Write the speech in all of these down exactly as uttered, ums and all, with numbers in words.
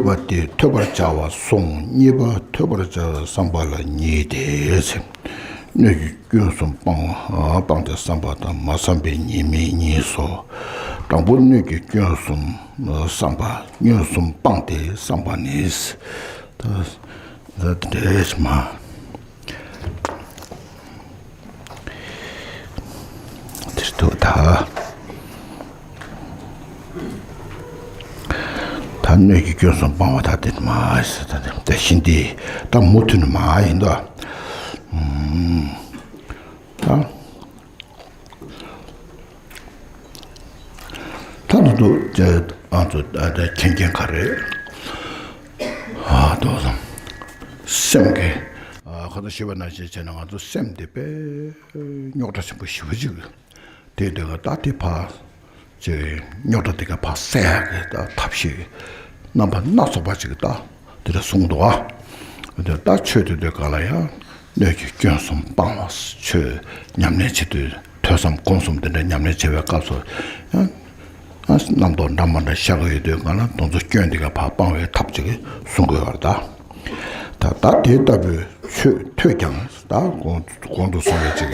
པ་དེ་ཐོས་པར་བྱ་བ་གསུངས། གཉིས་པ་ཐོས་པར་བྱ་བའི་བསམ་པ་ལ་གཉིས་ཏེ། སྣོད་ཀྱི་སྐྱོན་གསུམ་སྤང་བ་སྤངས་ཏེ་བསམ་པ་དང་མ་བསམ་པའི་ཉེས་དམིགས་གཉིས་སོ། དང་པོ་སྣོད་ཀྱི་སྐྱོན་གསུམ་བསམ་པ། སྐྱོན་གསུམ་སྤངས་ཏེ་བསམ་པ་ནི། ད་ད་འདྲེས་མ། དེར་ཐུག་ད། ད་སྣོད་ཀྱི་སྐྱོན་གསུམ་སྤང་བ་ད་དེ་མ་ཟེར་ད་དེ་ད་བཞིན་ཏེ་ད་མུ་མཐུད་ནས་མ་ཡིན་ད། ད། ད་དུ་དུ་ཨ་ཚོ་ད་ད་མཁྱེན་མཁན་ག་རེད། ཨ་དོ་སམ་སེམས་ཀྱི་ཨ་ཁ་ད་ཞུས་པ་ནང་བཞིན་བྱས་ན་ང་ཚོ་སེམས་དེ་དཔེ་རྙོག་དྲ་ཆེན་པོ་ཞེ་པོ་ཅིག་དེ་དེ་ག་ད་དེ་ཕ་ཅེ་རྙོག་དྲ་དེ་ག་ཕ་སེ་ཡ་གི་ད་ཐབས་ཤེས་རྣམ་པ་སྣ་ཚོགས་པ་ཅིག་ད། དེ་འདྲ་གསུངས་འདུག་ཨ། དེ་ལྟར་ཆོས་དེ་དུས་ག་ལ་ཡང་སྣོད་ཀྱི་སྐྱོན་གསུམ་སྤང་བ། ཆོས་ཉམས་ལེན་བྱེད་དུས་ཐོས་བསམ་སྒོམ་གསུམ་དེ་འདྲ་ཉམས་ལེན་བྱེད་པའི་སྐབས་སུ་ཡང་རྣམ་རྟོག་འདྲ་མི་འདྲ་ཤར་གྱི་ཡོད་དུས་ག་ལ་དེ་ཚོ་སྐྱོན་དེ་ག་ཕར་སྤང་བའི་ཐབས་ཅིག་གསུང་དགོས་པ་རེད་ད། ད་ད་དེ་ལྟ་བུའི་ཆོས་ཐོས་ཀྱང་ད་གོང་གོང་དུ་གསུངས་པའི་ཅིག་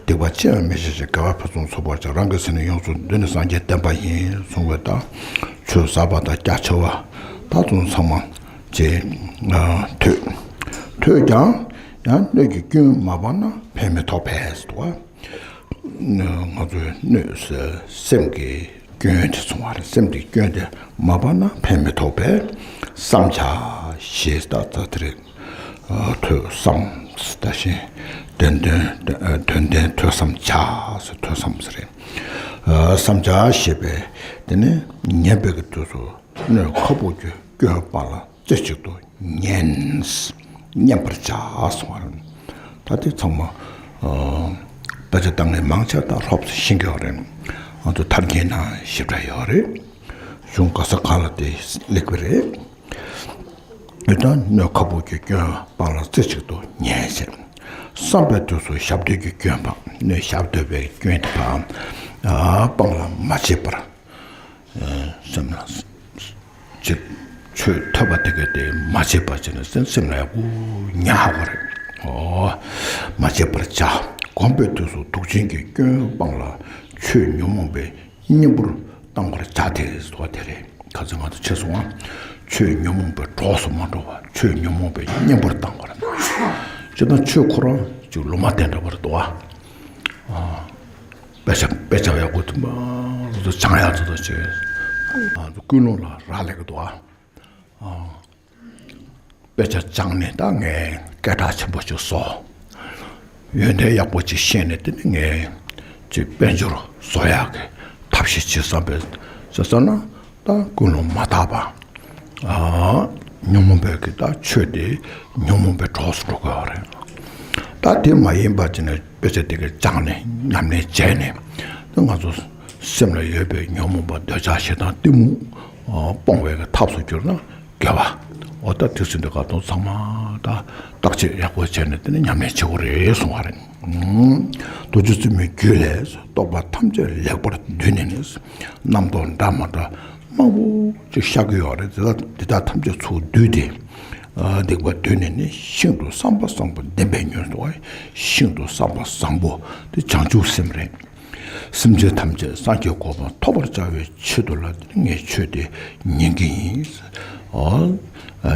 སྡིག་པ་ཅི་ཡང་མི་བྱེད་ཅིང་དགེ་བ་ཕུན་སུམ་ཚོགས་པར་སྤྱད། རང་གི་སེམས་ནི་ཡོངས་སུ་འདུལ་ནས་སངས་རྒྱས་བསྟན་པ་ཡིན་གསུངས་པའི་ད་ཆོས་ཟབ་པ་དང་རྒྱ་ཆེ་བ་ད་དེ་ཚོ་ཚང་མ་ཅེས་ཐོས། ཐོས་ཀྱང་ཡང་སྣོད་ཀྱི་སྐྱོན་མ་སྤངས་ན་ཕན་མི་ཐོགས་པས་སོ། ང་ཚོའི་སྣོད་སེམས་ཀྱི་སྐྱོན་དེ་སོང་བ་རེད། སེམས་ཀྱི་སྐྱོན་དེ་མ་སྤངས་ན་ཕན་མི་ཐོགས་པས་བསམ་བྱ་ཞེས་ད་ད་དེ་རེད། ཐོས་བསམ་ད་བཞིན་དོན་ལྡན་དོན་ལྡན་ཐོས་བསམ་བྱ་ཟེར་ཐོས་བསམ་ཟེར་རེད། བསམ་བྱ་ཞེས་པས་དེ་ནི་ཉན་པའི་གི་དུས་སུ་སྣོད་ཁ་སྦུབ་ཀྱི་སྐྱོན་སྤངས་ལ་རྩེ་གཅིག་ཏུ་ཉན། ཉན་པར་བྱ་གསུངས་པ་རེད། ད་དེ་ཚང་མ་དཔེ་ཆ་ལྟ་མཁན་མང་ཆེ་ད་ཧོབ་སེ་ཤེས་ཀྱི་ཡོད་རེད། ང་ཚོ་ཐར་རྒྱན་ནང་ཞིབ་ཕྲ་ཡོད་རེད། གཞུང་ག་ས་གང་ལ་དེ་སླེབས་པ་རེད། ཡོད་ད་སྣོད་ཁ་སྦུབ་ཀྱི་སྐྱོན་སྤངས་ལ་རྩེ་གཅིག་ཏུ་ཉན་ཟེར། བསམ་པའི་དུས་སུ་ཞབས་འདོད་ཀྱི་སྐྱོན་སྤངས། སྣོད་ཞབས་འདོད་པའི་སྐྱོན་དེ་དག་སྤངས་ལ་མ་བྱེད་པར། སེམས་ལ་ཅིག་ཆོས་ཐོས་པ་དེ་ག་དེ་མ་བྱེད་པ་བྱས་ནས་སེམས་སེམས་ལ་ཡག་པོ་ཉར་དགོས་རེད། ཨོ། མ་བྱེད་པར་བྱ། སྒོམ་པའི་དུས་སུ་དུག་ཅན་གྱི་སྐྱོན་སྤངས་ལ་ཆོས་ཉོན་མོངས་པའི་གཉེན་པོར་བཏང་བར་བྱ་སྟེ་ཟེར་བ་དེ་རེད། ཁ་ཚ་ང་ཚོ་ཆེ་སོང་ང་། ཆོས་ཉོན་མོངས་པའི་གྲོགས་སུ་མ་འགྲོ་བར་ཆོས་ཉོན་མོངས་པའི་གཉེན་པོར་བཏང་བར། ཅི་ལྟར་ཆོས་ཁོ་རང་ཅིག་ལུང་མ་བསྟན་འདྲ་བར་འདུག་ཨ། དཔེ་ཆ་དཔེ་ཆ་ཡག་པོ་དུ་མ་ཚོ་སྦྱང་ཡག་ཚོ་དང་བཅས། ཀུན་སློང་ལ་རག་ལས་ཀྱི་འདུག་ཨ། དཔེ་ཆ་སྦྱངས་ནས་ད་ངས་སྐད་གྲགས་ཆེན་པོ་ཅིག་བཟོ། ཡོན་ཏན་ཡག་པོ་ཅིག་ཤེས་ནས་དེ་ནི་ངས་ཅིག་དཔལ་འབྱོར་བཟོ་ཡག་གི་ཐབས་ཤེས་བྱེད་བསམ་པའི་བྱས་ཙང་ན་ད་ཀུན་སློང་མ་དག་པ། ཨ། ཉོན་མོངས་པའི་གི་ད་ཆོས་དེ་ཉོན་མོངས་པའི་གྲོགས་སུ་འགྲོ་དགོས་པ་རེད། ད་དེ་མ་ཡིན་པ་ཅིག་ནས་དཔེ་ཆ་དེ་ག་སྦྱངས་ནས་ཉམས་ལེན་བྱས་ནས་ད་ང་ཚོ་སེམས་ལ་ཡོད་པའི་ཉོན་མོངས་པ་འདོད་ཆགས་ཞེ་སྡང་གཏི་མུག་སྤོང་བའི་གི་ཐབས་སུ་གྱུར་ན། དགེ་བ། འོ་ད་དུས་ཚོད་འདི་ག་དང་ཚང་མ་ད་བརྟག་དཔྱད་ཡག་པོ་བྱས་ནས་དེ་ནི་ཉམས་ལེན་བྱེད་དགོས་རེད་གསུང་བ་རེད། རྡོ་རྗེ་བཙུན་མོའི་རྒྱུད་ལས་རྟོག་པ་ཐམས་ཅད་ལེགས་པར་བསྡུས་ནས་ནི། རྣམ་རྟོག་འདྲ་མི་འདྲ་མང་པོ་ཅིག་ཤར་གྱི་ཡོད་རེད། དེ་དག་དེ་དག་ཐམས་ཅད་ཚུར་བསྡུས་ཏེ། སྡིག་པ་བསྡུས་ནས་ནི་ཤིན་ཏུ་བསམ་པ་བཟང་པོ་བདེན་པས་མྱོང་དོ། ཤིན་ཏུ་བསམ་པ་བཟང་པོ་དེ་བྱང་ཆུབ་སེམས་རེད། སེམས་ཅན་ཐམས་ཅད་སངས་རྒྱས་གོ་འཕང་ཐོབ་པར་བྱ་བའི་ཆེད་དུ་ལ་ངས་ཆོས་དེ་ཉན་གྱི་ཡིན། ཨོ།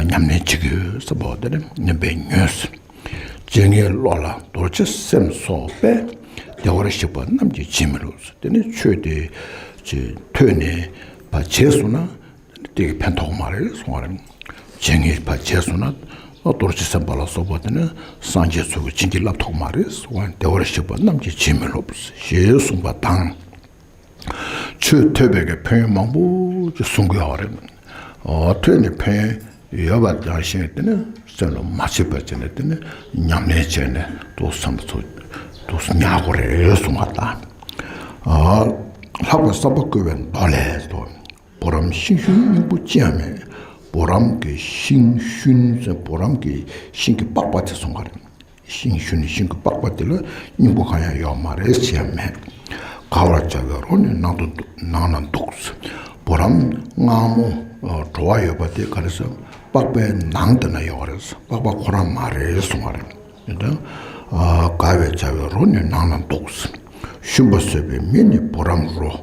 ཉམས་ལེན་བྱེད་ཀྱི་ཡོད་བསམ་པ་དེ་ནི་ནན་པས་ཉོན། བྱས་ངའི་བློ་ལ་རྡོ་རྗེ་སེམས་སོགས་པས། བདེ་བར་གཤེགས་པ་རྣམས་ཀྱིས་བྱེད་མི་ལོབས། དེ་ནི་ཆོས་དེ་ཅིག་ཐོས་ནས་ཕར་བྱས་སོང་ན། དེ་གི་ཕན་ཐོགས་མ་རེད་གསུང་བ་རེད། བྱས་ངས་ཕར་བྱས་སོང་ན་རྡོ་རྗེ་སེམས་དཔའ་ལ་སོགས་པ་དེ་ནི་སངས་རྒྱས་ཚོ་གི་བྱིན་གྱིས་བརླབ་ཐུབ་མ་རེད་གསུང་བ། བདེ་བར་གཤེགས་པ་རྣམས་ཀྱིས་བྱེད་མི་ལོབས་ཞེས་གསུངས་པ་དང་། ཆོས་ཐོས་པའི་གི་ཕན་ཡོན་མང་པོ་ཅིག་གསུང་གི་ཡོད་རེད། འོ་ཐོས་ནས་ཕན་ཡོན་ཡོད་པ་ཙམ་ཞིག་དེ་ནི་སེམས་ལ་མ་བྱེད་པ་བྱས་ནས་དེ་ནི་ཉམས་ལེན་བྱས་ནས་ཏོག་བསམ་ཚོ་ཏོག་ཉར་དགོས་རེད་གསུང་བ་དང་། ལྷག་པའི་བསམ་པ་བསྐུལ་བའི་མདོ་ལས་སོ། བུ་རམ་ཤིང་ཤུན་སྙིང་པོ་ཅི་ཡང་མེད། བུ་རམ་གྱི་ཤིང་ཤུན་ཟེར་བུ་རམ་གྱི་ཤིང་གི་པགས་པ་དེ་གསུང་གི་རེད། ཤིང་ཤུན་ཤིང་གི་པགས་པ་དེ་ལ་སྙིང་པོ་གང་ཡང་ཡོད་མ་རེད། ཅི་ཡང་མེད། དགའ་བར་བྱ་བའི་རོ་ནི་ནང་དུ་འདུག་ནང་ན་འདུག་བུ་རམ་མངར་མོ་ འགྲོ་བ་ཡོད་པ་དེ་ག་རེ་ཟེར། པགས་པའི་ནང་དེ་ན་ཡོད་རེད། པགས་པ་ཁོ་རང་མ་རེད་གསུང་བ་རེད། དེ་ལྟར་དགའ་བའི་བྱ་བའི་རོ་ནི་ནང་ན་འདུག། ཤུན་པ་ཟོས་པའི་མི་ནི་བུ་རམ་རོ།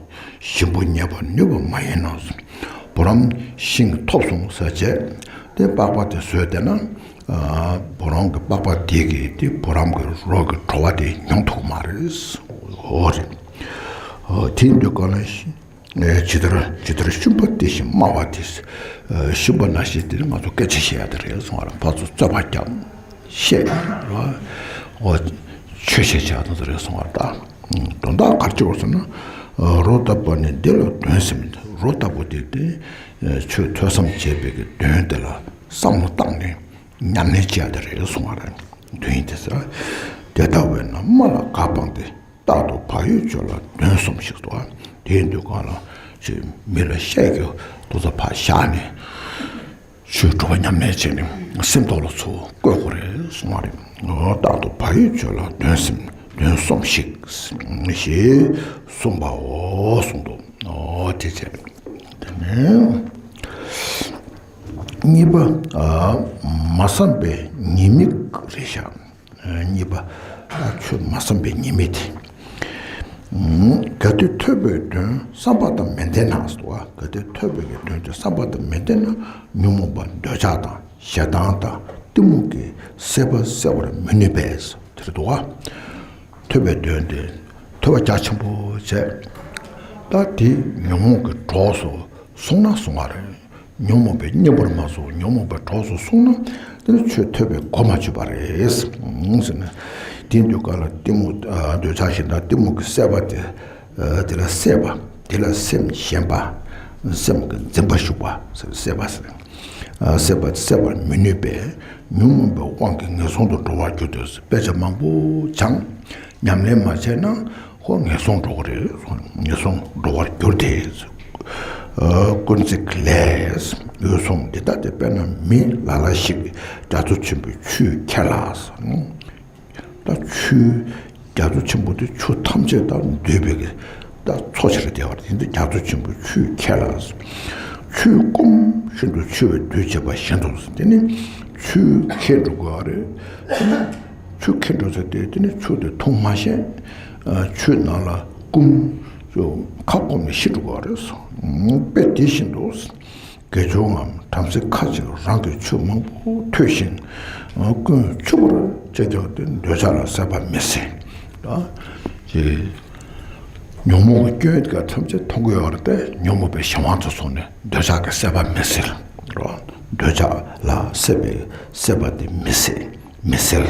ཞིམ་པོ་རྙེད་པར་ནུས་པ་མ་ཡིན་ནོ། བུ་རམ་ཤིང་ཐོབ་སོང་ཟེར་བྱས་ཏེ་པགས་པ་དེ་ཟོས་བསྡད་ན། བུ་རམ་གྱི་པགས་པ་དེ་གིས་དེ་བུ་རམ་གྱི་རོ་གི་བྲོ་བ་དེ་མྱོང་ཐུབ་མ་རེད། འོ་རེད། དེ་ཡིན་དུས་གང་ལ། ཇི་ལྟར་ཇི་ལྟར་ཤུན་པ་དེ་བཞིན་སྨྲ་བ་དེ། ཤུན་པ་ནང་བཞིན་དེ་ནི་ང་ཚོ་སྐད་ཆ་བཤད་ཡ་དེ་རེད་གསུང་བ་རེད། ཕར་ཚུར་རྩོད་པ་རྒྱབ། བཤད་རོ། འོ། ཆོས་བཤད་བྱ་དང་དེ་རེད་གསུང་བ་རེད་ད། དོན་དག་ག་རེ་བྱེད་དགོས་ཟེར་ན། རོ་བཏབ་པ་ནི་འདི་ལ་གདོན་ཟེར་མི་འདུག། རོ་བཏབ་པ་དེ་དེ། ཆོས་ཐོས་བསམ་བྱས་པའི་གི་གདོན་དེ་ལ་བསམ་བློ་བཏང་ནས་ཉམས་ལེན་བྱེད་ཡ་དེ་རེད་གསུང་བ་རེད། དོན་ཡིན་དེ་ཟེར། དེ་ལྟ་བས་ན་སྨྲ་ལ་དགའ་སྤངས་ཏེ། རྟག་ཏུ་བག་ཡོད་སྤྱོད་ལ་གདོན་གསུམ་ཞིག་ཏུ། དེ་ཡིན་དུས་གང་ལ་ཅིག་མི་ལ་བཤད་རྒྱུ་དུ་ཚོ་ཕར་བཞག་ནས། ཆོས་སྒྲུབ་པ་ཉམས་ལེན་བྱས་ནས་སེམས་རྟོགས་ལ་ཚུར་བཀོད་དགོས་རེད་གསུང་བ་རེད། རྟག་ཏུ་བག་ཡོད་སྤྱོད་ལ་གདོན་གསུམ་གདོན་གསུམ་ཞིག་ཞེས་གསུངས་པའོ་གསུངས་འདུག། འོ་དེ་བྱས། དེ་ནས་གཉིས་པ། མ་བསམ་པའི་ཉེས་དམིགས་རེད་ཤག། གཉིས་པ། ཆོས་མ་བསམ་པའི་ཉེས་དམིགས་དེ། གལ་ཏེ་ཐོས་པའི་དོན་བསམ་པ་དང་མི་ལྡན་ན་ཟེར་བ། གལ་ཏེ་ཐོས་པའི་གི་དོན་དེ་བསམ་པ་དང་མི་ལྡན་ན་ཉོན་མོངས་པ་འདོད་ཆགས་དང་ཞེ་སྡང་དང་གཏི་མུག་གི་སྲེད་པ་སེལ་བར་མི་ནུས་པས་དེར་འདུག་བ། ཐོས་པའི་དོན་དེ་ཐོས་པ་རྒྱ་ཆེན་པོ་བྱས། ད་དེ་ཉོན་མོངས་ཀྱི་གྲོགས་སུ་སོང་ན་སོང་བ་རེད། ཉོན་མོངས་པའི་གཉེན་པོར་མ་སོང་། ཉོན་མོངས་པའི་གྲོགས་སུ་སོང་ན་དེ་ནི་ཆོས་ཐོས་པའི་གོ་མ་ཆོད་པ་རེད། ཟེར་ན། དེ་འདུག་ག་ལ་གཏི་མུག་འདོད་ཆགས་ཞེ་སྡང་གཏི་མུག་གི་སྲེད་པ་དེ། དེ་ལ་སྲེད་པ། དེ་ལ་སེམས་ཞེན་པ། སེམས་ཀྱི་འཛིན་པ་ཞུགས་པ་ཟེར་སྲེད་པ་ཟེར། སྲེད་པ་སེལ་བར་མི་ནུས་པས་ཉོན་མོངས་པའི་དབང་གིས་ངན་སོང་དུ་འགྲོ་བར་འགྱུར་ཏོ། དཔེ་ཆ་མང་པོ་སྦྱངས། ཉམས་ལེན་མ་བྱས་ན་ཁོ་ངན་སོང་འགྲོ་གི་རེད། ངན་སོང་འགྲོ་བར་འགྱུར་ཏེ། ཀུན་གཟིགས་ལས། འོད་སྲུང་འདི་ལྟ་སྟེ། དཔེར་ན་མི་ལ་ལ་ཞིག་རྒྱ་མཚོ་ཆེན་པོའི་ཆུས་ཁྱེར་ལ། ད་ཆུ། རྒྱ་མཚོ་ཆེན་པོ་དེ་ཆུ་ཐམས་ཅད་དང་འདུས་པའི་གི་ད་མཚོ་ཆེར་བརྡལ་བ་རེད། དེ་འདི་རྒྱ་མཚོ་ཆེན་པོའི་ཆུས་ཁྱེར་ལ། ཆུས་སྐོམ་ཤིན་ཏུ་འཆི་བའི་དུས་བྱེད་པ་བཞིན་དུ། དེ་ནི་ཆུས་ཁྱེར་འགྲོ་དགོས་པ་རེད། ཆུ་ཁྱེར་འགྲོ་ཚེ་དེ་དེ་ནི་ཆུ་དེ་འཐུང་མ་ཤེས། ཆུའི་ནང་ལ་སྐོམ། ཁ་སྐོམ་ནས་ཤི་འགྲོ་དགོས་པ་རེད། དཔེ་དེ་བཞིན་དུ། དགེ་སྦྱོང་ངམ་བྲམ་ཟེ་ཁ་ཅིག་རང་གིས་ཆོས་མང་པོ་ཐོས་ཤིང་ཀུན་ཆུབ་པར་བྱེད་ཀྱང་དེ་འདོད་ཆགས་ལ་སྲེད་པ་མི་སེལ། ད་ཅེས་ཉོན་མོངས་ཀྱི་སྐྱོན་དེ་ག་ཐམས་ཅད་མཐོང་གི་ཡོད་རེད་དེ། ཉོན་མོངས་པའི་གཞན་དབང་དུ་སོང་ནས་འདོད་ཆགས་ཀྱི་སྲེད་པ་མི་སེལ་རོ། འདོད་ཆགས་ལ་སྲེད་པའི་སྲེད་པ་དེ་མི་སེལ། མི་སེལ།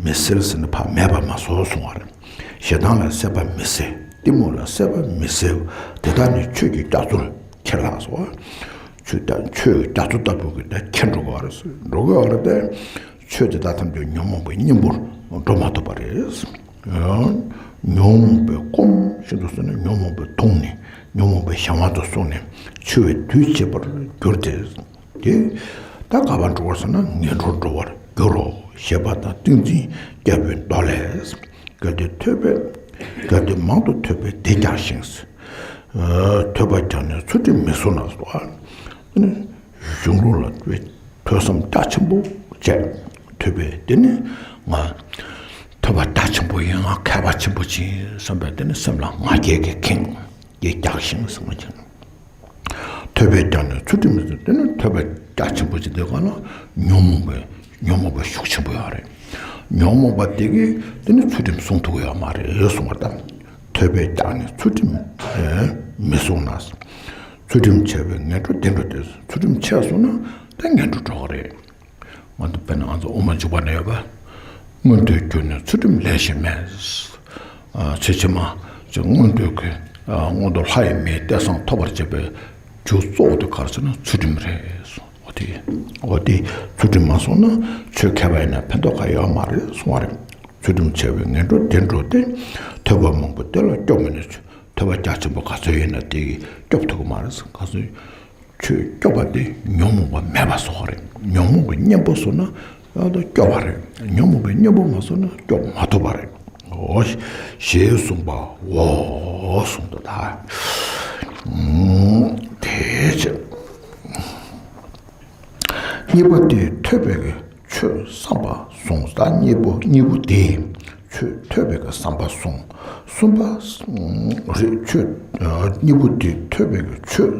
མི་སེལ་ཟེར་ན་ཕར་མེད་པར་མ་བཟོ་གསུང་བ་རེད། ཞེ་སྡང་ལ་སྲེད་པ་མི་སེལ། གཏི་མུག་ལ་སྲེད་པ་མི་སེལ། དེ་དག་ནི་ཆོས་ཀྱི་རྒྱ་མཚོར་ཁྱེར་ལགས་སོ། ཆོས་ད་ཆོས་རྒྱ་མཚོ་ལྟ་བུ་གི་ད་ཁྱེར་འགྲོ་གི་རེད། འགྲོ་གི་རེད་དེ། ཆོས་དེ་དག་ཐམས་ཅད་ཉོན་མོངས་པའི་གཉེན་པོར་འགྲོ་མ་ཐུབ་པ་རེད། ཉོན་མོངས་པའི་སྐོམ་ཤིན་ཏུ་སོང་ནས་ཉོན་མོངས་པའི་གདུང་ནས་ཉོན་མོངས་པའི་གཞན་དབང་དུ་སོང་ནས་འཆི་བའི་དུས་བྱེད་པར་འགྱུར་ཏེ། དེ་ད་ག་པར་འགྲོ་བར་སོང་ན་ངན་འགྲོར་འགྲོ་བར་འགྱུར་རོ། ཞེས་པ་དང་ཏིང་འཛིན་རྒྱལ་པོའི་མདོ་ལས། གལ་ཏེ་ཐོས་པས། གལ་ཏེ་མང་དུ་ཐོས་པས་དེ་རྒྱགས་ཤིང་། ཐོས་པ་རྒྱགས་ནས་ཚུལ་ཁྲིམས་མི་བསྲུང་ན་སོ། གཞུང་ལུགས་ལ་ཐོས་བསམ་རྒྱ་ཆེན་པོ་བྱས། ཐོས་པས་དེ་ནི་ང་ཐོས་པ་རྒྱ་ཆེན་པོ་ཡིན། ང་མཁས་པ་ཆེན་པོ་ཅིག་ཡིན་བསམ་པས་དེ་ནི་སེམས་ལ་ང་རྒྱལ་གྱིས་ཁེངས། དེ་རྒྱགས་ཤིང་ཟེར་བ་ཅིག། ཐོས་པས་རྒྱགས་ནས་ཚུལ་ཁྲིམས་མི་བསྲུང་། དེ་ནི་ཐོས་པ་རྒྱ་ཆེན་པོ་ཅིག་དེ་ག་ན་ཉོན་མོངས་པའི་ཉོན་མོངས་པ་ཤུགས་ཆེན་པོ་ཡོད་རེད། ཉོན་མོངས་པ་དེ་གིས་དེ་ནི་ཚུལ་ཁྲིམས་བསྲུང་ཐུབ་ཀྱི་ཡོད་མ་རེད་གསུང་བ་དང་། ཐོས་པས་རྒྱགས་ནས་ཚུལ་ཁྲིམས་མི་བསྲུང་ན། ཚུལ་ཁྲིམས་ཆད་པས་ངན་འགྲོ་བདེ་འགྲོ་སྟེ། ཚུལ་ཁྲིམས་ཆད་སོང་ན་ད་ངན་འགྲོ་འགྲོ་གི་རེད། ང་ཚོ་དཔེར་ན་ང་ཚོ་དབུ་མ་འཇུག་པ་ན་ཡོད་པ། མངོན་མཐོའི་རྒྱུ་ནི་ཚུལ་ཁྲིམས་ལས་གཞན་མེད། ཚེ་ཕྱི་མ་ཚེ་མངོན་མཐོའི་གི་མངོན་མཐོ་ལྷ་ཡི་མིའི་གཏེར་གསང་ཐོབ་པར་བྱེད་པའི་རྒྱུ་གཙོ་བོ་དེ་ག་རེ་ཟེར་ན་ཚུལ་ཁྲིམས་རེད། འོ་དེ། འོ་དེ་ཚུལ་ཁྲིམས་མ་བསྲུངས་ན་ཆོས་མཁས་པ་ཡིན་ན་ཕན་ཐོགས་ག་ཡོད་མ་རེད་གསུང་བ་རེད། ཚུལ་ཁྲིམས་ཆད་པས་ངན་འགྲོ་བདེ་འགྲོ་སྟེ། ཐོས་པ་མང་པོས་དེ་ལ་སྐྱོབ་མི་ནུས། ཐོས་པ་རྒྱ་ཆེན་པོ་ག་ཚོད་ཡིན་ན་དེ་གིས་སྐྱོབ་ཐུབ་ཀྱི་མ་རེད། ག་ཚོད། ཆོས་སྐྱོབ་པ་དེ་ཉོན་མོངས་པ་མེད་པ་བཟོ་བ་རེད། ཉོན་མོངས་ཀྱི་གཉེན་པོ་བཟོ་ན་ཡང་དུ་སྐྱོབ་པ་རེད། ཉོན་མོངས་པའི་གཉེན་པོ་མ་བཟོ་ན་སྐྱོབ་མ་ཐུབ་པ་རེད། འོ། ཞེས་གསུངས་པའོ་གསུངས་དོ། ད་དེ་ཕྱིར། གཉིས་པ་དེས་ཐོས་པའི་གི་ཆོས་བསམ་པ་བཟུང་། ད་གཉིས་པོ་གཉིས་པོ་དེས་ཆོས་ཐོས་པའི་གི་བསམ་པ་བཟུང་། གསུམ་པ་རེད། ཆོས་གཉིས་པོ་དེས་ཐོས་པའི་གི་ཆོས།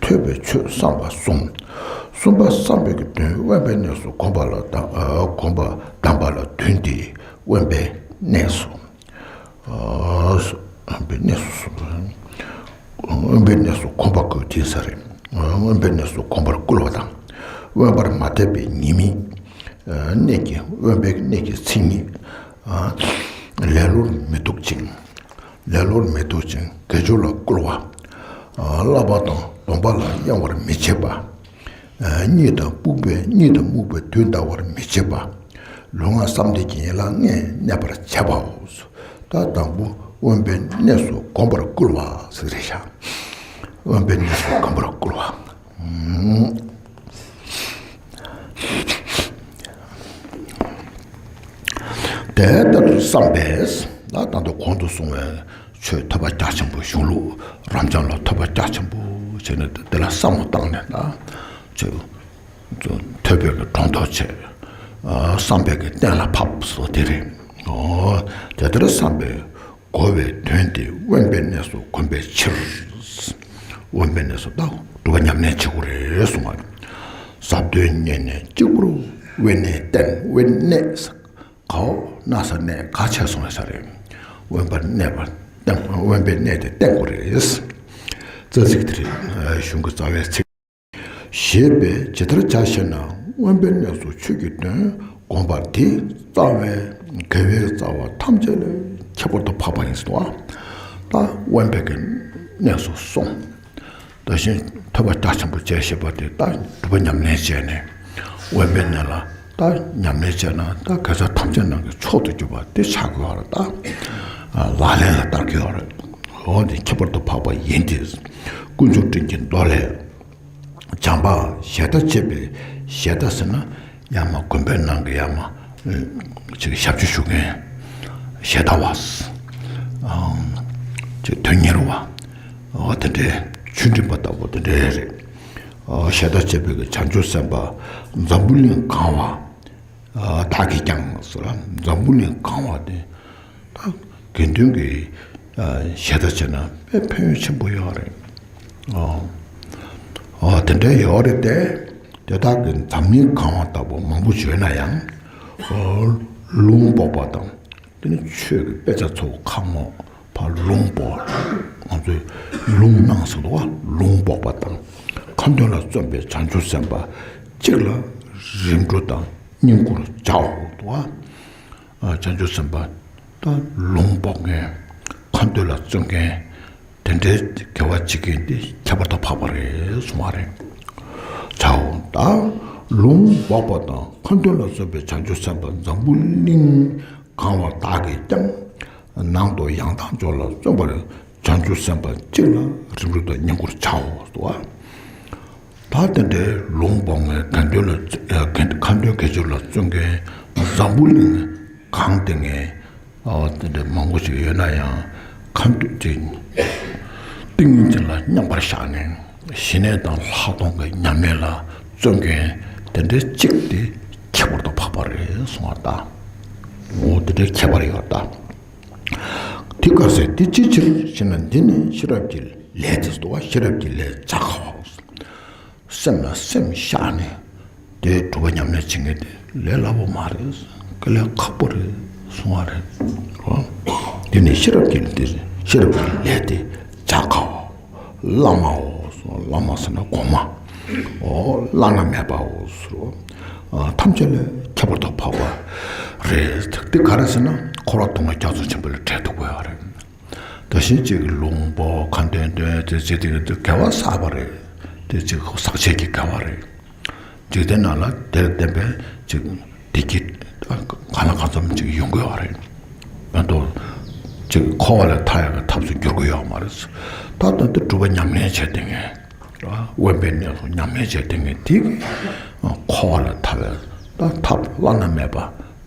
ཐོས་པའི་ཆོས་བསམ་པ་གསུམ། གསུམ་པ་བསམ་པའི་གི་དོན་དབེན་པའི་གནས་སུ་གོམས་པ་ལ་གདམས། གོམས་པ་གདམས་པ་ལ་བདུན་ཏེ། དབེན་པའི་གནས་སུ། དབེན་པའི་གནས་སུ། དབེན་པའི་གནས་སུ་གོམས་པར་བསྐུལ་ཏེ་ཟེར་རེད། དབེན་པའི་གནས་སུ་གོམས་པར་བསྐུལ་བ་དང་། དབེན་པར་མ་འཐད་པའི་ཉེས་དམིགས། གནས་ཀྱི་དབེན་པའི་གནས་ཀྱི་མཚན་ཉིད། ལེ་ལོར་མི་ལྡོག་ཅིང་། ལེ་ལོར་མི་ལྡོག་ཅིང་དགེ་སྦྱོར་ལ་བསྐུལ་བ། བསླབ་པ་དང་སྡོམ་པ་ལ་གཡེང་བར་མི་བྱེད་པ། གཉིད་དང་སྨུག་པའི་གཉིད་དང་སྨུག་པའི་དུས་འདའ་བར་མི་བྱེད་པ། ལུས་ངག་བསམ་གཏན་གྱི་ཡན་ལག་ལྔས་གནས་པར་བྱེད་པའོ། ད་དང་པོ་དབེན་པའི་གནས་སུ་གོམས་པར་བསྐུལ་བ་ཟེར་རེད་ཤག་དབེན་པའི་གནས་སུ་གོམས་པར་བསྐུལ་བ། དེ་ལྟར་བསམ་པས་ད་ད་ལྟ་གོང་དུ་གསུངས་པའི་ཆོས་ཐོས་པ་རྒྱ་ཆེན་པོ། གཞུང་ལུགས་རབ་འབྱམས་ལ་ཐོས་པ་རྒྱ་ཆེན་པོ་བྱས་ནས་དེ་ལ་བསམ་བློ་བཏང་ནས་ད་ཆོས་ཐོས་པའི་གི་སྒྲོ་འདོགས་བཅད། བསམ་པའི་གི་གཏན་ལ་ཕབ་སོ་དེ་རེད། དེ་ལྟར་བསམ་པས་གོ་བའི་དོན་དེ་དབེན་པའི་གནས་སུ་གོམས་པའི་ཕྱིར། དབེན་པའི་གནས་སུ་ད་སྒྲུབ་པ་ཉམས་ལེན་བྱེད་དགོས་རེད་གསུངས་པ་རེད། ཟབ་དོན་རྙེད་ནས་གཅིག་པུར་དབེན་གནས་བསྟེན། དབེན་གནས་གའོ་ན་ས་གནས་ག་ཆད་སོང་བ་ས་རེད། དབེན་པར་གནས་པ་བསྟེན། དབེན་པའི་གནས་དེ་བསྟེན་དགོས་རེད། རྩ་ཚིག་དེ་རེད། གཞུང་གི་རྩ་བའི་ཚིག་ཞེས་པས་ཇི་ལྟར་བྱ་ཞེ་ན། དབེན་པའི་གནས་སུ་ཆོས་ཀྱི་དོན་བསྒོམ་པ་དེ་རྩ་བའི་དགེ་བའི་རྩ་བ་ཐམས་ཅད་ལས་ཁྱད་པར་དུ་འཕགས་པ་ཡིན་ཟེར་བ། ད་དབེན་པའི་གི་གནས་སུ་སོང་། ད་གཞན་ཐོས་པ་རྒྱ་ཆེན་པོ་བྱས་ཞེས་པ་དེ་ད་སྒྲུབ་པ་ཉམས་ལེན་བྱས་ནས་དབེན་པའི་གནས་ལ་ད་ཉམས་ལེན་བྱས་ན་ད་དགེ་རྩ་ཐམས་ཅད་ནང་གི་མཆོག་ཏུ་གྱུར་པ་དེ་ཆགས་དགོས་པ་རེད། ད་ལག་ལེན་ལ་བསྟར་དགོས་པ་རེད། འོ་དེ་ཁྱད་པར་དུ་འཕགས་པ་ཡིན་ཏེ། དཀོན་མཆོག་སྤྲིན་གྱི་མདོ་ལས། བྱམས་པ་ཞེ་དྲག་བྱེད་པའི། ཞེ་དྲག་ཟེར་ན་ཡ་མ་དགོན་པའི་ནང་གི་ཡ་མ་ཅིག་ཞབས་ཕྱི་ཞུ་མཁན་ཞེ་དྲག་པ། ཅིག་དོན་གཉེར་བ། འོ་དེ་འདྲའི་ཆོས་འབྲེལ་པ་ལྟ་བུ་དེ་འདྲའི་རེད། ཞེ་དྲག་བྱེད་པའི་གི་བྱང་ཆུབ་སེམས་དཔའ་འཛམ་བུ་གླིང་གང་བ། བདག་གིས་ཀྱང་ཟེར་ལ་འཛམ་བུ་གླིང་གང་བ་དེ། ད་དགེ་འདུན་གྱི་ཞེ་དྲག་བྱས་ན་དཔེ་ཕན་ཡོན་ཆེན་པོ་ཡོད་རེད། ཨོ། ཨོ་དེ་འདྲ་ཡོད་རེད་དེ། དེ་དག་གི་འཛམ་གླིང་གང་བ་ལྟ་བུ་མང་པོ་ཡོད་ན་ཡང་། ཨོ། ལུང་འབོགས་པ་དང་། དེ་ནི་ཆོས་ཀྱི་དཔེ་ཆ་ཚོ་ཁག་མོ་ཕར་ལུང་འབོགས། ང་ཚོས་ལུང་གནང་ཟེར་འདུག་བ། ལུང་འབོགས་པ་དང་། ཁ་འདོན་ལ་བརྩོན་པའི་བྱང་ཆུབ་སེམས་དཔའ་གཅིག་ལ་རིམ་གྲོ་དང་བསྙེན་བཀུར་བྱའོ་འདུག་བ། བྱང་ཆུབ་སེམས་དཔའ་ད་ལུང་འབོགས་མཁན། ཁ་འདོན་ལ་བརྩོན་མཁན། དེ་འདྲའི་དགེ་བ་བྱེད་མཁན་དེ་ཁྱད་པར་དུ་འཕགས་པ་རེད་གསུང་བ་རེད། བྱའོ། ད་ལུང་འབོགས་པ་དང་ཁ་འདོན་ལ་བརྩོན་པའི་བྱང་ཆུབ་སེམས་དཔའ་འཛམ་བུ་གླིང་གང་བ་དག་གིས་ཀྱང་། ནང་དུ་ཡང་དག་འབྱོར་ལ་བརྩོན་པར་བྱང་ཆུབ་སེམས་དཔའ་གཅིག་ལ་རིམ་གྲོ་དང་བསྙེན་བཀུར་བྱའོ་ཟེར་བ། ད་དེ་འདྲའི་ལུང་འབོགས་མཁན། ཁ་འདོན་ལ་ཁ་འདོན་དགེ་སྦྱོར་ལ་བརྩོན་མཁན་འཛམ་བུ་གླིང་གང་དེ་ངས། ཨོ་དེ་འདྲ་མང་པོ་ཞིག་ཡོད་ན་ཡང་། ཁ་འདོན་དེ་ཏིང་ངེ་འཛིན་ལ་མཉམ་པར་བཞག་ནས་ཞི་གནས་དང་ལྷག་མཐོང་གི་ཉམས་ལེན་ལ་བརྩོན་མཁན་དེ་འདྲའི་གཅིག་དེ་ཁྱད་པར་དུ་འཕགས་པ་རེད་གསུང་བ་དང་། འོ་དེ་འདྲའི་ཁྱད་པར་ཡོད་ད། དེ་ག་ཟེར་དེ་ཅིའི་ཕྱིར་ཞེ་ན། འདི་ནི་ཤེས་རབ་ཀྱི་ལས་དེ་སོ། ཤེས་རབ་ཀྱི་ལས་བྱ་དཀའ་བའོ། སེམས་ལ་སེམས་བཞག་ནས་དེ་སྒྲུབ་པ་ཉམས་ལེན་བྱེད་མཁན་དེ་ལས་སླ་པོ་མ་རེད། དཀའ་ལས་ཁག་པོ་རེད་གསུང་བ་རེད། འོ། དེ་ནི་ཤེས་རབ་ཀྱི་ལས་དེ། ཤེས་རབ་ཀྱི་ལས་དེ་བྱ་དཀའ་བའོ། བླ་མའོ། བླ་མ་ཟེར་ན་གོང་མ། འོ་བླ་ན་མེད་པའོ་ཟེར། ཐམས་ཅད་ལས་ཁྱད་པར་དུ་འཕགས་པ་རེད། དེ་ག་རེ་ཟེར་ན་འཁོར་བ་སྡུག་བསྔལ་རྒྱ་མཚོ་ཆེན་པོ་ལས་བྲལ་ཐུབ་དགོས་པ་རེད། ད་གཞན་གཅིག་ལུང་འབོགས། ཁ་འདོན་འདོན། དེ་ཅི་དེ་དགེ་བ་བསགས་པ་རེད། དེ་ཅིག་བསགས་བྱེད་ཀྱི་དགེ་བ་རེད། འཇིག་རྟེན་ནང་ལ་དེར་བརྟེན་པའི་ཅིག་བདེ་སྐྱིད་གང་ལ་གང་འཚམ་ཅིག་ཡོང་གི་ཡོད་རེད། མ་གཏོགས་ཅིག་འཁོར་བ་ལས་ཐར་ཡག་གི་ཐབས་སུ་འགྱུར་གི་ཡོད་མ་རེད། ད་ལྟ་འདི་སྒྲུབ་པ་ཉམས་ལེན་བྱས་བསྡད་མཁན། དབེན་པའི་གནས་སུ་ཉམས་ལེན་བྱས་བསྡད་མཁན་དེ་གིས་འཁོར་བ་ལས་ཐར་བའི་ད་ཐབས་བླ་ན་མེད་པ།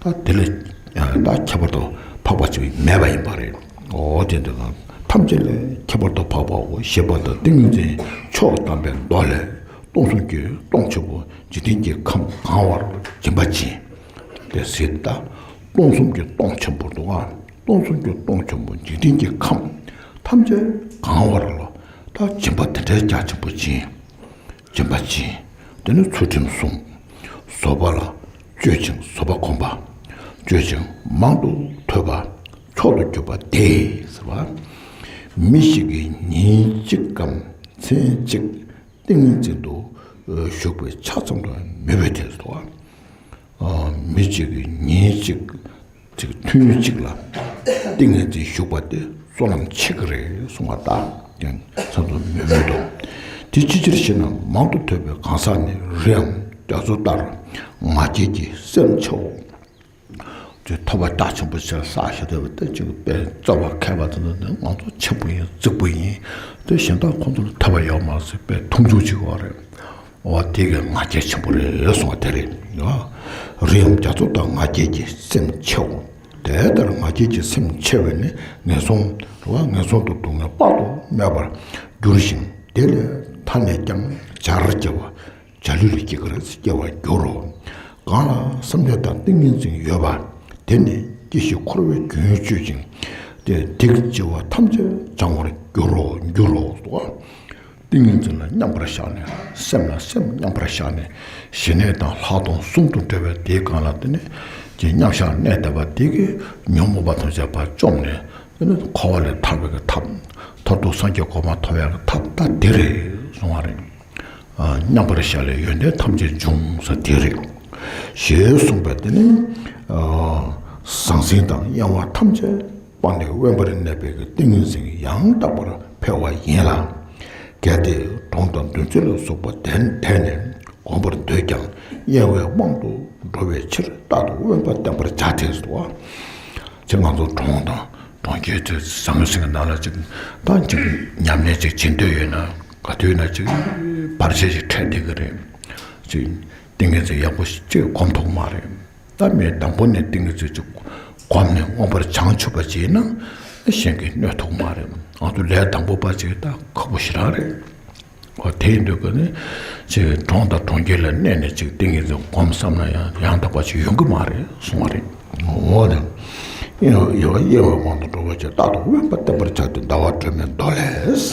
ད་དེ་ལས་ད་ཁྱད་པར་དུ་འཕགས་པ་ཅིག་མེད་པ་ཡིན་པ་རེད། འོ་དེ་འདི་ལ་ཐམས་ཅད་ལས་ཁྱད་པར་དུ་འཕགས་པའོ་ཞེས་པ་དང་། ཏིང་ངེ་འཛིན་མཆོག་དམ་པའི་མདོ་ལས། སྟོང་གསུམ་གྱི་སྟོང་ཆེན་པོ་འཇིག་རྟེན་གྱི་ཁམས་གང་བར་སྦྱིན་པ་བྱིན། དེ་ཟེར་ད། སྟོང་གསུམ་གྱི་སྟོང་ཆེན་པོ་འདུག་ག་སྟོང་གསུམ་གྱི་སྟོང་ཆེན་པོ་འཇིག་རྟེན་གྱི་ཁམས་ཐམས་ཅད་གང་བར་ལ་ད་སྦྱིན་པ་དེ་འདྲའི་རྒྱ་ཆེན་པོ་བྱིན། སྦྱིན་པ་བྱིན། དེ་ནི་ཚུལ་ཁྲིམས་སྲུང་། བཟོད་པ་ལ་སྤྱོད་ཅིང་བཟོད་པ་སྒོམ་པ། སྤྱོད་ཅིང་མང་དུ་ཐོས་པ་མཆོག་ཏུ་གྱུར་པ་དེ་ཟེར་བ། མི་ཞིག་གིས་ཉིན་གཅིག་གམ་མཚན་གཅིག་ཏིང་ངེ་འཛིན་དུ་ཞུགས་པའི་ཆ་ཙམ་དུ་མོས་པའི་དོན་དུ། མི་གཅིག་གིས་ཉིན་གཅིག་ཅིག་ཐུན་གཅིག་ལ་ཏིང་ངེ་འཛིན་ཞུགས་པ་དེ་བསོད་ནམས་ཆེ་གི་རེད་གསུང་བ་ལྟ། ཡང་ཚང་ཚོ་མི་མོས་དོ། དེ་ཅི་ཕྱིར་ཞེ་ན་མང་དུ་ཐོས་པའི་གང་ཟག་ནི་རིའམ་རྒྱ་མཚོ་ལྟར་ང་རྒྱལ་གྱི་སེམས་ཆེའོ། དེ་ཐོབ་པ་རྒྱ་ཆེན་པོ་ཞིག་བསགས་ཤེས་བསྡད་པ་དེ་ཅིག་དཔེ་རྩ་བ་མཁས་པ་དེ་ཚོ་ང་ཚོ་ཆེན་པོ་ཡིན་རྫིག་པོ་ཡིན། དེ་གཞན་དག་ཁོང་ཚོ་ལ་ཐོབ་པ་ཡོད་མ་རེད་ཟེར་དཔེ་མཐོང་ཆུང་བྱེད་དགོས་རེད། འོ་དེ་གི་ང་རྒྱལ་ཆེན་པོ་རེད་གསུང་བ་དེ་རེད། རིའམ་རྒྱ་མཚོ་ལྟར་ང་རྒྱལ་གྱི་སེམས་ཆེའོ། དེ་ལྟར་ང་རྒྱལ་གྱི་སེམས་ཆེ་བས་ནི་ངན་སོང་རེད་བ། ངན་སོང་དུ་སྡུག་བསྔལ་དཔག་ཏུ་མེད་པར་འགྱུར་ཞིང་། དེ་ལས་ཐ་ནས་ཀྱང་འབྱར་སྐྱེ་བ། འཇའ་ལུས་ལ་སྐྱེ་གར་སྐྱེ་བར་འགྱུར་རོ། གང་ལ་བསམ་གཏན་དང་ཏིང་ངེ་འཛིན་ཡོད་པ། དེ་ནི་སྐྱེ་ཤི་འཁོར་བའི་རྒྱུན་གཅོད་ཅིང་། དེ་སྡིག་ལྕི་བ་ཐམས་ཅད་སྦྱང་བར་འགྱུར་རོ། འགྱུར་རོ། ཏིང་ངེ་འཛིན་ལ་མཉམ་པར་བཞག་ནས་སེམས་ལ་སེམས་མཉམ་པར་བཞག་ནས་ཞི་གནས་དང་ལྷག་མཐོང་གསུམ་དུ་འབྲེལ་བའི་དེའི་སྒང་ལ་དེ་ནི་ཀྱི་མཉམ་བཞག་གནས་བསྡད་པ་དེ་གིས་ཉོན་མོངས་པ་ཐམས་ཅད་ཕར་བཅོམ་ནས་དེ་ནི་འཁོར་བ་ལས་ཐར་བའི་གི་ཐབས། མཐར་ཐུག་སངས་རྒྱས་གོ་འཕང་ཐོབ་ཡག་གི་ཐབས་ད་དེ་རེད་གསུང་བ་རེད། མཉམ་པར་བཞག་ལས་ཡོན་ཏན་ཐམས་ཅད་འབྱུང་ས་དེ་རེད། ཞེས་གསུངས་པས་དེ་ནི་ཟང་ཟིང་དང་གཡེང་བ་ཐམས་ཅད་སྤངས་ནས་དབེན་པར་གནས་པའི་ཏིང་ངེ་འཛིན་ཡང་དག་པར་འཕེལ་བ་ཡིན་ལ། གལ་ཏེ་གྲོང་དང་འདུ་འཛི་ལ་སོགས་པ་དེ་དེ་ནས་བསྒོམ་པར་འདོད་ཀྱང་གཡེང་བའི་དབང་དུ་འགྲོ་བའི་ཕྱིར་རྟག་ཏུ་དབེན་པ་བསྟེན་པར་བྱ་སྟེ་སོ། ཅེས་ང་ཚོ་གྲོང་དང་གྲོང་ཁྱེར་དེ་ཟང་ཟིང་གི་ནང་ལ་ཅིག་ད་ཅིག་ཉམས་ལེན་ཅིག་བྱེད་འདོད་ཡོད་ན་ག་དུས་ན་ཅིག་བར་ཆད་ཅིག་འཕྲད་བསྡད་ཀྱི་རེད། ཅིག་ཏིང་ངེ་འཛིན་ཡག་པོ་ཅིག་སྒོམ་ཐུབ་མ་རེད། ད་མི་དང་པོ་ནས་ཏིང་ངེ་འཛིན་ཅིག་སྒོམ་ནས་མངོན་པར་བྱང་ཆུབ་པ་ཅིག་ཡིན་ན་གཞན་གྱིས་གནོད་ཐུབ་མ་རེད། ང་ཚོ་ལས་དང་པོ་པ་ཅིག་ད་ཁག་པོ་ཞེ་དྲག་རེད། འོ་དེ་ཡིན་དུས་ཀ་ནི་ཅིག་གྲོང་དང་གྲོང་ཁྱེར་ལ་གནས་ནས་ཅིག་ཏིང་ངེ་འཛིན་སྒོམ་བསམ་ན་ཡང་ཡང་དག་པ་ཅིག་ཡོང་གི་མ་རེད་གསུང་བ་རེད། འོ་དེ་གཡེང་བ་གཡེང་བའི་དབང་དུ་འགྲོ་བ་ཅིག་རྟག་ཏུ་དབེན་པ་བསྟེན་པར་བྱ་སྟེ་ཟླ་བ་སྒྲོན་མེའི་མདོ་ལས།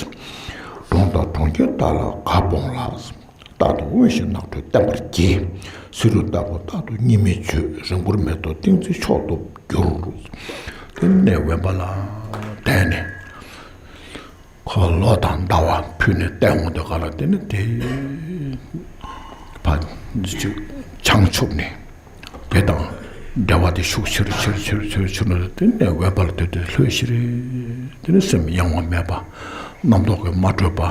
གྲོང་དང་གྲོང་ཁྱེར་དག་ལ་གར་སྤོང་ལ། རྟག་ཏུ་དབེན་ཞིང་ནགས་ཁྲོད་བསྟེན་པར་བགྱི། བསེ་རུ་ལྟ་བུ་རྟག་ཏུ་གཉིད་མི་བྱོས། རིང་པོར་མེ་ཏོག་ཏིང་འཛིན་མཆོག་ཏུ་འགྱུར། དེ་གནས་དབེན་པ་ལ་བསྡད་ནས་ཁོ་ལོ་དང་ཟླ་བ་ཕུད་ནས་བསྟེན་འོང་དུས་ག་ལ་དེ་ནི་དེ་ཕ་བྱང་ཆུབ་ནས་དེ་དང་འབྲེལ་བ་དེ་ཤུགས་ཆེར་ཆེར་ཆེར་ཆེར་ཆེར་ནས་དེ་ནས་དབེན་པ་ལ་སྡོད་དུས་ལྷོད་ཤེས་རེད། དེ་ནི་སེམས་གཡེང་བ་མེད་པ། རྣམ་རྟོག་གིས་མ་གྲོལ་བ།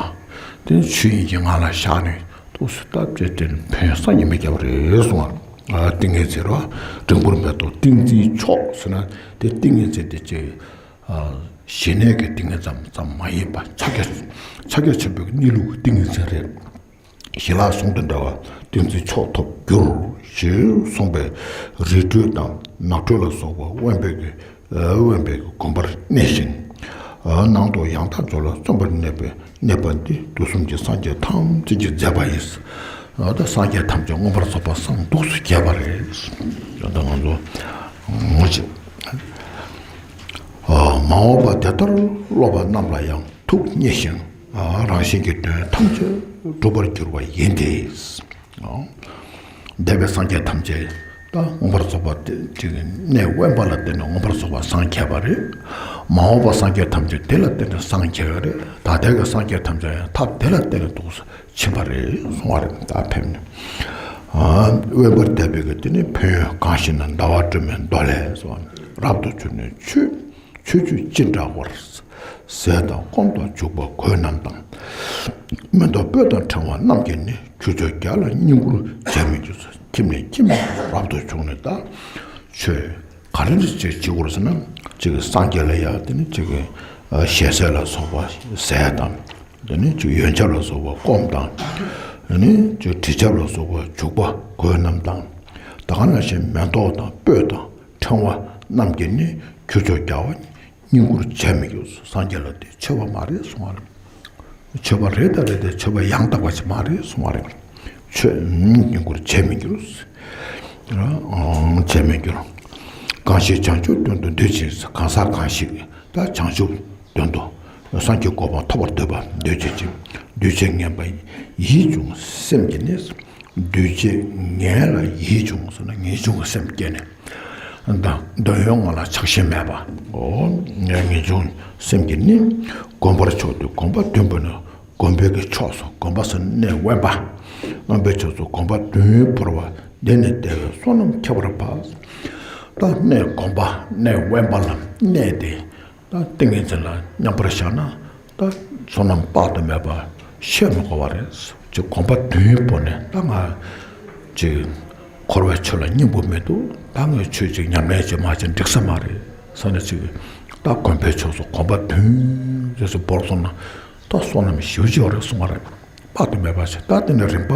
དེ་ནི་ཆོས་དབྱིངས་ཀྱི་ངང་ལ་བཞག་ནས་ཐུགས་སུ་བཏབ་བྱས་དེ་ནི་ཕན་ཡོན་སངས་རྒྱས་མི་བརྒྱ་པ་རེད་གསུང་བ། ཏིང་ངེ་འཛིན་རོ། འབྲིང་པོར་མེ་ཏོག་ཏིང་འཛིན་མཆོག་ཟེར་ན་དེ་ཏིང་ངེ་འཛིན་དེ་ཅིག་ཞི་གནས་ཀྱི་ཏིང་ངེ་འཛིན་ཙམ་མ་ཡིན་པ་ཕྱག་རྒྱ་ཕྱག་རྒྱ་ཆེན་པོའི་གནས་ལུགས་ཀྱི་ཏིང་ངེ་འཛིན་རེད། ཞི་ལྷག་ཟུང་དུ་འབྲེལ་བ་ཏིང་འཛིན་མཆོག་ཐོབ་འགྱུར། ཞེས་གསུངས་པས་རི་ཁྲོད་དང་ནགས་ཁྲོད་ལ་སོགས་པ་དབེན་པའི་གི་དབེན་པའི་གི་དགོན་པར་གནས་ཤིང་། ནང་དུ་ཡང་དག་འབྱོར་ལ་བརྩོན་པར་གནས་པའི་གནས་པ་འདི་དུས་གསུམ་གྱི་སངས་རྒྱས་ཐམས་ཅད་ཀྱི་མཛད་པ་ཡིན། ད་སངས་རྒྱས་ཐམས་ཅད་མངོན་པར་རྫོགས་པར་སངས་འདུག་སུ་བྱས་པ་རེད། ད་ང་ཚོ་ངོ་ཅིག་མ་འོངས་པ་དེ་ལྟར་སློབ་པ་རྣམས་ལ་ཡང་ཐུགས་མཉེས་ཤིང་། རང་གཞན་གྱི་དོན་ཐམས་ཅད་འགྲུབ་པར་འགྱུར་བ་ཡིན་ཏེ། འདས་པའི་སངས་རྒྱས་ཐམས་ཅད་ད་མངོན་པར་རྫོགས་པ་དེ་གནས་དབེན་པ་ལ་བརྟེན་ནས་མངོན་པར་རྫོགས་པ་སངས་རྒྱས་པ་རེད། མ་འོངས་པ་སངས་རྒྱས་ཐམས་ཅད་དེ་ལ་བརྟེན་ནས་སངས་རྒྱས་པ་རེད། ད་ལྟའི་གི་སངས་རྒྱས་ཐམས་ཅད་ཡང་ཐབས་དེ་ལ་བརྟེན་ནས་འདུག་སེ་ཕྱིན་པ་རེད་གསུང་བ་རེད། ད་ཕེབས་ནས་དབེན་པར་བསྡད་པའི་གི་དེ་ནི་ཕན་ཡོན་གང་ཞེ་ན། ཟླ་བ་སྒྲོན་མེའི་མདོ་ལས་སོ། རབ་ཏུ་བྱུང་ནས་ཆོས་ཆོས་བཅུ་ཅི་འདྲ་བར། ཟས་དང་སྐོམ་དང་བྱུག་པ་གོས་རྣམས་དང་། མེ་ཏོག་སྤོས་དང་ཕྲེང་བ་རྣམས་ཀྱིས་ནི། ཁྱུ་མཆོག་བརྒྱ་ལ་བསྙེན་བཀུར་བྱ་མི་འགྱུར། ཁྱིམ་ནས་ཁྱིམ་རབ་ཏུ་བྱུང་ནས་ད། ཆོས་ག་རེ་ཅིག་བྱེད་དགོས་ཟེར་ན། ཅིག་སངས་རྒྱས་ལ་ཡང་དེ་ནི་ཅིག་ཞལ་ཟས་ལ་སོགས་པ་ཟས་དང་། དེ་ནི་ཅིག་ཡོན་ཆབ་ལ་སོགས་པ་སྐོམ་དང་། དེ་ནི་ཅིག་དྲི་ཆབ་ལ་སོགས་པ་བྱུག་པ་གོས་རྣམས་དང་། ད་ག་ནང་བཞིན་མེ་ཏོག་དང་སྤོས་དང་ཕྲེང་བ་རྣམས་ཀྱིས་ནི། ཁྱུ་མཆོག་བརྒྱ་བ་བསྙེན་བཀུར་བྱ་མི་འགྱུར། སངས་རྒྱས་ལ་དེ་མཆོད་པ་མ་རེད་གསུང་བ་རེད། མཆོད་པ་རེད་ད་རེད་དེ་མཆོད་པ་ཡང་དག་པ་ཞིག་མ་རེད་གསུང་བ་རེད། ཆོས་ཉིད་ཀྱི་སྐུར་བྱས་མི་འགྱུར། བྱས་མི་འགྱུར། གང་ཞིག་བྱང་ཆུབ་དོན་དུ་འདོད་ཅིང་། གང་ཟག་གང་ཞིག་ད་བྱང་ཆུབ་དོན་དུ་སངས་རྒྱས་གོ་འཕང་ཐོབ་པར་འདོད་པ་འདོད་བྱེད་ཅིང་། འདུས་བྱས་ངན་པ་ཡིད་བྱུང་སེམས་ཀྱིས་ནི། འདུས་བྱས་ངན་ལ་ཡིད་བྱུང་ཟེར་ན་ངེས་འབྱུང་གི་སེམས་སྐྱེས་ནས། ད་འདོད་ཡོན་ལྔ་ལ་ཆགས་ཞེན་མེད་པ། འོ་ངེས་འབྱུང་སེམས་ཀྱིས་ནི། གོམས་པར་ཕྱོགས་དུས་གོམས་པ་བདུན་པོ་ནི། གོམས་པའི་གི་ཕྱོགས་སུ་གོམས་པ་ཟེར་གནས་དབེན་པ། དབེན་པའི་ཕྱོགས་སུ་གོམས་པ་བདུན་བོར་བ། འདི་ནི་བདེ་བའི་བསོད་ནམས་ཁྱད་པར་འཕགས། ད་གནས་གོམས་པ་གནས་དབེན་པ་ལ་གནས་ཏེ། ད་ཏིང་ངེ་འཛིན་ལ་མཉམ་པར་བཞག་ན་ད་བསོད་ནམས་དཔག་ཏུ་མེད་པ་བཤད་མི་དགོས་པ་རེད། ཅིག་གོམ་པ་བདུན་བོར་ནས་ད་ང་ཅིག་འཁོར་བའི་ཆོས་ལ་སྙིང་པོ་མི་འདུག་ད་ངས་ཆོས་ཅིག་ཉམས་ལེན་བྱེད་མ་བྱེད་འགྲིག་ས་མ་རེད་ཟེར་ནས། ཅིག་ད་གོམ་པའི་ཕྱོགས་སུ་གོམ་པ་བདུན་རེ་ཟེར་བོར་སོང་ན་ད་བསོད་ནམས་ཞེ་པོ་ཅིག་ཡོད་རེད་གསུང་བ་རེད། དཔག་ཏུ་མེད་པ་ཞིག་ད་དེ་ནས་རིམ་པ་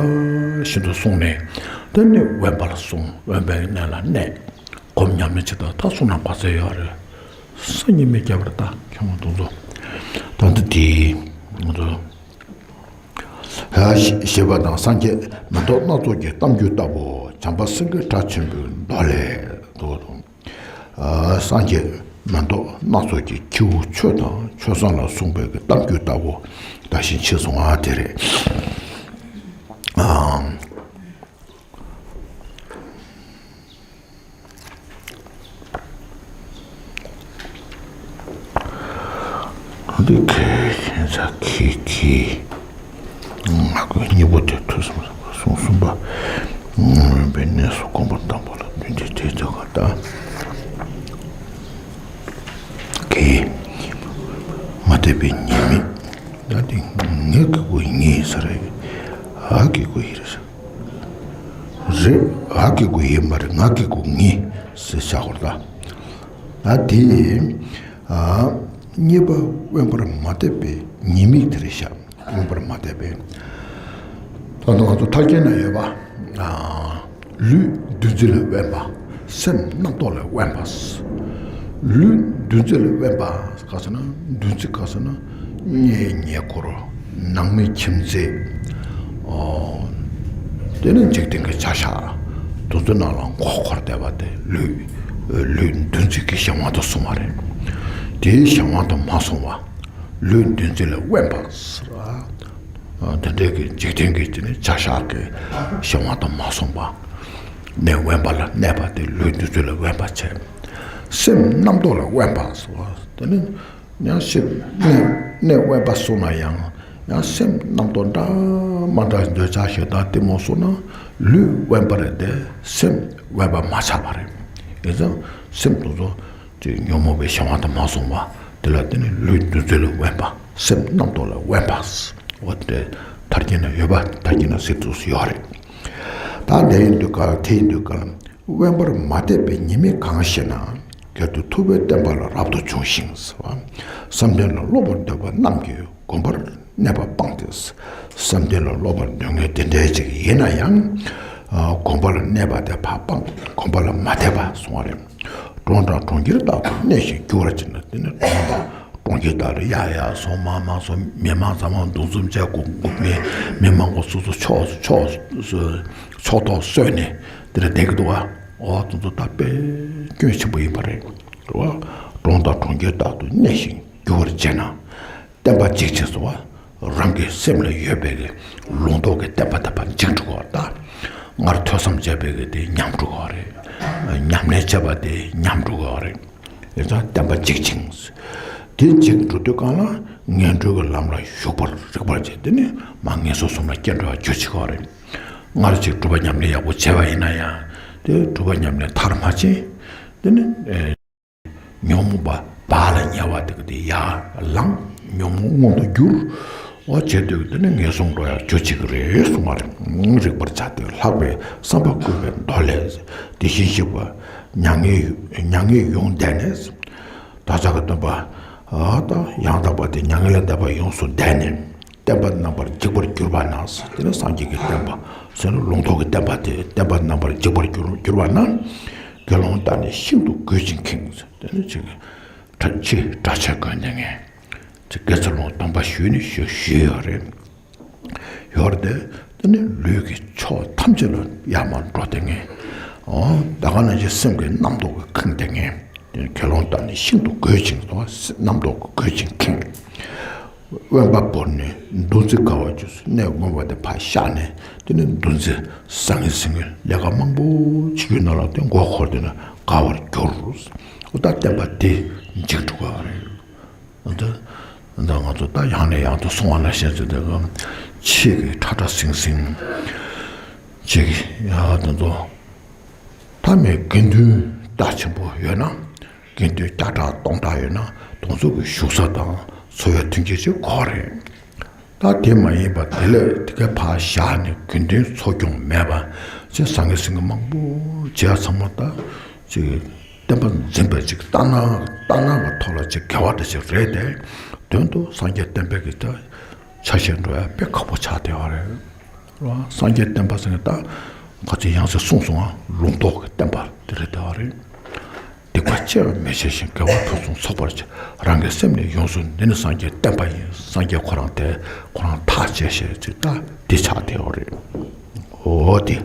བཞིན་དུ་སོང་ནས་དེ་ནས་དབེན་པ་ལ་སོང་། དབེན་པའི་གནས་ལ་གནས། སྒོམ་ཉམས་ལེན་བྱེད་དང་ད་བསོད་ནམས་ག་ཚོད་ཡོད་རེད། སང་ཉིན་མི་རྒྱབ་པར་ད་ཁྱོད་མ་དུང་ཚོ་ད་འདི་དེ་ང་ཚོ་ཞེས་པ་དང་། སངས་རྒྱས་མེ་ཏོག་སྣ་ཚོགས་ཀྱི་གཏམ་རྒྱུད་ལྟ་བུ། བྱམས་པ་སེང་གེ་སྒྲ་ཆེན་པོའི་མདོ་ལས། འདུག་དང་། སངས་རྒྱས་མེ་ཏོག་སྣ་ཚོགས་ཀྱི་ཁྱེའུ་ཆོས་དང་ཆོས་བཟང་ལ་གསུངས་པའི་གི་གཏམ་རྒྱུད་ལྟ་བུ་ད་ཕྱིན་ཆད་སོང་ང་དེ་རེད། འདི་ཁའི་ཁྱད་མཚར་ཁའི་ཁའི། ང་ཁོའི་གཉིས་པོ་དེ་ཐོས་བསམ་གསུམ་གསུམ་པ། དབེན་པའི་གནས་སུ་གོམ་པ་བདུན་བོར་བ་ལ་བདུན་གྱི་རྗེས་ཚོགས་ཀ་ད། ཁའི། མ་དད་པའི་ཉེས་དམིགས། ད་དེ་ངའི་གི་གུ་ཡི་ངའི་ས་རེད། ཨ་གི་གུ་ཡི་རེད། རེད། ཨ་གི་གུ་ཡི་མ་རེད། ང་གི་གུ་ངའི་ཟེར་བྱ་བར་ད། ད་དེ། ཨ། གཉིས་པ་དབེན་པར་མ་དད་པའི་ཉེས་དམིགས་དེ་རེད་ཤག་དབེན་པར་མ་དད་པའི། ད་ལྟ་ང་ཚོ་ཐར་རྒྱན་ན་ཡོད་པ། ཨ། ལུས་འདུ་འཛི་ལས་དབེན་པ། སེམས་རྣམ་རྟོག་ལས་དབེན་པ། ལུས་འདུ་འཛི་ལས་དབེན་པ་ག་ཟེར་ན། འདུ་འཛི་ག་ཟེར་ན། གཉེན་ཉེ་འཁོར། ནང་མི་ཁྱིམ་མཚེས། ཨོ། དེ་ནི་འཇིག་རྟེན་གྱི་བྱ་བཞག་དེ་ཚོ་ནང་ལ་མགོ་འཁོར་བསྡད་པ་དེ་ལུས། ལུས་འདུ་འཛི་གི་གཞན་དབང་དུ་སོང་བ་རེད། དེའི་གཞན་དབང་དུ་མ་སོང་བ། ལུས་འདུ་འཛི་ལས་དབེན་པ་ཟེར་བ། དེ་འདྲའི་གི་འཇིག་རྟེན་གྱི་དེ་ནི་བྱ་བཞག་གི་གཞན་དབང་དུ་མ་སོང་བ། གནས་དབེན་པ་ལ་གནས་པ་དེ་ལུས་འདུ་འཛི་ལས་དབེན་པ་བྱས། སེམས་རྣམ་རྟོག་ལས་དབེན་པ་ཟེར་བ་དེ་ནི། ཡང་སེམས་གནས་གནས་དབེན་པ་སོང་ན་ཡང་། ཡང་སེམས་རྣམ་རྟོག་འདྲ་མ་འདྲ་འདོད་ཆགས་ཞེ་སྡང་གཏི་མུག་སོང་ན་ལུས་དབེན་པ་རེད་དེ་སེམས་དབེན་པ་མ་ཆགས་པ་རེད། ཡིན་ཙང་སེམས་དེ་ཚོ་དེ་ཉོན་མོངས་པའི་གཞན་དབང་དུ་མ་སོང་བ་དེ་ལ་དེ་ནི་ལུས་འདུ་འཛི་ལས་དབེན་པ། སེམས་རྣམ་རྟོག་ལས་དབེན་པ། འོ་དེ་ཐར་རྒྱན་ན་ཡོད་པ། ཐར་རྒྱན་ན་ཟེར་དུས་ཡོད་རེད། ད་དེ་ཡིན་དུས་ག་ལ་དེ་ཡིན་དུས་ག་ལ། དབེན་པར་མ་དད་པའི་ཉེས་དམིགས་གང་ཞེ་ན། གལ་ཏེ་ཐུབ་པའི་བསྟན་པ་ལ་རབ་ཏུ་བྱུང་ཞིང་། བསམ་གཏན་ལ་སློབ་པར་འདོད་པ་རྣམས་ཀྱིས་གོམས་པར་གནས་པ་སྤངས་ཏེ། བསམ་གཏན་ལ་སློབ་པར་འདོད་མཁན་དེ་འདྲའི་ཅིག་ཡིན་ན་ཡང་། གོམས་པ་ལ་གནས་པ་དེ་ཕར་སྤངས། གོམས་པ་ལ་མ་དད་པ་སོང་བ་རེད། གྲོང་དང་གྲོང་ཁྱེར་དག་ཏུ་གནས་ཤིང་རྒྱུ་བར་བྱེད་ན། དེ་ནི་གྲོང་དང་། གྲོང་ཁྱེར་དག་ཏུ་ཡར་ཡར་སོང་མར་མར་སོང་། མི་མང་ཚང་མ་འདུ་འཛོམས་བྱས། མགོ་མགོ་མི་མི་མང་པོ་སོ་སོ་ཕྱོགས་ཕྱོགས་ཕྱོགས་ཐོག་བཟོས་ནས་དེ་འདྲ་བསྡད་ཀྱི་འདུག་བ། འོ་དེ་ཚོ་ད་དཔེ་སྐྱོན་ཆེན་པོ་ཡིན་པ་རེད། རེད་བ། གྲོང་དང་གྲོང་ཁྱེར་དག་ཏུ་གནས་ཤིང་རྒྱུ་བར་བྱེད་ན། བསྟན་པ་འཇིག་ཅེས་སོ། རང་གི་སེམས་ལ་ཡོད་པའི་ལུང་རྟོགས་ཀྱི་བསྟན་པ་དེ་ཕར་འཇིག་འགྲོ་གི་བ། ད་སྔར་ཐོས་བསམ་བྱས་པའི་གི་དེ་ཉམས་འགྲོ་གི་བ་རེད། ཉམས་ལེན་བྱས་པ་དེ་ཉམས་འགྲོ་གི་བ་རེད། ཡིན་ཙང་བསྟན་པ་འཇིག་ཅིང་། དེ་འཇིག་འགྲོ་དུས་གང་ལ་ངན་འགྲོའི་ལམ་ལ་ཞུགས་པར་རིག་པར་བྱེད། དེ་ནི་མར་ངན་སོང་གསུམ་ལ་སྐྱེ་འགྲོ་བར་གྱུར་ཅིག་གོ་རེད། སྔར་ཅིག་སྒྲུབ་པ་ཉམས་ལེན་ཡག་པོ་བྱས་པ་ཡིན་ན་ཡང་དེ་སྒྲུབ་པ་ཉམས་ལེན་མཐར་མ་ཕྱིན། དེ་ནི་ཨེ་ཉོན་མོངས་པ་བག་ལ་ཉལ་བ་དེ་གི་དེ་ཡར་ལངས། ཉོན་མོངས་མངོན་དུ་གྱུར། འོ་བྱས་དུས་དེ་ནི་ངན་སོང་འགྲོ་ཡག་གྱུར་ཅིག་རེད་གསུང་བ་རེད། རིག་པར་བྱ་སྟེ་ལྷག་པའི་བསམ་པ་བསྐུལ་བའི་མདོ་ལས། དེ་བཞིན་གཤེགས་པ་མྱ་ངན་མྱ་ངན་ཡོངས་འདས་ནས། བདག་ཅག་གི་སྟོན་པ། ཨ་ད་ཡང་དག་པ་དེ་མྱ་ངན་ལས་འདས་པ་ཡོངས་སུ་འདས་ནས། བསྟན་པ་རྣམ་པར་འཇིག་པར་གྱུར་པ་ན། དེ་ནི་སངས་རྒྱས་ཀྱི་བསྟན་པ་ཟེར་ན་ལུང་རྟོགས་ཀྱི་བསྟན་པ་དེ་བསྟན་པ་རྣམ་པར་འཇིག་པར་གྱུར་གྱུར་པ་ན། དགེ་སློང་དག་ནི་ཤིན་ཏུ་གུས་ཤིང་ཁེངས། དེ་ནི་ཅིག་གྲྭ་ཆེ་གྲྭ་ཆས་གོན་ནས་ངས་ཅིག་དགེ་ཚུལ་སློང་སྡོམ་པ་ཞུས་ནས་ཞུ་ཞུས་ཡོད་རེད། ཡོད་རེད་དེ། དེ་ནི་ལུས་ཀྱི་ཕྱོགས་ཐམས་ཅད་ལ་ཡར་མར་འགྲོ་བསྡད་མཁན། འོ་ད་ག་ནང་བཞིན་སེམས་ཀྱི་རྣམ་རྟོག་གིས་ཁེངས་བསྡད་མཁན། དེ་ནི་དགེ་སློང་དག་ནི་ཤིན་ཏུ་རྒོད་ཅིང་དོ། རྣམ་རྟོག་གིས་རྒོད་ཅིང་ཁེངས། དབེན་པ་བོར་ནས་འདུ་འཛི་དགའ་བ་བཅུ་གནས་སྔོན་པ་དེ་ཕར་བཞག་ནས། དེ་ནི་འདུ་འཛི་བཟང་ངན་ཟིང་ངེ་ལས་ཀ་མང་པོ་བྱེད་རྒྱུ་ནང་ལ་དེ་མགོ་འཁོར་དེ་ནི་དགའ་བར་འགྱུར། འོ་ད་བསྟན་པ་དེ་འཇིག་འགྲོ་གི་རེད། འདི་འདི་ང་ཚོ་ད་ཡང་ནས་ཡང་དུ་གསུང་བ་ལ་ཞེན་ཚུལ་དེ་གམ། ཆེས་ཀྱི་ཁྲ་ཁྲ་ཟིང་ཟིང་། ཆེས་ཀྱི་ཡ་དེ་ཚོ། ད་མི་དགེ་འདུན་རྒྱ་ཆེན་པོ་ཡོད་ན། དགེ་འདུན་བརྒྱ་ཕྲག་སྟོང་ཕྲག་ཡོད་ན། དེ་ཚོ་གི་བཞུགས་ས་དང་འཚོ་བའི་མཐུན་རྐྱེན་ཅིག་དགོས་རེད། ད་དེ་མ་ཡིན་པ་དེ་ལས་དེ་ག་ཕར་བཞག་ནས་དགེ་འདུན་འཚོ་སྐྱོང་མེད་པ་ཅེས་བཟང་ངན་ཟིང་ངེ་མང་པོ་བྱས་ཚང་མ་ད་ཅིག་བསྟན་པ་འཛིན་པ་ཅིག་ལྟ་ན་ལྟ་ན་གི་ཐོག་ལ་ཅིག་དགེ་བ་འདྲ་ཅིག་རེད་དེ། དོན་དུ་སངས་རྒྱས་བསྟན་པའི་གི་ད་ཆ་ཤས་འགྲོ་ཡ་དཔེ་ཁག་པོ་ཆགས་བསྡད་པ་རེད། སངས་རྒྱས་བསྟན་པ་ཟེར་ནས་ད་ག་ཚོད་ཡང་སེ་གསུངས་སོང་ང་། ལུང་རྟོགས་ཀྱི་བསྟན་པ་དེ་རེད་བསྡད་པ་རེད། སྡིག་པ་ཅི་ཡང་མི་བྱ་ཞིང་། དགེ་བ་ཕུན་སུམ་ཚོགས་པར་བྱ། རང་གི་སེམས་ནི་ཡོངས་སུ། འདི་ནི་སངས་རྒྱས་བསྟན་པ་ཡིན། སངས་རྒྱས་ཁོ་རང་དེ་ཁོ་རང་ཐག་བཅད་བྱས་ཅིག་ད་འདི་ཆགས་བསྡད་པ་རེད། འོ་དེ།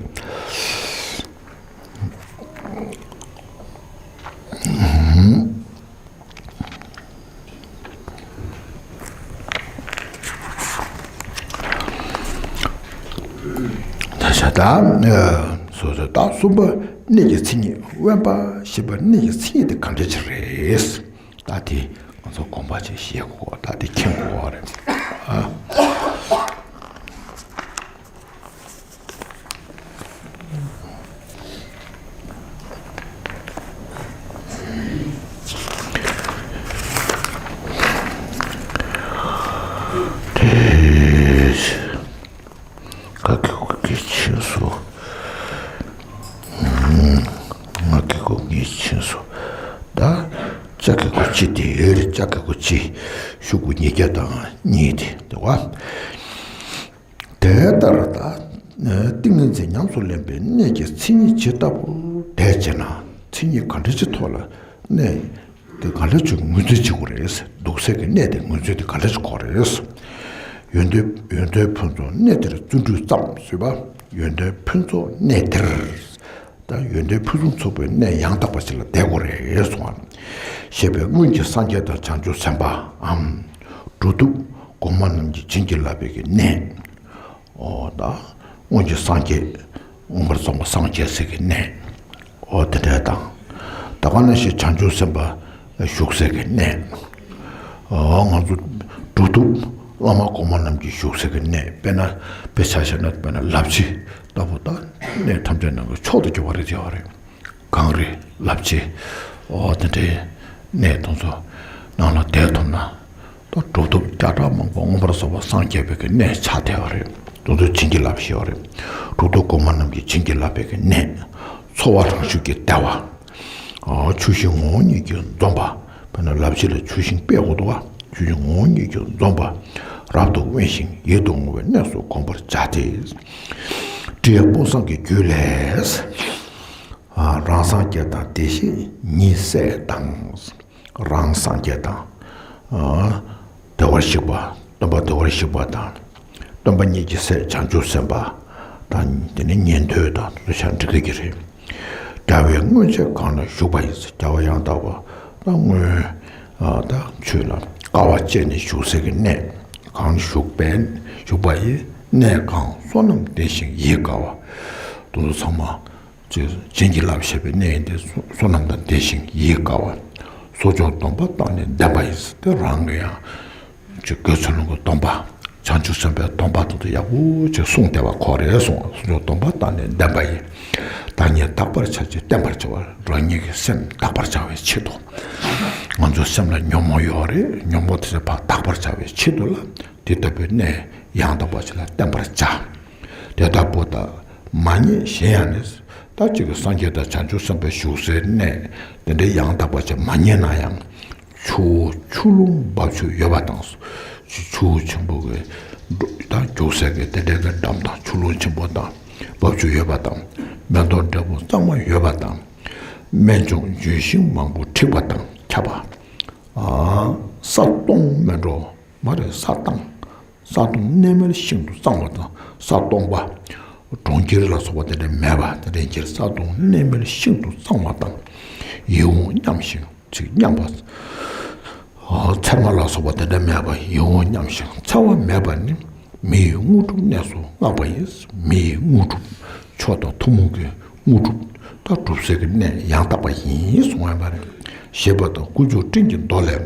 ད་ཆ་ད་སོ་སོ་ད་གསུམ་པ་གནས་ཀྱི་མཚན་ཉིད། དབེན་པ་ཞེས་པ་གནས་ཀྱི་མཚན་ཉིད་དེ་ག་འདྲ་ཅིག་རེད། ད་དེ་ང་ཚོ་དགོངས་པ་ཅིག་བཞེས་དགོས། ད་དེ་མཁྱེན་དགོས་པ་རེད། ཨ། དེ་ག་གི་གུ་གི་ཕྱིན་སོ། ང་གི་གུ་ངའི་ཕྱིན་སོ། ད་ཅ་གི་གུ་ཅི་དེ་ཡོད་རེད། ཅ་གི་གུ་ཅི། ཤོག་གུ་ཉིས་བརྒྱ་དང་གཉིས་དེ་འདུག་བ། དེ་ལྟར་ད་ཏིང་ངེ་འཛིན་ཉམས་སུ་ལེན་པའི་གནས་ཀྱི་མཚན་ཉིད་ཇི་ལྟ་བུ་དེ་བྱས་ན། མཚན་ཉིད་ག་འདྲ་ཅིག་ཐོག་ལ་གནས་དེ་ག་འདྲ་ཅིག་ངོས་འཛིན་བྱེད་དགོས་རེད། འདུག་སའི་གི་གནས་དེ་ངོས་འཛིན་དེ་ག་འདྲ་ཅིག་དགོས་རེད། ཡོན་ཏན་ཡོན་ཏན་ཕུན་ཚོགས་གནས་དེར་བརྩོན་འགྲུས་བརྩམས་ཟེར་བ། ཡོན་ཏན་ཕུན་ཚོགས་གནས་དེར། ད་ཡོན་ཏན་ཕུན་སུམ་ཚོགས་པའི་གནས་ཡང་དག་པ་ཞིག་ལ་བསྡད་དགོས་རེད་གསུངས་པ། ཞེས་པའི་སྔོན་གྱི་སངས་རྒྱས་དང་བྱང་ཆུབ་སེམས་དཔའམ། གྲུབ་ཐོབ་གོང་མ་རྣམས་ཀྱིས་བྱིན་གྱིས་བརླབས་པའི་གི་གནས། འོ་ད་སྔོན་གྱི་སངས་རྒྱས། མངོན་པར་རྫོགས་པ་སངས་རྒྱས་ཟེར་གི་གནས། འོ་དེ་འདྲ་དང་། ད་ག་ནང་བཞིན་བྱང་ཆུབ་སེམས་དཔའ་བཞུགས་སའི་གི་གནས། འོ་ང་ཚོ་གྲུབ་ཐོབ་བླ་མ་གོང་མ་རྣམས་ཀྱིས་བཞུགས་སའི་གི་གནས། དཔེར་ན་དཔེ་ཆ་བཞག་ན་དཔེར་ན་ལབ་ཕྱི་ལྟ་བུ་ད་གནས་ཐམས་ཅད་ནང་གི་མཆོག་ཏུ་གྱུར་པ་རེད་བྱ་བ་རེད། གངས་རི་ལབ་ཕྱི། འོ་དེ་འདྲའི་གནས་དེ་ཚོ་ནང་ལ་བསྡད་ཐུབ་ན། ད་གྲུབ་ཐོབ་བརྒྱ་ཕྲག་མང་པོ་མངོན་པར་རྫོགས་པར་སངས་རྒྱས་པའི་གི་གནས་ཆགས་བསྡད་པ་རེད། དེ་ཚོ་བྱིན་གྱིས་བརླབས་ཞེས་པ་རེད། གྲུབ་ཐོབ་གོང་མ་རྣམས་ཀྱིས་བྱིན་གྱིས་བརླབས་པའི་གི་གནས། འཚོ་བ་རང་བཞིན་གྱིས་བདེ་བ། ཨ་ཆུ་ཤིང་ངོ་བོ་ཉིད་ཀྱིས་འཛོམས་པ། དཔེར་ན་ལབ་ཕྱི་ལ་ཆུ་ཤིང་དཔེ་འོ་དོ་བ། ཆུ་ཤིང་ངོ་བོ་ཉིད་ཀྱིས་འཛོམས་པ། རབ་ཏུ་དབེན་ཞིང་ཡིད་དུ་འོང་བའི་གནས་སུ་བསྒོམ་པར་བྱ་སྟེ། ཏྲི་ཡ་དཔུང་བཟང་གི་རྒྱུད་ལས། ཨ་རང་སངས་རྒྱས་དང་བདེ་གཤེགས་ཉིད་སྲས་དང་། རང་སངས་རྒྱས་དང་། ཨ་བདེ་བར་གཤེགས་པ། སྟོན་པ་བདེ་བར་གཤེགས་པ་དང་། སྟོན་པ་ཉིད་ཀྱི་སྲས་བྱང་ཆུབ་སེམས་དཔའ་དང་། དེ་ནི་ཉན་ཐོས་དང་དེ་ཚོ་ཆ་འགྲིག་གི་རེད། འདྲ་བའི་སྔོན་ཆད་གང་ན་བཞུགས་པ་ཡི། རྒྱལ་བ་ཡང་དག་པ་དང་སྔོན་ཨ་ད་ཆོས་ལ་དཀའ་བ་སྤྱད་ནས་བཞུགས་སའི་གི་གནས་གང་བཞུགས་པའི་བཞུགས་པ་ཡི། གནས་གང་བསོད་ནམས་ལྡན་ཞིང་ཡིད་དགའ་བ། དེ་ཚོ་ཚང་མ། ཅེས་བྱིན་གྱིས་བརླབས་བཞག་པའི་གནས་ཡིན་ཏེ། བསོད་ནམས་དང་ལྡན་ཞིང་ཡིད་དགའ་བ། གསོ་སྦྱོང་སྡོམ་པ་བཏང་ནས་ལྡན་པ་ཡིན། དེ་རང་གི་ཡང་ཅིག་དགེ་ཚུལ་སློང་གི་སྡོམ་པ། བྱང་ཆུབ་སེམས་དཔའི་སྡོམ་པ་དེ་ཚོ་ཡག་པོ་ཅིག་བསྲུངས་བསྡད་པ་ཁོ་རེད་གསུངས། གསོ་སྦྱོང་སྡོམ་པ་བཏང་ནས་ལྡན་པ་ཡིན། བདག་ཉིད་དག་པར་བྱ་ཕྱིར་བསྟེན་པར་བྱ་བ། རང་ཉིད་ཀྱི་སེམས་དག་པར་བྱ་བའི་ཆེད་དུ། ང་ཚོའི་སེམས་ལ་ཉོན་མོངས་ཡོད་རེད། ཉོན་མོངས་དེ་ཚོ་ཕར་དག་པར་བྱ་བའི་ཆེད་དུ་ལ། དེ་ལྟ་བུའི་གནས་ཡང་དག་པ་ཞིག་ལ་བསྟེན་པར་བྱ། དེ་ལྟ་བུ་དག་མ་རྙེད་གཞན་ཡང་ནི། ད་ཅིག་གི་སངས་རྒྱས་དང་བྱང་ཆུབ་སེམས་དཔའི་བཞུགས་སའི་གནས་དེ་འདྲའི་ཡང་དག་པ་ཅིག་མ་རྙེད་ན་ཡང་། ཆུ་བོ་ཆུ་ཀླུང་འབབ་ཆུ་ཡོད་པ་དང་། ཆུ་བོ་ཆེན་པོ་གི་ད་རྒྱུག་སའི་གི་དེ་འདྲའི་གི་འགྲམ་དང་། ཆུ་ཀླུང་ཆེན་པོ་དང་འབབ་ཆུ་ཡོད་པ་དང་། མེ་ཏོག་འབྲས་བུ་གཙང་མ་ཡོད་པ་དང་། སྨན་ལྗོངས་ལྗོན་ཤིང་མང་པོ་འཁྲིགས་པ་དང་ཁྱབ་པ། ས་སྟོང་མེ་འགྲོ་མ་རེད། ས་དྭངས། ས་དྭངས་གནས་མལ་ཤིན་ཏུ་གཙང་བ་དང་ ས་སྟོང་པ། གྲོང་ཁྱེར་ལ་སོགས་པ་དེ་འདྲ་མེད་པ། དེ་འདྲའི་ཕྱིར་ས་དང་གནས་མལ་ཤིན་ཏུ་གཙང་བ་དང་། ཡིད་འོང་མཉམ་ཞིང་ཚིག་མཉམ་པ། ཚེར་མ་ལ་སོགས་པ་དེ་འདྲ་མེད་པ། ཡིད་འོང་མཉམ་ཞིང་འཚེ་བ་མེད་པ་ནི་མི་ཡི་དངོས་གྲུབ་གནས་སུ་བསྔགས་པ་ཡིན། མི་ཡི་དངོས་གྲུབ། མཆོག་དང་ཐུན་མོང་གི་དངོས་གྲུབ། ད་གྲུབ་སའི་གནས་ཡང་དག་པ་ཡིན་གསུངས་པ་རེད། ཞེས་པ་དང་དཀོན་མཆོག་སྤྲིན་གྱི་མདོ་ལས།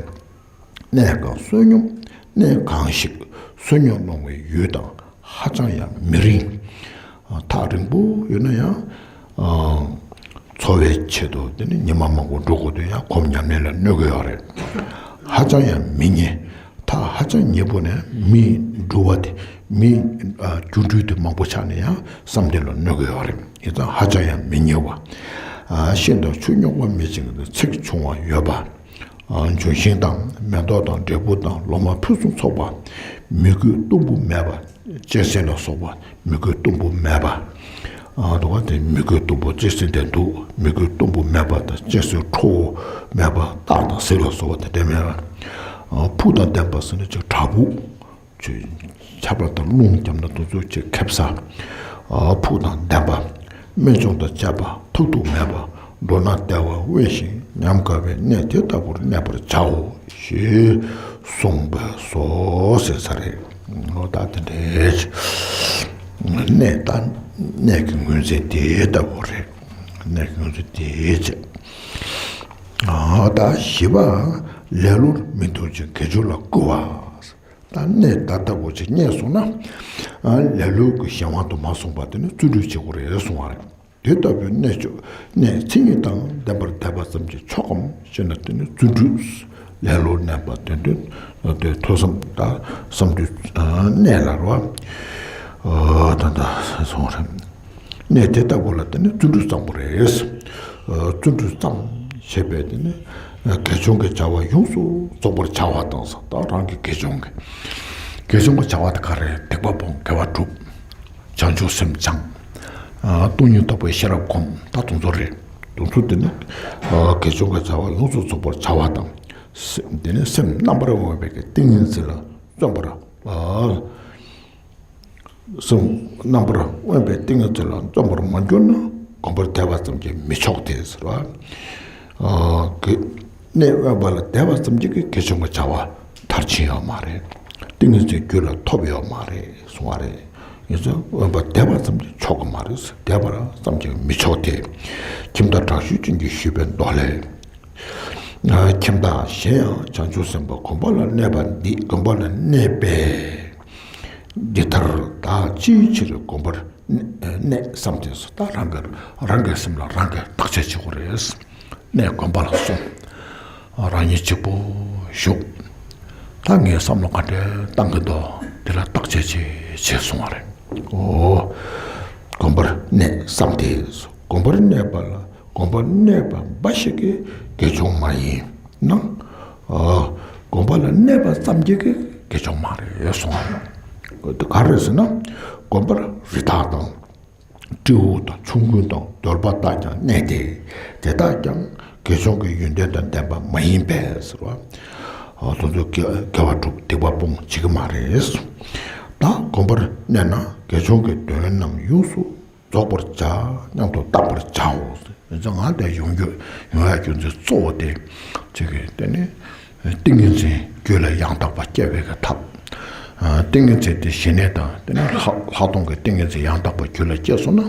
གནས་གང་བསོད་སྙོམས། གནས་གང་ཞིག་བསོད་སྙོམས་གནང་བའི་ཡུལ་དང་ཧ་ཅང་ཡང་མི་རིང་། ཐག་རིང་པོ་ཡོད་ན་ཡང་། འཚོ་བའི་ཆེད་དུ་དེ་ནི་ཉི་མ་མང་པོ་འགྲོ་དགོས་དུས་ཡང་ཁོམ་ཉམས་ལེན་ལ་གནོད་ཀྱི་ཡོད་རེད། ཧ་ཅང་ཡང་མི་ཉེ། ཐག་ཧ་ཅང་ཉེ་པོ་ནས་མི་འགྲོ་བ་དེ་མི་རྒྱུ་འགྲུལ་དེ་མང་པོ་ཆགས་ནས་ཡང་བསམ་གཏན་ལ་གནོད་ཀྱི་ཡོད་རེད། ཡིན་ཙང་ཧ་ཅང་ཡང་མི་ཉེ་བ། ཤིན་ཏུ་ཆུ་རྙོག་པ་མེད་ཅིང་ཚིག་ཆུང་བ་ཡོད་པ། ལྗོན་ཤིང་དང་མེ་ཏོག་དང་འབྲས་བུ་དང་ལོ་མ་ཕུན་སུམ་ཚོགས་པ། མོས་གུས་གཏུམ་པོ་མེད་པ། གཅན་གཟན་ལ་སོགས་པ་མོས་གུས་གཏུམ་པོ་མེད་པ། དུ་བ་དེ་མོས་གུས་གཏུམ་པོ་གཅན་གཟན་དེ་འདུག་མོས་གུས་གཏུམ་པོ་མེད་པ་དང་གཅན་གཟན་ཁྲོ་བོ་མེད་པ། སྟག་དང་གཟིག་ལ་སོགས་པ་དེ་འདྲ་མེད་པ། ཕུགས་དང་ལྡན་པ་ཟེར་ན་ཅིག་བྲག་ཕུག་ཆོས། ཆར་པ་དང་རླུང་བརྒྱབ་ན་དུས་ཚོད་ཅིག་ཁེབས་ས། ཨ། ཕུགས་དང་ལྡན་པ། རྨད་བྱུང་དང་བཅས་པ་ཐོགས་རྡུགས་མེད་པ། འགྲོ་ན་བདེ་བ་དབེན་ཞིང་ཉམས་དགའ་བའི་གནས་དེ་ལྟ་བུར་གནས་པར་བྱའོ། ཞེས་གསུངས་པས་སོ་ཟེར་ས་རེད། འོ་ད་དེ་འདྲའི་གནས་ད་གནས་ཀྱི་ངོས་འཛིན་དེ་ལྟ་བུ་རེད། གནས་ཀྱི་ངོས་འཛིན་དེ་བྱས། ཨ་ད་བཞི་པ། ལེ་ལོར་མི་འདོར་ཅིང་དགེ་སྦྱོར་ལ་བསྐུལ་བ། ད་གནས་ད་ལྟ་བུ་ཅིག་རྙེད་སོང་ན། ཨ། ལེ་ལོ་གི་གཞན་དབང་དུ་མ་སོང་བར་དེ་ནི་བརྩོན་འགྲུས་བྱེད་དགོས་རེད་གསུང་བ་རེད། དེ་ལྟ་བུའི་གནས་བཅུ་གནས་མཚན་ཉིད་དང་ལྡན་པར་བསྡད་པ་ཙམ་གྱིས་ཆོག་གམ་ཞེ་ན། དེ་ནི་བརྩོན་འགྲུས། ལེ་ལོ་གནས་པ་དོན་དུ་དེ་ཐོས་བསམ་དང་བསམ་གྲུས་གནས་ལ་རོ། ཨ། ད་ད་སོང་རེད། གནས་དེ་ལྟ་བུ་ལ་དེ་ནི་བརྩོན་འགྲུས་བརྩམ་དགོས་རེད། ཨ། བརྩོན་འགྲུས་བརྩམ་བྱས་པས་དེ་ནི་དགེ་སྦྱོང་གི་བྱ་བ་ཡོངས་སུ་རྫོགས་པར་བྱ་བ་དང་ཟེར། ད་རང་གི་དགེ་སྦྱོང་གི་དགེ་སྦྱོང་གི་བྱ་བ་དེ་ག་རེ། སྡིག་པ་སྤོང་། དགེ་བ་སྒྲུབ། བྱང་ཆུབ་སེམས་སྦྱང་། ཨ། སྟོང་ཉིད་རྟོགས་པའི་ཤེས་རབ་སྒོམ། ད་དེ་ཚོ་རེད། དེ་ཚོ་དེ་ནི་ཨ་དགེ་སྦྱོང་གི་བྱ་བ་ཡོངས་སུ་རྫོགས་པར་བྱ་བ་དང་། སེམས་དེ་ནི་སེམས་རྣམ་པར་དབེན་པའི་གི་ཏིང་ངེ་འཛིན་ལ་བརྩོན་པར། ཨ། སེམས་རྣམ་པར་དབེན་པའི་ཏིང་ངེ་འཛིན་ལ་བརྩོན་པར་མ་གྱུར་ན་སྒོམ་པར་བསྡད་པ་ཙམ་གྱིས་མི་ཆོག་སྟེ་ཟེར་བ། ཨ། གི་གནས་དབེན་པ་ལ་བསྡད་པ་ཙམ་གྱིས་དགེ་སྦྱོང་གི་བྱ་བ་མཐར་ཕྱིན་ཡོད་མ་རེད། ཏིང་ངེ་འཛིན་རྒྱུད་ལ་ཐོབ་ཡོད་མ་རེད་གསུང་བ་རེད། ཡིན་ཙང་དབེན་པ་བསྡད་པ་ཙམ་གྱིས་ཆོག་གི་མ་རེད། བསྡད་པ་ཙམ་གྱིས་མི་ཆོག་སྟེ། ཁྱིམ་བདག་དྲག་ཤུལ་ཅན་གྱིས་ཞུས་པའི་མདོ་ལས། ཁྱིམ་བདག་གཞན་ཡང་བྱང་ཆུབ་སེམས་དཔའ་གོམས་པ་ལ་གནས་པ་འདི། གོམས་པ་ལ་གནས་པས་འདི་ལྟར་བདག་ཅིའི་ཕྱིར་གོམས་པར་གནས་བསམ་སྟེ། ད་རང་གི་རང་གི་སེམས་ལ་རང་གིས་བརྟག་དཔྱད་བྱེད་དགོས་རེད། གནས་གོམས་པ་ལ་སོང་། རང་ཉིད་གཅིག་པུ་བཞུགས། ད་ངས་བསམ་བློ་ག་འདྲ་བཏང་གི་འདུག་དེ་ལ་བརྟག་དཔྱད་བྱེད་ཅེས་གསུང་བ་རེད། ཨོ། གོམས་པར་གནས་བསམ་སྟེ། གོམས་པར་གནས་པ་ལ། གོམས་པར་གནས་པ་འབའ་ཞིག་གིས་དགེ་སྦྱོང་མ་ཡིན་ན། ཨ། གོམས་པ་ལ་གནས་པ་ཙམ་གྱིས་དགེ་སྦྱོང་མ་རེད་གསུང་བ་རེད། དེ་ག་རེ་ཟེར་ན། གོམས་པར་རི་དྭགས་དང་། སྤྲེའུ་དང་ཆོམ་རྐུན་དང་གདོལ་པ་དག་ཀྱང་གནས་ཏེ། དེ་དག་ཀྱང་དགེ་སྦྱོང་གི་ཡོན་ཏན་དང་ལྡན་པ་མ་ཡིན་པས་ཟེར་བ། ཨ། དེ་ཚོ་དགེ་དགེ་བ་སྒྲུབ། སྡིག་པ་སྤོང་བྱེད་ཀྱི་མ་རེད། ད་གོམས་པར་གནས་ན་དགེ་སྦྱོང་གི་དོན་རྣམས་ཡོངས་སུ་རྫོགས་པར་བྱ། སྙམ་དུ་བརྟག་པར་བྱའོ། ཡིན་ཙང་ང་དེ་ཡོང་རྒྱུ་ཡོང་ཡ་རྒྱུ་མཚན་གཙོ་བོ་དེ་ཅིག་གི་དེ་ནི་ཏིང་ངེ་འཛིན་རྒྱུད་ལ་ཡང་དག་པ་སྐྱེ་བའི་གི་ཐབས། ཏིང་ངེ་འཛིན་དེ་ཞི་གནས་དང་དེ་ནི་ལྷག་ལྷག་མཐོང་གི་ཏིང་ངེ་འཛིན་ཡང་དག་པ་རྒྱུད་ལ་སྐྱེས་སོང་ན།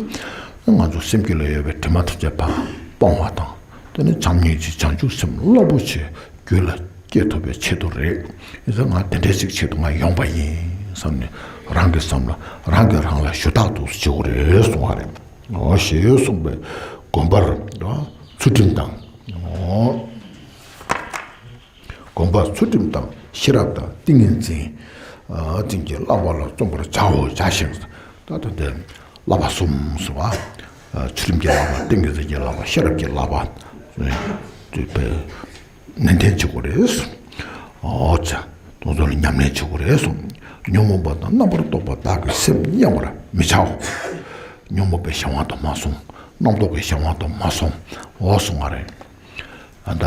ང་ཚོ་སེམས་རྒྱུད་ལ་ཡོད་པའི་དྲི་མ་ཐམས་ཅད་ཕར་སྤོང་བ་དང་། དེ་ནི་བྱམས་སྙིང་རྗེ་བྱང་ཆུབ་སེམས་རླབས་པོ་ཆེ་རྒྱུད་ལ་སྐྱེ་ཐུབ་པའི་ཆེད་དུ་རེད། ཡིན་ཙང་ང་དེ་འདྲའི་ཅིག་ཆེད་དུ་ང་ཡོང་པ་ཡིན་བསམ་ནས་རང་གི་བསམ་ལ་རང་གིས་རང་ལ་ཞུ་དག་ཏུ་བྱེད་དགོས་རེད་གསུང་བ་རེད། འོ་ཞེས་གསུངས་པས་གོམས་པར་ཚུལ་ཁྲིམས་དང་། འོ། གོམས་པ་ཚུལ་ཁྲིམས་དང་ཤེས་རབ་དང་ཏིང་ངེ་འཛིན། ཨ། འཛིན་གྱིས་བསླབ་པ་ལ་བརྩོན་པར་བྱའོ། བྱ་ཞིང་། ད་ལྟ་འདི་བསླབ་པ་གསུམ་ཟེར་བ། ཨ། ཚུལ་ཁྲིམས་ཀྱི་བསླབ་པ། ཏིང་ངེ་འཛིན་གྱི་བསླབ་པ། ཤེས་རབ་ཀྱི་བསླབ་པ། དེ་ནན་ཏན་བྱེད་དགོས་རེད། འོ་ཙི། དེ་ཚོ་ལ་ཉམས་ལེན་བྱེད་དགོས་རེད་གསུངས། ཉོན་མོངས་པ་དང་རྣམ་པར་རྟོག་པ་དག་གི་སེམས་གཡེང་བར་མི་བྱའོ། ཉོན་མོངས་པའི་གཞན་དབང་དུ་མ་སོང་། རྣམ་རྟོག་གི་གཞན་དབང་དུ་མ་སོང་། འོ་གསུང་བ་རེད། ཨ་ད།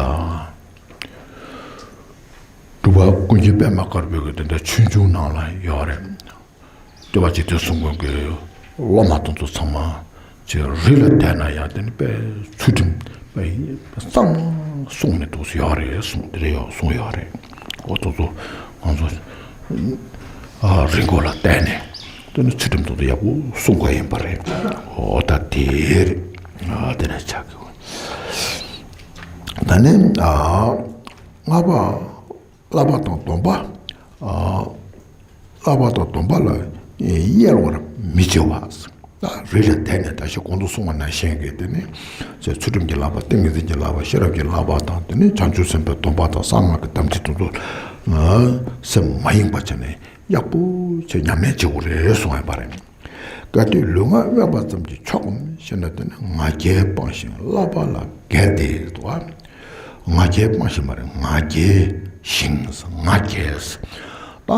འབྲུག་པ་ཀུན་མཁྱེན་པད་མ་དཀར་པོའི་གི་དེ་འདྲ་ཆོས་འབྱུང་ནང་ལ་ཡོད་རེད། སྐྱོབ་པ་འཇིག་རྟེན་གསུམ་མགོན་གྱི་སློབ་མ་དེ་ཚོ་ཚང་མ་ཅིག་རི་ལ་བསྡད་ན་ཡང་དེ་ནི་དཔེ་ཚུལ་ཁྲིམས་དཔེ་གཙང་མ་སྲུང་ནས་འདུག་སེ་ཡོད་རེད་གསུངས། དེ་འདྲ་ཡང་གསུངས་ཡོད་རེད། འོ་དེ་ཚོ་ང་ཚོ་ཨ་རི་མགོ་ལ་བསྡད་ནས་དེ་ནི་ཚུལ་ཁྲིམས་དེ་ཚོ་ཡག་པོ་སྲུང་དགོས་ཡིན་པ་རེད། འོ་ད་དེ་རེད། ཨ་དེ་ནས་ཆགས་ཀྱི། ད་ནི་ཨ་ལྔ་པ། བསླབ་པ་དང་སྡོམ་པ། ཨ་བསླབ་པ་དང་སྡོམ་པ་ལ་གཡེལ་བར་མི་བྱེད་པ། ད་རི་ལ་བསྡད་ནས་ད་ཞིག་གོང་དུ་གསུངས་པ་ནང་བཞིན་གྱི་དེ་ནི་ཚུལ་ཁྲིམས་ཀྱི་བསླབ་པ། ཏིང་ངེ་འཛིན་གྱི་བསླབ་པ། ཤེས་རབ་ཀྱི་བསླབ་པ་དང་། དེ་ནི་བྱང་ཆུབ་སེམས་དཔའི་སྡོམ་པ་དང་གསང་སྔགས་ཀྱི་དམ་ཚིག་དེ་ཚོ་སེམས་མ་གཡེངས་པ་བྱས་ནས་ཡག་པོ་བྱས་ཉམས་ལེན་བྱེད་དགོས་རེད་གསུངས་ཡོད་པ་རེད། གལ་ཏེ་ལུས་ངག་དབེན་པ་ཙམ་གྱིས་ཆོག་གམ་ཞེ་ན། དེ་ནི་ང་རྒྱལ་སྤངས་ཤིང་བསླབ་པ་ལ་འགལ་ཏེ་འདུག་ག་ང་རྒྱལ་སྤངས་ཤིང་མ་རེད། ང་རྒྱལ་ཞིང་ང་རྒྱལ། ད་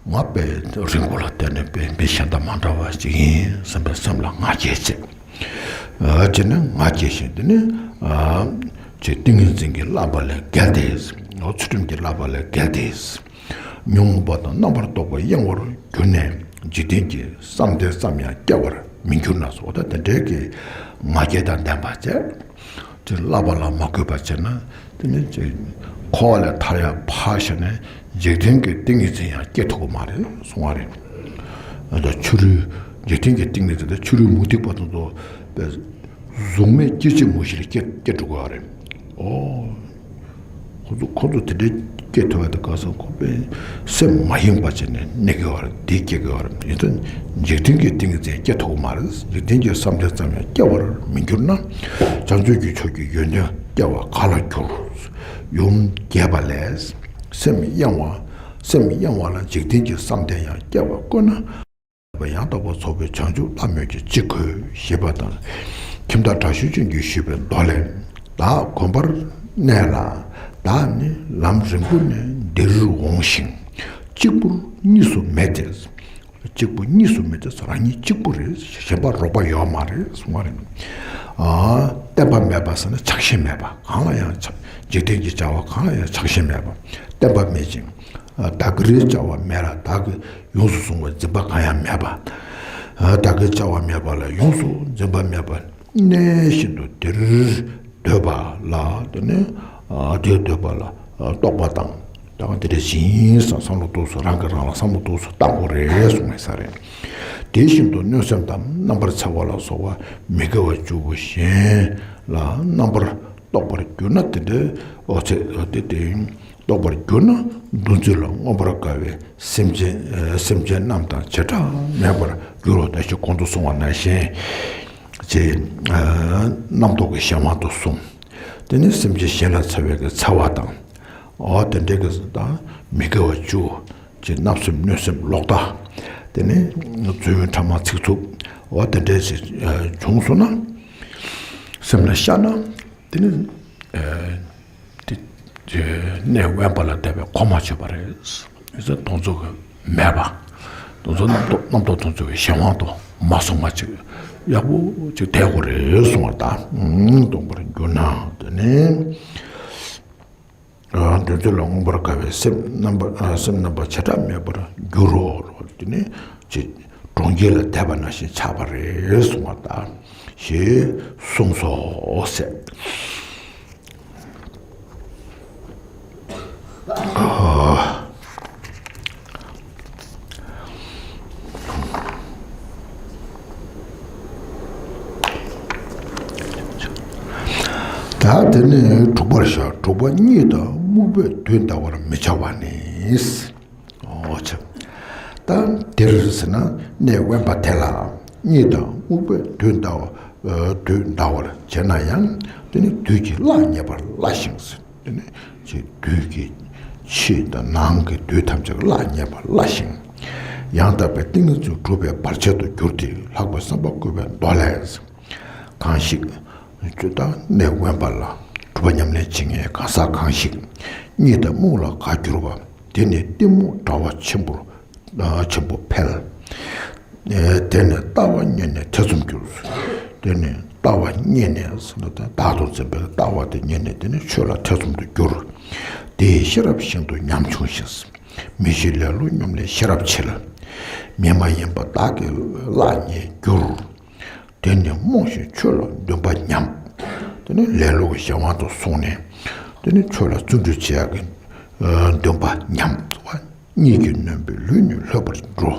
ང་དཔེ་རི་མགོ་ལ་བསྡད་ནས་དཔེ་མི་གཞན་དང་མ་འདྲ་བ་ཅིག་ཡིན་བསམ་པའི་སེམས་ལ་ང་རྒྱལ་བྱེད། ཨ་བྱས་ནས་ང་རྒྱལ་ཞིང་དེ་ནི་ཨ་ཅིག་ཏིང་ངེ་འཛིན་གྱི་བསླབ་པ་ལས་འགལ་ཏེ། ཚུལ་ཁྲིམས་ཀྱི་བསླབ་པ་ལས་འགལ་ཏེ། ཉོན་མོངས་པ་དང་རྣམ་པར་རྟོག་པ་གཡེང་བར་གྱུར་ནས་འཇིག་རྟེན་གྱི་བསམ་གཏན་ཙམ་ཡང་སྐྱེ་བར་མི་འགྱུར་ན་ཟེར། འོ་ད་དེ་འདྲའི་གི་ང་རྒྱལ་དང་ལྡན་པ་བྱས། དེ་བསླབ་པ་ལ་མ་གུས་པ་བྱས་ན་དེ་ནི་ཅིག་འཁོར་བ་ལས་ཐར་ཡ་ཕར་བཞག་ནས་འཇིག་རྟེན་གྱི་ཏིང་ངེ་འཛིན་ཡང་སྐྱེ་ཐུབ་ཀྱི་མ་རེད་གསུང་བ་རེད། ཨ་ད་ཕྱི་རོལ་འཇིག་རྟེན་གྱི་ཏིང་ངེ་འཛིན་དང་ཕྱི་རོལ་མུ་སྟེགས་པ་དེ་ཚོ་གཟུགས་མེད་སྐྱེ་མཆེད་མུ་བཞི་ལ་སྐྱེ་སྐྱེ་འགྲོ་གི་ཡོད་རེད། ཨོ། ཁོ་ཚོ་ཁོ་ཚོ་དེ་འདྲའི་སྐྱེ་ཐུབ་པ་དེ་ག་ས་ཁོ་པའི་སེམས་མ་གཡེངས་པ་བྱས་ནས་གནས་ཀྱི་ཡོད་རེད། དེ་སྐྱེ་གི་ཡོད་རེད། ཡིན་ཙང་འཇིག་རྟེན་གྱི་ཏིང་ངེ་འཛིན་སྐྱེ་ཐུབ་ཀྱི་མ་རེད། འཇིག་རྟེན་གྱི་བསམ་གཏན་ཙམ་ཡང་སྐྱེ་བར་མི་འགྱུར་ན། བྱང་ཆུབ་ཀྱི་ཕྱོགས་ཀྱི་ཡོན་ཏན་སྐྱེ་བ་ག་ལ་འགྱུར། ཡུམ་རྒྱས་པ་ལས། སེམས་གཡེང་བ། སེམས་གཡེང་བ་ལ་འཇིག་རྟེན་གྱི་བསམ་གཏན་ཡང་སྐྱེ་བ་དཀོན་ན། ཡང་དག་པར་རྫོགས་པའི་བྱང་ཆུབ་ལྷ་མོས་ཀྱིས་ཅི་དགོས་ཞེས་པ་དང་། ཁྱིམ་བདག་དྲག་ཤུལ་ཅན་གྱིས་ཞུས་པའི་མདོ་ལས། བདག་དགོན་པར་གནས་ལ། བདག་ནི་ལམ་རིང་པོ་ནས་འདིར་འོངས་ཤིང་། གཅིག་པུར་གཉིས་སུ་མེད་དེ། གཅིག་པུ་གཉིས་སུ་མེད་དེ། རང་ཉིད་གཅིག་པུ་རེད། གཞན་པ་རོགས་པ་ཡོད་མ་རེད་གསུང་བ་རེད། ཨ་བརྟེན་པ་མེད་པ་ཟེར་ན་ཆགས་ཞེན་མེད་པ། གང་ལ་ཡང་ཆགས། འཇིག་རྟེན་གྱི་བྱ་བ་གང་ལ་ཡང་ཆགས་ཞེན་མེད་པ། བརྟེན་པ་མེད་ཅིང་། ཨ་བདག་གིར་བྱ་བ་མེད་ལ། བདག་གིས་ཡོངས་སུ་བཟུང་བའི་འཛིན་པ་གང་ཡང་མེད་པ། ཨ་བདག་གིར་བྱ་བ་མེད་པ་ལ་ཡོངས་སུ་འཛིན་པ་མེད་པ། གནས་ཤིན་ཏུ་དེར་འདོད་པ་ལ། དེ་ནི་ཨ་དེར་འདོད་པ་ལ་ཨ་རྟོག་པ་དང་། ད་ག་དེ་འདྲ་ཞིག་ཡིན་བསམ་བསམ་བློ་ཏོག་ཙམ་རང་གིས་རང་ལ་བསམ་བློ་ཏོག་ཙམ་བཏང་དགོས་རེད་གསུངས་ཡོད་ས་རེད། དེ་བཞིན་དུ་གནོད་སེམས་དང་རྣམ་པར་འཚེ་བ་ལ་སོགས་པ་མི་དགེ་བ་བཅུ་པོ་གཞན་ལ་རྣམ་པར་རྟོག་པར་གྱུར་ན། དེ་འདྲའི་འོ་ཚེ་དེ་དེ་རྟོག་པར་གྱུར་ན། འདུ་འཛི་ལ་མངོན་པར་དགའ་བའི་སེམས་ཅན་སེམས་ཅན་རྣམས་དང་བྱེ་བྲག་མེད་པར་འགྱུར་རོ། ད་ཅི་གོང་དུ་གསུངས་པ་ནང་བཞིན་ཅེས་རྣམ་རྟོག་གི་གཞན་དབང་དུ་གསུངས། དེ་ནི་སེམས་ཅན་གཞན་ལ་འཚེ་བའི་གི་འཚེ་བ་དང་། འོ་དེ་འདྲའི་གི་དང་མི་དགེ་བ་བཅུ། ཅེས་བརྣབ་སེམས་གནོད་སེམས་ལོག་ལྟ། དེ་ནི་རྫུན་ཕྲ་མ་ཚིག་རྩུབ། འོ་དེ་འདྲའི་ཅིག་བྱུང་སོང་ན། སེམས་ལ་ཤར་ན། དེ་ནི་ཨ་དེ་དེ་གནས་དབེན་པ་ལ་བསྡད་པའི་གོ་མ་ཆོད་པ་རེད། ཡིན་ཙང་དེ་ཚོ་གི་མེད་པ། དེ་ཚོ་རྣམ་རྟོག་རྣམ་རྟོག་དེ་ཚོ་གི་གཞན་དབང་དུ་མ་སོང་བ་ཅིག་ཡག་པོ་ཅིག་བསྡད་དགོས་རེད་གསུངས་པ་དང་། ལྟུང་བར་གྱུར་ན་དེ་ནི་ཨ་འདུ་འཛི་ལ་མངོན་པར་དགའ་བའི་སེམས་རྣམ་པ་ཨ་སེམས་རྣམ་པ་བྱེ་བྲག་མེད་པར་འགྱུར་རོ། དེ་ནི་ཅིག་གྲོང་ཁྱེར་ལ་བསྡད་པ་ནང་བཞིན་ཆགས་པ་རེད་གསུངས་པ་དང་། ཞེས་གསུངས་སོ་ཟེར། ད་དེ་ནས་དྲུག་པར་བཞག། དྲུག་པ་གཉིད་དང་རྨུགས་པས་དུས་འདའ་བར་མི་བྱ་བ་ནི། འོ་ཆ། ད་དེར་ཟེར་ན་གནས་དབེན་པ་དེ་ལ་གཉིད་དང་རྨུགས་པས་དུས་འདའ་བ། དུས་འདའ་བར་བྱེད་ན་ཡང་། དེ་ནི་དུས་ཀྱི་གླགས་རྙེད་པར་སླ་ཞིང་ཟེར། དེ་ནི་ཅིག་དུས་ཀྱི་ཕྱི་དང་ནང་གི་དུས་ཐམས་ཅད་ཀྱི་གླགས་རྙེད་པར་སླ་ཞིང་། ཡང་དག་པའི་ཏིང་ངེ་འཛིན་གྲུབ་པའི་བར་ཆད་དུ་འགྱུར་ཏེ། ལྷག་པའི་བསམ་པ་བསྐུལ་བའི་མདོ་ལས། གང་ཞིག་ད་གནས་དབེན་པ་ལ་སྒྲུབ་པ་ཉམས་ལེན་བྱེད་མཁན་གང་ཟག་གང་ཞིག་གཉིད་དང་རྨུགས་ལ་དགའ་གྱུར་པ། དེ་ནི་གཏི་མུག་དྲ་བ་ཆེན་པོར་ཆེན་པོ་འཕེལ། དེ་ནི་ལྟ་བ་རྙེད་ནས་ཐེ་ཚོམ་འགྱུར། དེ་ནི་ལྟ་བ་རྙེད་ནས་བདག་ཏུ་འཛིན་པའི་ལྟ་བ་དེ་རྙེད་ནས་དེ་ནི་ཆོས་ལ་ཐེ་ཚོམ་དུ་འགྱུར། དེ་ཡི་ཤེས་རབ་ཤིན་ཏུ་ཉམ་ཆུང་ཞིང་། མི་ཤེས་ལེ་ལོ་སྙོམས་ལས་ཤེས་རབ་འཆལ། མི་མ་ཡིན་པ་བདག་གིས་གླགས་རྙེད་འགྱུར། དེ་ནི་རྨོངས་ཤིང་ཆོས་ལ་འདུན་པ་ཉམས། དེ་ནི་ལེ་ལོ་གི་གཞན་དབང་དུ་སོང་ནས། དེ་ནི་ཆོས་ལ་བརྩོན་འགྲུས་བྱེད་ཡག་གི་འདུན་པ་ཉམས། གཉིད་ཀྱིས་ནོན་པའི་ལུས་ནི་ལྷོད་པར་འགྲོ།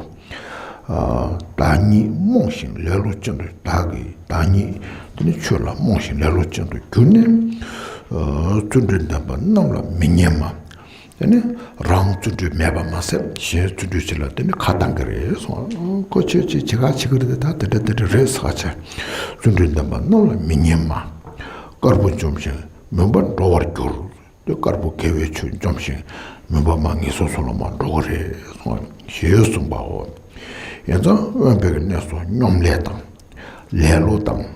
བདག་ཉིད་རྨོངས་ཤིང་ལེ་ལོ་ཅན་དུ། བདག་གིས་བདག་ཉིད་དེ་ནི་ཆོས་ལ་རྨོངས་ཤིང་ལེ་ལོ་ཅན་དུ་གྱུར་ནས། བརྩོན་འགྲུས་ལྡན་པ་རྣམས་ལ་མི་སྙན་སྨྲ། དེ་ནི་རང་བརྩོན་འགྲུས་མེད་པ་མ་ཟད་གཞན་བརྩོན་འགྲུས་བྱེད་ལ་དེ་ནི་ཁ་བཏང་གི་རེད་གསུངས། ཁོ་ཆོས་ཅིག་བྱེད་ག་བྱེད་གི་རེད། ད་དེ་འདྲ་དེ་འདྲ་རེད་ཟེར་ག་བྱས། བརྩོན་འགྲུས་ལྡན་པ་རྣམས་ལ་མི་སྙན་སྨྲ། དཀར་པོ་འཇོམས་ཤིང་མུན་པ་འགྲོ་བར་འགྱུར། དེ་དཀར་པོ་དགེ་བའི་ཆོས་འཇོམས་ཤིང་མུན་པ་མར་ངན་སོང་གསུམ་ལ་མར་འགྲོ་གི་རེད་གསུངས། ཞེས་གསུངས་པའོ། ཡིན་ཙང་དབེན་པའི་གནས་སུ་སྙོམ་ལས་དང་། ལེ་ལོ་དང་།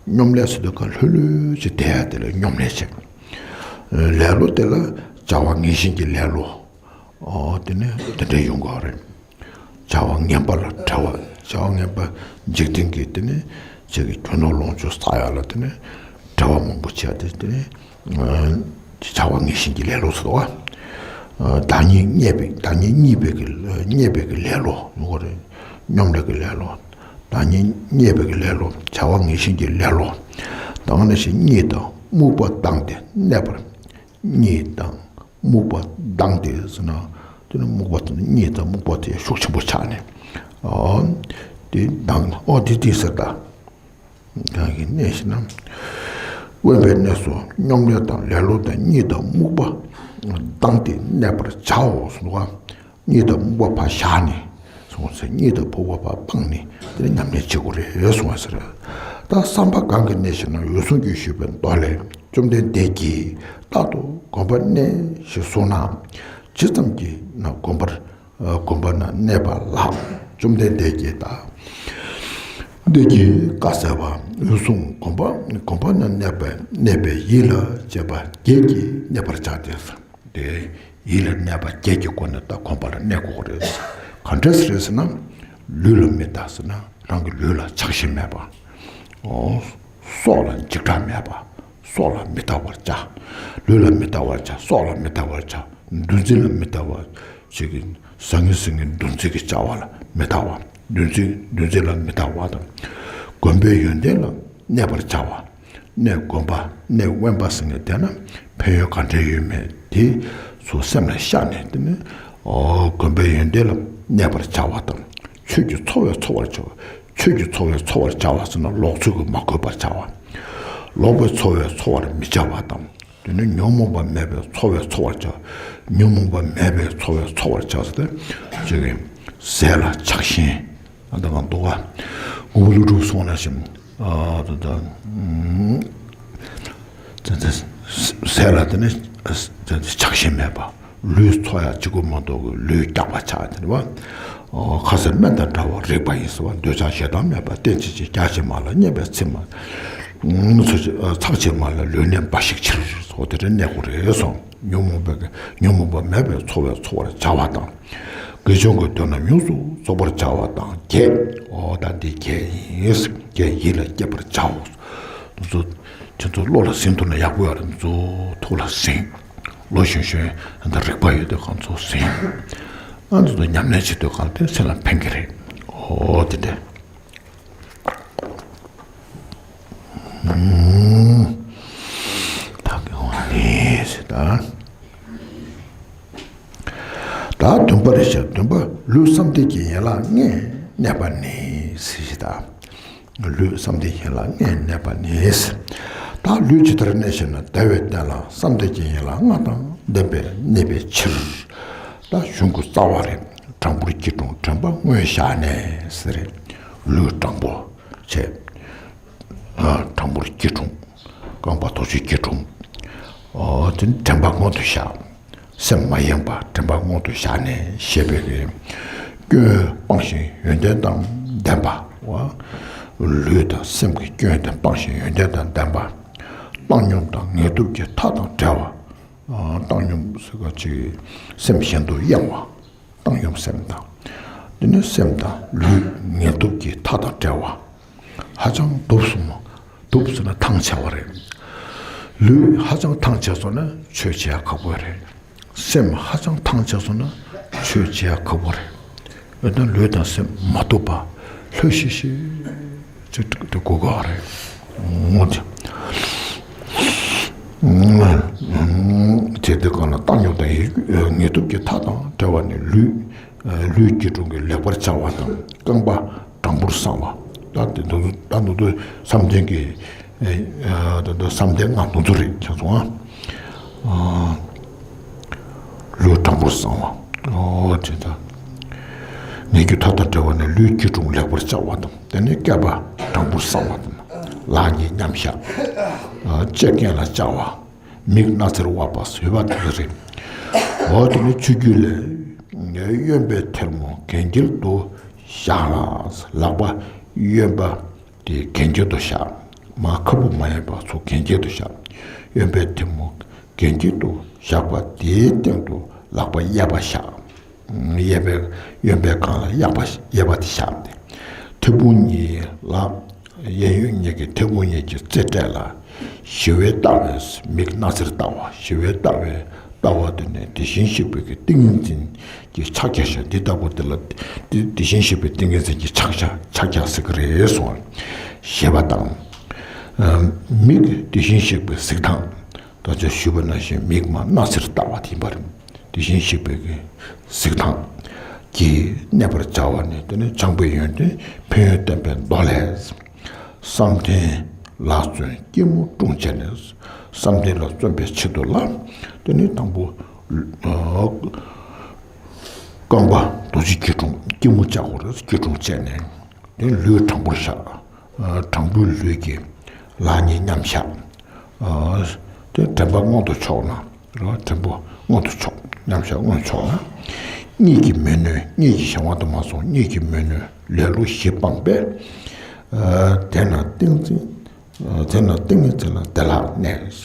སྙོམ་ལས་ཟེར་དུས་ཀ་ལྷོད་ལྷོད་ཅིག་བསྡད་ཡ་དེ་ལ་སྙོམ་ལས་བྱེད། ལེ་ལོ་དེ་ལ་བྱ་བ་ངན་ཞེན་གྱི་ལེ་ལོ། ཨོ་དེ་ནས་དེ་འདྲ་ཡོང་གི་རེད། བྱ་བ་ངན་པ་ལ་བྲེལ་བ། བྱ་བ་ངན་པ་འཇིག་རྟེན་གྱི་དེ་ནས་ཅིག་གི་རྒྱུ་ནོར་ལོངས་སྤྱོད་བསགས་ཡ་ལ་དེ་ནས་བྲེལ་བ་མང་པོ་བྱས་ཏེ་དེ་ནས་བྱ་བ་ངན་ཞེན་གྱི་ལེ་ལོ་ཟེར་བ། བདག་ཉིད་རྙེད་པའི་བདག་ཉིད་རྙེད་པའི་གི་རྙེད་པའི་གི་ལེ་ལོ་ཡོང་གི་རེད། སྙོམ་ལས་ཀྱི་ལེ་ལོ། བདག་ཉིད་རྙེད་པའི་གི་ལེ་ལོ། བྱ་བ་ངན་ཞེན་གྱི་ལེ་ལོ། དང་ནི་ཞེས་གཉིད་དང་རྨུགས་པ་ལྡང་སྟེ་གནས་པར། གཉིད་དང་རྨུགས་པ་ལྡང་སྟེ་ཟེར་ན། དེ་ནི་རྨུགས་པ་དེ་གཉིད་དང་རྨུགས་པ་དེ་ཤུགས་ཆེན་པོ་ཆགས་ནས། ཨོ། དེ་ལྡང་ཨོ་དེ་དེ་ཟེར་ད། གང་གི་གནས་ཤིག་ན། དབེན་པའི་གནས་སུ་སྙོམ་ལས་དང་ལེ་ལོ་དང་གཉིད་དང་རྨུགས་པ་ལྡང་སྟེ་གནས་པར་བྱའོ་གསུངས་པ། གཉིད་དང་རྨུགས་པ་ཕར་བཞག་ནས། སོང་ཟེར། གཉིད་དང་ཕུག་པ་ཕར་སྤངས་ནས་དེ་ནས་ཉམས་ལེན་བྱེད་དགོས་རེད་གསུངས་པ་ཟེར། ད་བསམ་པ་གང་གི་གནས་ཤིག་ན་འོད་སྲུང་གིས་ཞུས་པའི་མདོ་ལས། བཅོམ་ལྡན་འདས་ཀྱིས་རྟག་ཏུ་དགོན་པར་གནས་ཞེས་གསུངས་ན། ཇི་ཙམ་གྱིས་ན་དགོན་པར་དགོན་པ་ན་གནས་པ་ལགས། བཅོམ་ལྡན་འདས་ཀྱིས་ད་འདས་ཀྱིས་བཀའ་སྩལ་པ། འོད་སྲུང་དགོན་པ་དགོན་པ་ན་གནས་པའི་གནས་པའི་ཡིད་ལ་བྱེད་པ་བརྒྱད་ཀྱིས་གནས་པར་བྱ་སྟེ། དེ་ཡིད་ལ་གནས་པ་བརྒྱད་ཀྱི་སྒོ་ནས་ད་དགོན་པ་ལ་གནས་དགོས་རེད། ག་འདྲས་རེད་ཟེར་ན། ལུས་ལ་མི་ལྟ་ཟེར་ན་རང་གི་ལུས་ལ་ཆགས་ཞེན་མེད་པ། ཨོ། སྲོག་ལ་འཇིགས་སྐྲག་མེད་པ། སྲོག་ལ་མི་ལྟ་བར་བྱ། ལུས་ལ་མི་ལྟ་བར་བྱ། སྲོག་ལ་མི་ལྟ་བར་བྱ། འདུ་འཛི་ལ་མི་ལྟ་བར། ཅིག་གི་ཟང་ངེ་ཟིང་ངེ་འདུ་འཛི་གི་བྱ་བ་ལ་མི་ལྟ་བ། འདུ་འཛི་འདུ་འཛི་ལ་མི་ལྟ་བ་དང་། དགོན་པའི་ཡོན་ཏན་ལ་གནས་པར་བྱ་བ། གནས་དགོན་པ་གནས་དབེན་པ་ཟེར་མཁན་དེ་ན་ཕན་ཡོན་ག་འདྲ་ཡོད་མེད་དེ་ཚོ་སེམས་ལ་ཤར་ནས། དེ་ནས་ཨོ་དགོན་པའི་ཡོན་ཏན་ལ་གནས་པར་བྱ་བ་དང་། ཆོས་ཀྱི་འཚོ་བས་འཚོ་བར་བྱ་བ། ཆོས་ཀྱི་འཚོ་བས་འཚོ་བར་བྱ་བ་ཟེར་ན་ལོག་འཚོ་གིས་མ་གོས་པར་བྱ་བ། ལོག་པའི་འཚོ་བས་འཚོ་བར་མི་བྱ་བ་དང་། དེ་ནས་ཉོན་མོངས་པ་མེད་པའི་འཚོ་བས་འཚོ་བར་བྱ། ཉོན་མོངས་པ་མེད་པའི་འཚོ་བས་འཚོ་བར་བྱ་ཟེར་ཏེ། ཅིག་གི་ཟས་ལ་ཆགས་ཞེན། ཨ་ད་གང་འདུག་ག། མགོན་པོ་ཀླུ་སྒྲུབ་གསུངས་ན་ཞིག་ཨ་ད་ད་ཨུམ། ད་ད་ཟས་ལ་དེ་ནི་ད་ད་ཆགས་ཞེན་མེད་པ། ལུས་འཚོ་ཡག་གཅིག་པུ་མ་གཏོགས་ཀྱི་ལུས་རྒྱགས་པ་ཆགས་དེ་རེད་བ། ཁ་ཟས་སྨན་དང་འདྲ་བར་རིག་པ་ཡིས་ཟེར་བ། འདོད་ཆགས་ཞེ་སྡང་མེད་པ། རྟེན་ཅིང་འབྱེད་རྒྱགས་ཕྱིར་མ་ལ། རྙེད་པའི་ཚིག་མ་ཚགས་ཕྱིར་མ་ལ། ལུས་གནས་འབའ་ཞིག་ཕྱིར་ཟེར་བ་དེ་འདྲ་གནས་དགོས་རེད་གསུངས། ཉོན་མོངས་པའི་ཉོན་མོངས་པ་མེད་པའི་འཚོ་བས་འཚོ་བར་བྱ་བ་དང་། དགེ་སྦྱོར་གྱི་དོན་རྣམས་ཡོངས་སུ་རྫོགས་པར་བྱ་བ་དང་བརྒྱད། ཨོ་ད་འདི་བརྒྱད་ཡིན། བརྒྱད་ཡིད་ལ་སྐྱེད་པར་བྱའོ། འདི་ཚོ་ཁྱེད་ཚོ་བློ་ལ་ཟིན་ཐུབ་ན་ཡག་པོ་ཡོད་རེད། འདི་ཚོ་ཐུགས་ལ་ཟིན། ལོ་གཞོན་གཞོན་ད་རིག་པ་ཡོད་དུས་གང་ཚོ་ཟིན། ཨ་འདི་ཚོ་ཉམས་ལེན་བྱེད་དུས་གང་དེ་སེམས་ལ་ཕན་གྱི་རེད། ཨོ་དེ་འདྲ། ད་གི་འོང་ནི་ཟེར་ད། ད་བདུན་པ་རེད་ཤག་བདུན་པ་ལུས་བསམ་གཏན་གྱི་ཡན་ལག་ལྔས་གནས་པ་ནི་ཟེར་ཞིག་ད། ལུས་བསམ་གཏན་གྱི་ཡན་ལག་ལྔས་གནས་པ་ནི་ཟེར། ད་ལུས་ཇི་ལྟར་གནས་ཤེ་ན། བདེ་བའི་སྟན་ལ་བསམ་གཏན་གྱི་ཡན་ལག་ལྔ་དང་ལྡན་པས་གནས་པའི་ཕྱིར། ད་གཞུང་གི་རྩ་བ་རེད། དྲང་པོར་སྐྱིལ་ཀྲུང་དྲན་པ་མངོན་བཞག་ནས་ཟེར་རེད། ལུས་དྲང་པོ་བྱས། དྲང་པོར་སྐྱིལ་ཀྲུང་། རྐང་པ་ཐོག་ཆུ་སྐྱིལ་ཀྲུང་། དེ་ནི་དྲན་པ་སྔོན་དུ་བཞག་སེམས་མ་ཡེངས་པ་དྲན་པ་སྔོན་དུ་བཞག་ནས་ཞེས་པའི་གི་སྐྱོན་སྤངས་ཤིང་ཡོན་ཏན་དང་ལྡན་པ། ལུས་དང་སེམས་ཀྱི་སྐྱོན་དེ་སྤངས་ཤིང་ཡོན་ཏན་དང་ལྡན་པ། བཏང་སྙོམས་དང་ངལ་དུབ་ཀྱི་མཐའ་དང་བྲལ་བ། བཏང་སྙོམས་ཟེར་ག་ཅིག་སེམས་གཞན་དུ་གཡེང་བ། བཏང་སྙོམས་སེམས་དང་། དེ་ནི་སེམས་དང་ལུས་ངལ་དུབ་ཀྱི་མཐའ་དང་བྲལ་བ། ཧ་ཅང་དུབ་སོང་ན། དུབ་ཟེར་ན་ཐང་ཆད་པ་རེད། ལུས་ཧ་ཅང་ཐང་ཆད་སོང་ན་ཆོས་བྱེད་ཡ་ཁག་པོ་རེད། སེམས་ཧ་ཅང་ཐང་ཆད་སོང་ན་ ཆོས་བྱེད་ཡ་ཁག་པོ་རེད། འོ་ན་ལུས་དང་སེམས་མ་ཐུབ་པ་ལྷོད་ཤིག་ཤིག་ཅིག་དེ་དགོས་ཀྱི་རེད། འོ་དེ། དེ་དེ་གང་ལ་བཏང་སྙོམས་དང་ཡིད་ངེས་ཐུབ་ཀྱི་མཐའ་དང་བྲལ་བ་ནི་ལུས། ལུས་སྐྱིལ་ཀྲུང་གིས་ལེགས་པར་བྱ་བ་དང་རྐང་པ་དྲང་པོར་བསྲང་བ། ད་དེ་ད་དུང་ད་དུང་བསམ་གཏན་གྱི་ད་དུང་བསམ་གཏན་ལྔ་དུ་ཚོ་རེད་ཁྱེད་ཚོ་ཨ། ལུས་དྲང་པོར་བསྲང་བ། འོ་དེ་ད། ངེས་ཀྱི་མཐའ་དང་བྲལ་བ་ནི་ལུས་སྐྱིལ་ཀྲུང་ལེགས་པར་བཅའ་བ་དང་དེ་ནས་སྐེད་པ་དྲང་པོར་བསྲང་བ་དང་། ལག་གཉིས་མཉམ་བཞག་ལྕེ་སྐེད་ལ་བཅའ་བ། མིག་སྣ་རྩེར་དབབ་པ་ཟེར་བ་དེ་རེད། འོ་དེ་ནི་ཆུ་རྒྱུས་ལས། གཡོན་པའི་ཐལ་མོ་གན་རྐྱལ་དུ་བཞག་ལ། ལག་པ་གཡོན་པ་དེ་གན་རྐྱལ་དུ་བཞག་མར་ཁ་སྦུབ་མ་ཡིན་པ་ཚུར་གན་རྐྱལ་དུ་བཞག་གཡོན་པའི་ཐལ་མོ་གན་རྐྱལ་དུ་བཞག་པ་དེའི་སྟེང་དུ་ལག་པ་གཡས་པ་བཞག་གཡས་པའི་གཡོན་པའི་སྒང་ལ་གཡས་པ་གཡས་པ་དེ་བཞག་སྟེ། མཐེ་བོང་གཉིས་ལ། གཡས་གཡོན་གཉིས་ཀྱི་མཐེ་བོང་གཉིས་ཀྱི་རྩེ་སྤྲད་ལ། ཞི་བའི་ལྟ་བས་མིག་སྣ་རྩེར་ལྟ་བ། ཞི་བའི་ལྟ་བའི་ལྟ་བ་དེ་ནི་དེ་བཞིན་གཤེགས་པའི་གི་ཏིང་ངེ་འཛིན་གྱི་ཕྱག་རྒྱ་ཤ་འདི་ལྟ་བུ་དེ་ལ། དེ་དེ་བཞིན་གཤེགས་པའི་ཏིང་ངེ་འཛིན་གྱི་ཕྱག་རྒྱ་ཕྱག་རྒྱ་ཟེར་གི་རེད་གསུངས། ཞེས་པ་དང་། མིག་དེ་བཞིན་གཤེགས་པའི་གཟིགས་སྟངས། ད་ཆ་ཞུས་པ་ནང་བཞིན་མིག་མར་སྣ་རྩེར་ལྟ་བ་དེ་ཡིན་པ་རེད། དེ་བཞིན་གཤེགས་པའི་གི་གཟིགས་སྟངས་ཀྱིས་གནས་པར་བྱ་བ་ནི་དེ་ནི་བྱམས་པའི་ཡོན་ཏན་ཕན་ཡོན་བསྟན་པའི་མདོ་ལས། བསམ་གཏན་ལ་བརྩོན་སྐྱིལ་མོ་ཀྲུང་བྱས་ནས། བསམ་གཏན་ལ་བརྩོན་པའི་ཆེད་དུ་ལ་དེ་ནི་དང་པོ་རྐང་པ་རྡོ་རྗེ་སྐྱིལ་ཀྲུང་སྐྱིལ་མོ་བཅའ་དགོས་རེད། སྐྱིལ་ཀྲུང་བཅས་ནས་དེ་ལུས་དྲང་པོར་བཞག་དྲང་པོའི་ལུས་ཀྱིས་ལག་གཉིས་མཉམ་བཞག་དེ་དྲན་པ་མངོན་དུ་ཕྱོགས་ན། རེད་བ། དྲན་པ་མངོན་དུ་ཕྱོགས། མཉམ་བཞག་མངོན་ཕྱོགས་ན། གཉིད་ཀྱིས་མི་ནུས། གཉིད་ཀྱི་བྱ་བ་དུ་མ་སོང་། གཉིད་ཀྱིས་མི་ནུས། ལེ་ལོ་བཞི་སྤངས་པས། དེ་ན་ཏིང་འཛིན། དེ་ན་ཏིང་ངེ་འཛིན་ལ་བདེ་བླག་གནས།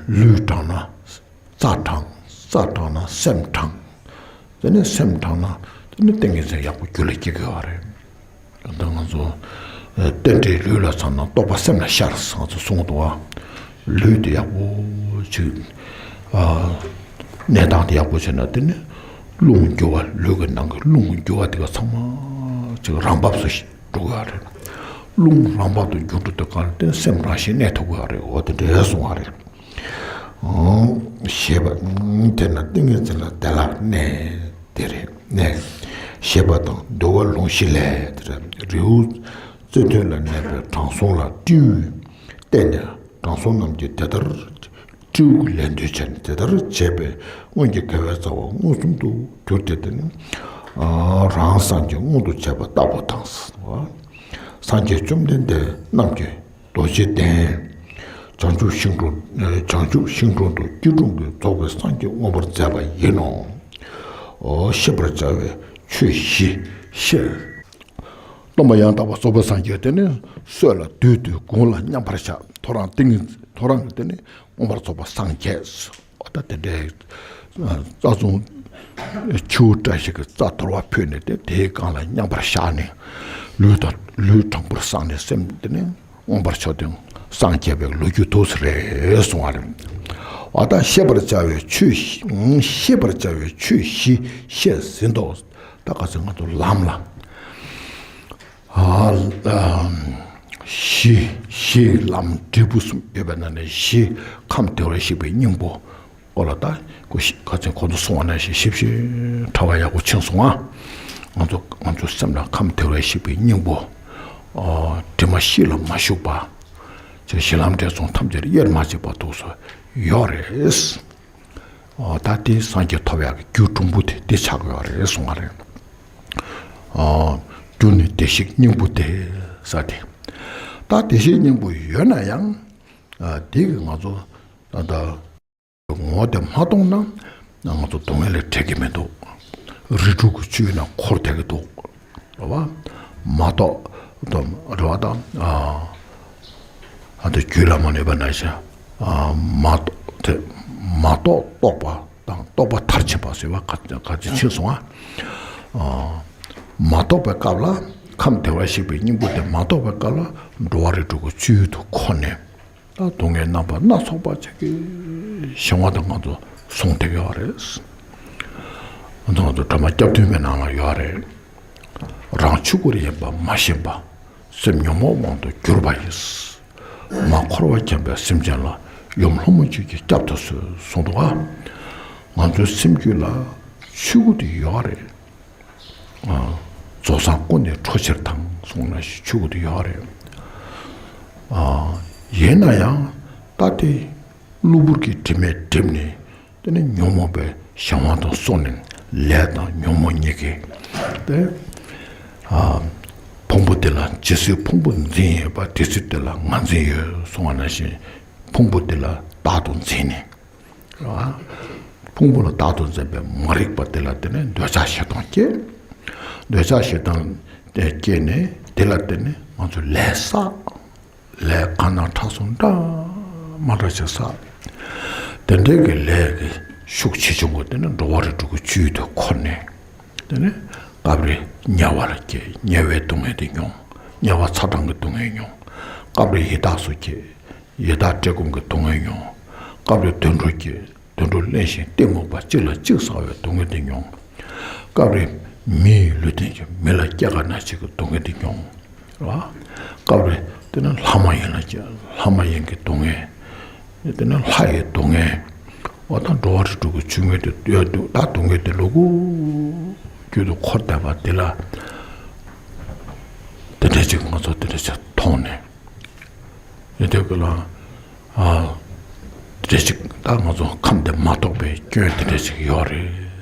ལུས་དྲང་ན་རྩ་དྲང་། རྩ་དྲང་ན་སེམས་དྲང་། དེ་ནས་སེམས་དྲང་ན་དེ་ནས་ཏིང་ངེ་འཛིན་ཡག་པོ་རྒྱུད་ལ་སྐྱེ་དགོས་པ་རེད། ད་ང་ཚོ་རྟེན་འབྲེལ་ལུས་ལ་ཚང་ན་རྟོགས་པ་སེམས་ལ་ཤར་ཟེར་ང་ཚོ་གསུང་གི་འདུག་བ། ལུས་དེ་ཡག་པོ་ཅིག་གནས་སྟངས་དེ་ཡག་པོ་བྱས་ན་དེ་ནི་རླུང་རྒྱུ་བ། ལུས་ཀྱི་ནང་གི་རླུང་རྒྱུ་བ་དེ་ག་ཚང་མ་ཅིག་རང་བབས་སུ་འགྲོ་གི་རེད། རླུང་རང་བབས་སུ་འགྱུར་འགྲོ་དུས་གང་ལ་དེ་སེམས་རང་བཞིན་གནས་ཐུབ་གི་རེད། འོ་དེ་འདྲའི་གསུང་བ་རེད། ཞེས་པ། དེ་ན་ཏིང་ངེ་འཛིན་ལ་བདེ་བླག་གནས་དེ་རེད། གནས། ཞེས་པ་དང་། འདུལ་བ་ལུང་བཞི་ལས་དེ་རེད། རི་བོ་རྩེ་མཐོན་ལ་གནས་པའི་དྲང་སྲོང་ལ་སྤྲེའུས་བལྟས་ནས། དྲང་སྲོང་རྣམས་ཀྱིས་དེ་ལྟར་སྤྲེའུ་ལས་འདོད་ཆེན་དེ་ལྟར་བྱས་པས་སྔོན་གྱི་དགེ་བའི་རྩ་བ་མངོན་སུམ་དུ་གྱུར་ཏེ། དེ་ནི་རང་སངས་རྒྱས་མངོན་དུ་བྱས་པ་ལྟ་བུ་དང་། སངས་རྒྱས་བཅོམ་ལྡན་འདས་རྣམས་ཀྱི་རྡོ་རྗེ་གདན། བྱང་ཆུབ་ཤིང་དྲུང་། བྱང་ཆུབ་ཤིང་དྲུང་དུ་སྐྱིལ་ཀྲུང་གིས་རྫོགས་པའི་སངས་རྒྱས་མངོན་པར་མཛད་པ་ཡིན་ནོ། ཤེས་པར་བྱ་བའི་ཆོས་བཞི་ཤེས། སྟོན་པ་ཡང་དག་པར་རྫོགས་པའི་སངས་རྒྱས་དེ་ནི་སྲོད་ལ་བདུད་འདུལ། དགུང་ལ་མཉམ་པར་བཞག་ཐོ་རངས་ཏིང་ངེ་ཐོ་རངས་ཀྱི་དེ་ནི་མངོན་པར་རྫོགས་པ་སངས་རྒྱས། ད་དེ་འདྲའི་རྩ་རྫོང་ཆུ་བོ་བཀྲ་ཤིས་ཀྱི་རྩ་དོར་བ་ཕུད་ནས་དེ་དེའི་སྒང་ལ་མཉམ་པར་བཞག་ནས་ལུས་དང་ལུས་དྲང་པོར་བསྲངས་ནས་སེམས་དེ་ནི་མངོན་པར་ཕྱོགས་ཏེ་སངས་རྒྱས་པའི་ལོ་རྒྱུས་ཐོག་སུ་རེད་གསུང་བ་རེད། འོ་ད་ཤེས་པར་བྱ་བའི་ཆོས་བཞི། ཤེས་པར་བྱ་བའི་ཆོས་བཞི་ཤེས་ཟིན་ཏོ། ད་ག་ཚོད་ང་ཚོ་ལམ་ལ། ཨ། ཨ། གཞི། གཞི་ལམ་འབྲས་བུ་གསུམ་ཡོད་པའི་ནང་ནས་གཞི་ཁམས་བདེ་བར་གཤེགས་པའི་སྙིང་པོ་སྐོར་ལ་ད་གོ་ཤི་ཁ་ཚན་གོང་དུ་སོང་བ་ནང་བཞིན་ཞིབ་ཞིབ་ཕྲ་བ་ཡག་པོ་ཕྱིན་སོང་ང་། ང་ཚོ་ང་ཚོ་སེམས་ལ་ཁམས་བདེ་བར་གཤེགས་པའི་སྙིང་པོ། ཨ། དྲི་མ་གཤིས་ལ་མ་ཞུགས་པ། ཅེས་གཞི་ལམ་འབྲས་གསུམ་ཐམས་ཅད་དབྱེར་མ་མཆིས་པ་ཐོག་སུ་ཡོད་རེད། ཨོ། ད་དེ་སངས་རྒྱས་ཐོབ་ཡག་གི་རྒྱུ་གྲུང་པོ་དེ་འདི་ཆགས་ཡོད་རེད་གསུང་བ་རེད། ཨོ། རྒྱུ་ནི་བདེ་གཤེགས་སྙིང་པོ་སྟེ་ཟེར་དེ། ད་བདེ་གཤེགས་སྙིང་པོ་ཡོད་ན་ཡང་། ཨ། དེ་གིས་ང་ཚོ་ད་ལྟ་ངོ་བོ་དེ་མ་མཐོང་ན་ང་ཚོ་སྡུག་བསྔལ་ལས་བྲལ་གྱི་མི་འདུག་རིགས་དྲུག་གི་བཅུད་ན་འཁོར་བསྡད་ཀྱི་འདུག་རེད་བ། མ་རྟོགས་དང་། རེད་བ་དང་། ཨ། ཨ། དེ་རྒྱུད་ལ་མ་གནས་པ་ན་ཤ། ཨ། མ་རྟོགས་དེ། མ་རྟོགས་རྟོགས་པ་དང་རྟོགས་པ་མཐར་ཕྱིན་པ་ཟེར་བ་ག་ག་ཅི་ཕྱིན་སོང་ཨ། ཨ། མ་རྟོགས་པའི་སྐབས་ལ་ཁམས་བདེ་བར་གཤེགས་པའི་སྙིང་པོ་དེ་མ་རྟོགས་པའི་སྐབས་ལ་འགྲོ་བ་རིགས་དྲུག་གི་བཅུད་དུ་འཁོར་ནས། ད་སྡུག་བསྔལ་རྣམ་པ་སྣ་ཚོགས་པ་ཅིག་གི་ཞིང་བ་དང་ང་ཚོ་སོང་བསྡད་ཡོད་རེད། ང་ཚོ་ང་ཚོ་ཌ་ར་མ་སྐྱབས་སྟོན་པའི་ནང་ལ་ཡོད་རེད། རང་ཆོས་སྐུ་ཡིན་པ་མ་ཤེས་པ། སེམས་ཉོན་མོངས་དབང་དུ་གྱུར་པ་ཡིས། མ་འཁོར་བར་འཁྱམས་པའི་སེམས་ཅན་ལ་ཡུམ་ལྷ་མོ་ཆོས་ཀྱིས་བསྐྱབ་ཏུ་གསོལ་གསུངས་འདུག་ག་ང་ཚོའི་སེམས་རྒྱུད་ལ་ཆོས་སྐུ་དེ་ཡོད་རེད། ཨ། རྫོགས་སངས་སྐུ་ནི་འཕྲོ་ཕྱིར་དང་གསུངས་ནས་ཆོས་སྐུ་དེ་ཡོད་རེད། ཨ། ཡིན་ན་ཡང་ད་དེ་གློ་བུར་གྱི་དྲི་མས་བསྒྲིབས་ནས། དེ་ནས་ཉོན་མོངས་པའི་གཞན་དབང་དུ་སོང་ནས་ལས་དང་ཉོན་མོངས་གཉིས་ཀྱིས་དེ། ཨ། ཕུང་པོ་དེ་ལ་ཇི་སྲིད་ཕུང་པོ་འཛིན་ཡོད་པ་དེ་སྲིད་དེ་ལ་ང་འཛིན་ཡོད་གསུངས་པ་ནང་བཞིན། ཕུང་པོ་དེ་ལ་བདག་ཏུ་འཛིན་ནས། ཨ། ཕུང་པོ་ལ་བདག་ཏུ་འཛིན་པའི་མ་རིག་པ་དེ་ལ་བརྟེན་ནས་འདོད་ཆགས་ཞེ་སྡང་སྐྱེ། འདོད་ཆགས་ཞེ་སྡང་དེ་སྐྱེས་ནས་དེ་ལ་བརྟེན་ནས་ང་ཚོས་ལས་བསགས། ལས་གང་ན་ཁྲག་གསུམ་འདྲ་མ་འདྲ་ཞིག་བསགས། དེ་འདྲའི་གི་ལས་ཀྱི་ཤུགས་ཆེ་ཆུང་གི་དེ་ནི་འགྲོ་བ་རིགས་དྲུག་གི་བཅུད་དུ་འཁོར་ནས། དེ་ནི་སྐབས་རེ་དམྱལ་བ་ལ་སྐྱེ། དམྱལ་བའི་སྡུག་བསྔལ་དེ་མྱོང་། དམྱལ་བ་ཚ་གྲང་གི་སྡུག་བསྔལ་མྱོང་། སྐབས་རེ་ཡི་དྭགས་སུ་སྐྱེ། ཡི་དྭགས་བཀྲེས་སྐོམ་གྱི་སྡུག་བསྔལ་མྱོང་། སྐབས་རེ་དུད་འགྲོ་སྐྱེ། དུད་འགྲོ་གླེན་ཞིང་གཏི་མུག་པ་གཅིག་ལ་གཅིག་ཟ་བའི་སྡུག་བསྔལ་དེ་མྱོང་། སྐབས་རེ་མིའི་ལུས་རྟེན་གྱི་མི་ལ་སྐྱེ་རྒ་ན་འཆི་གི་སྡུག་བསྔལ་དེ་མྱོང་། རེད་བ། སྐབས་རེ་དེ་ནི་ལྷ་མ་ཡིན་ལ་སྐྱེ། ལྷ་མ་ཡིན་གྱི་སྡུག་བསྔལ། དེ་ནི་ལྷ་ཡི་སྡུག་བསྔལ། འོ་ད་འགྲོ་བ་རིགས་དྲུག་གི་ཆོས་ཉིད་དེ་ཡོད་འདུག་ད་སྡུག་བསྔལ་དེ་ལོ་ཀུན་རྒྱུན་དུ་འཁོར་བསྡད་པ་དེ་ལ། དེ་འདྲ་ཅིག་ང་ཚོ་དེ་འདྲ་ཅིག་མཐོང་ནས། ཡིན་དུས་ཀྱི་ལ། ཨ། དེ་འདྲ་ཅིག་ད་ང་ཚོ་ཁམས་དེ་མ་རྟོགས་པའི་སྐྱོན་དེ་འདྲ་ཅིག་ཡོད་རེད་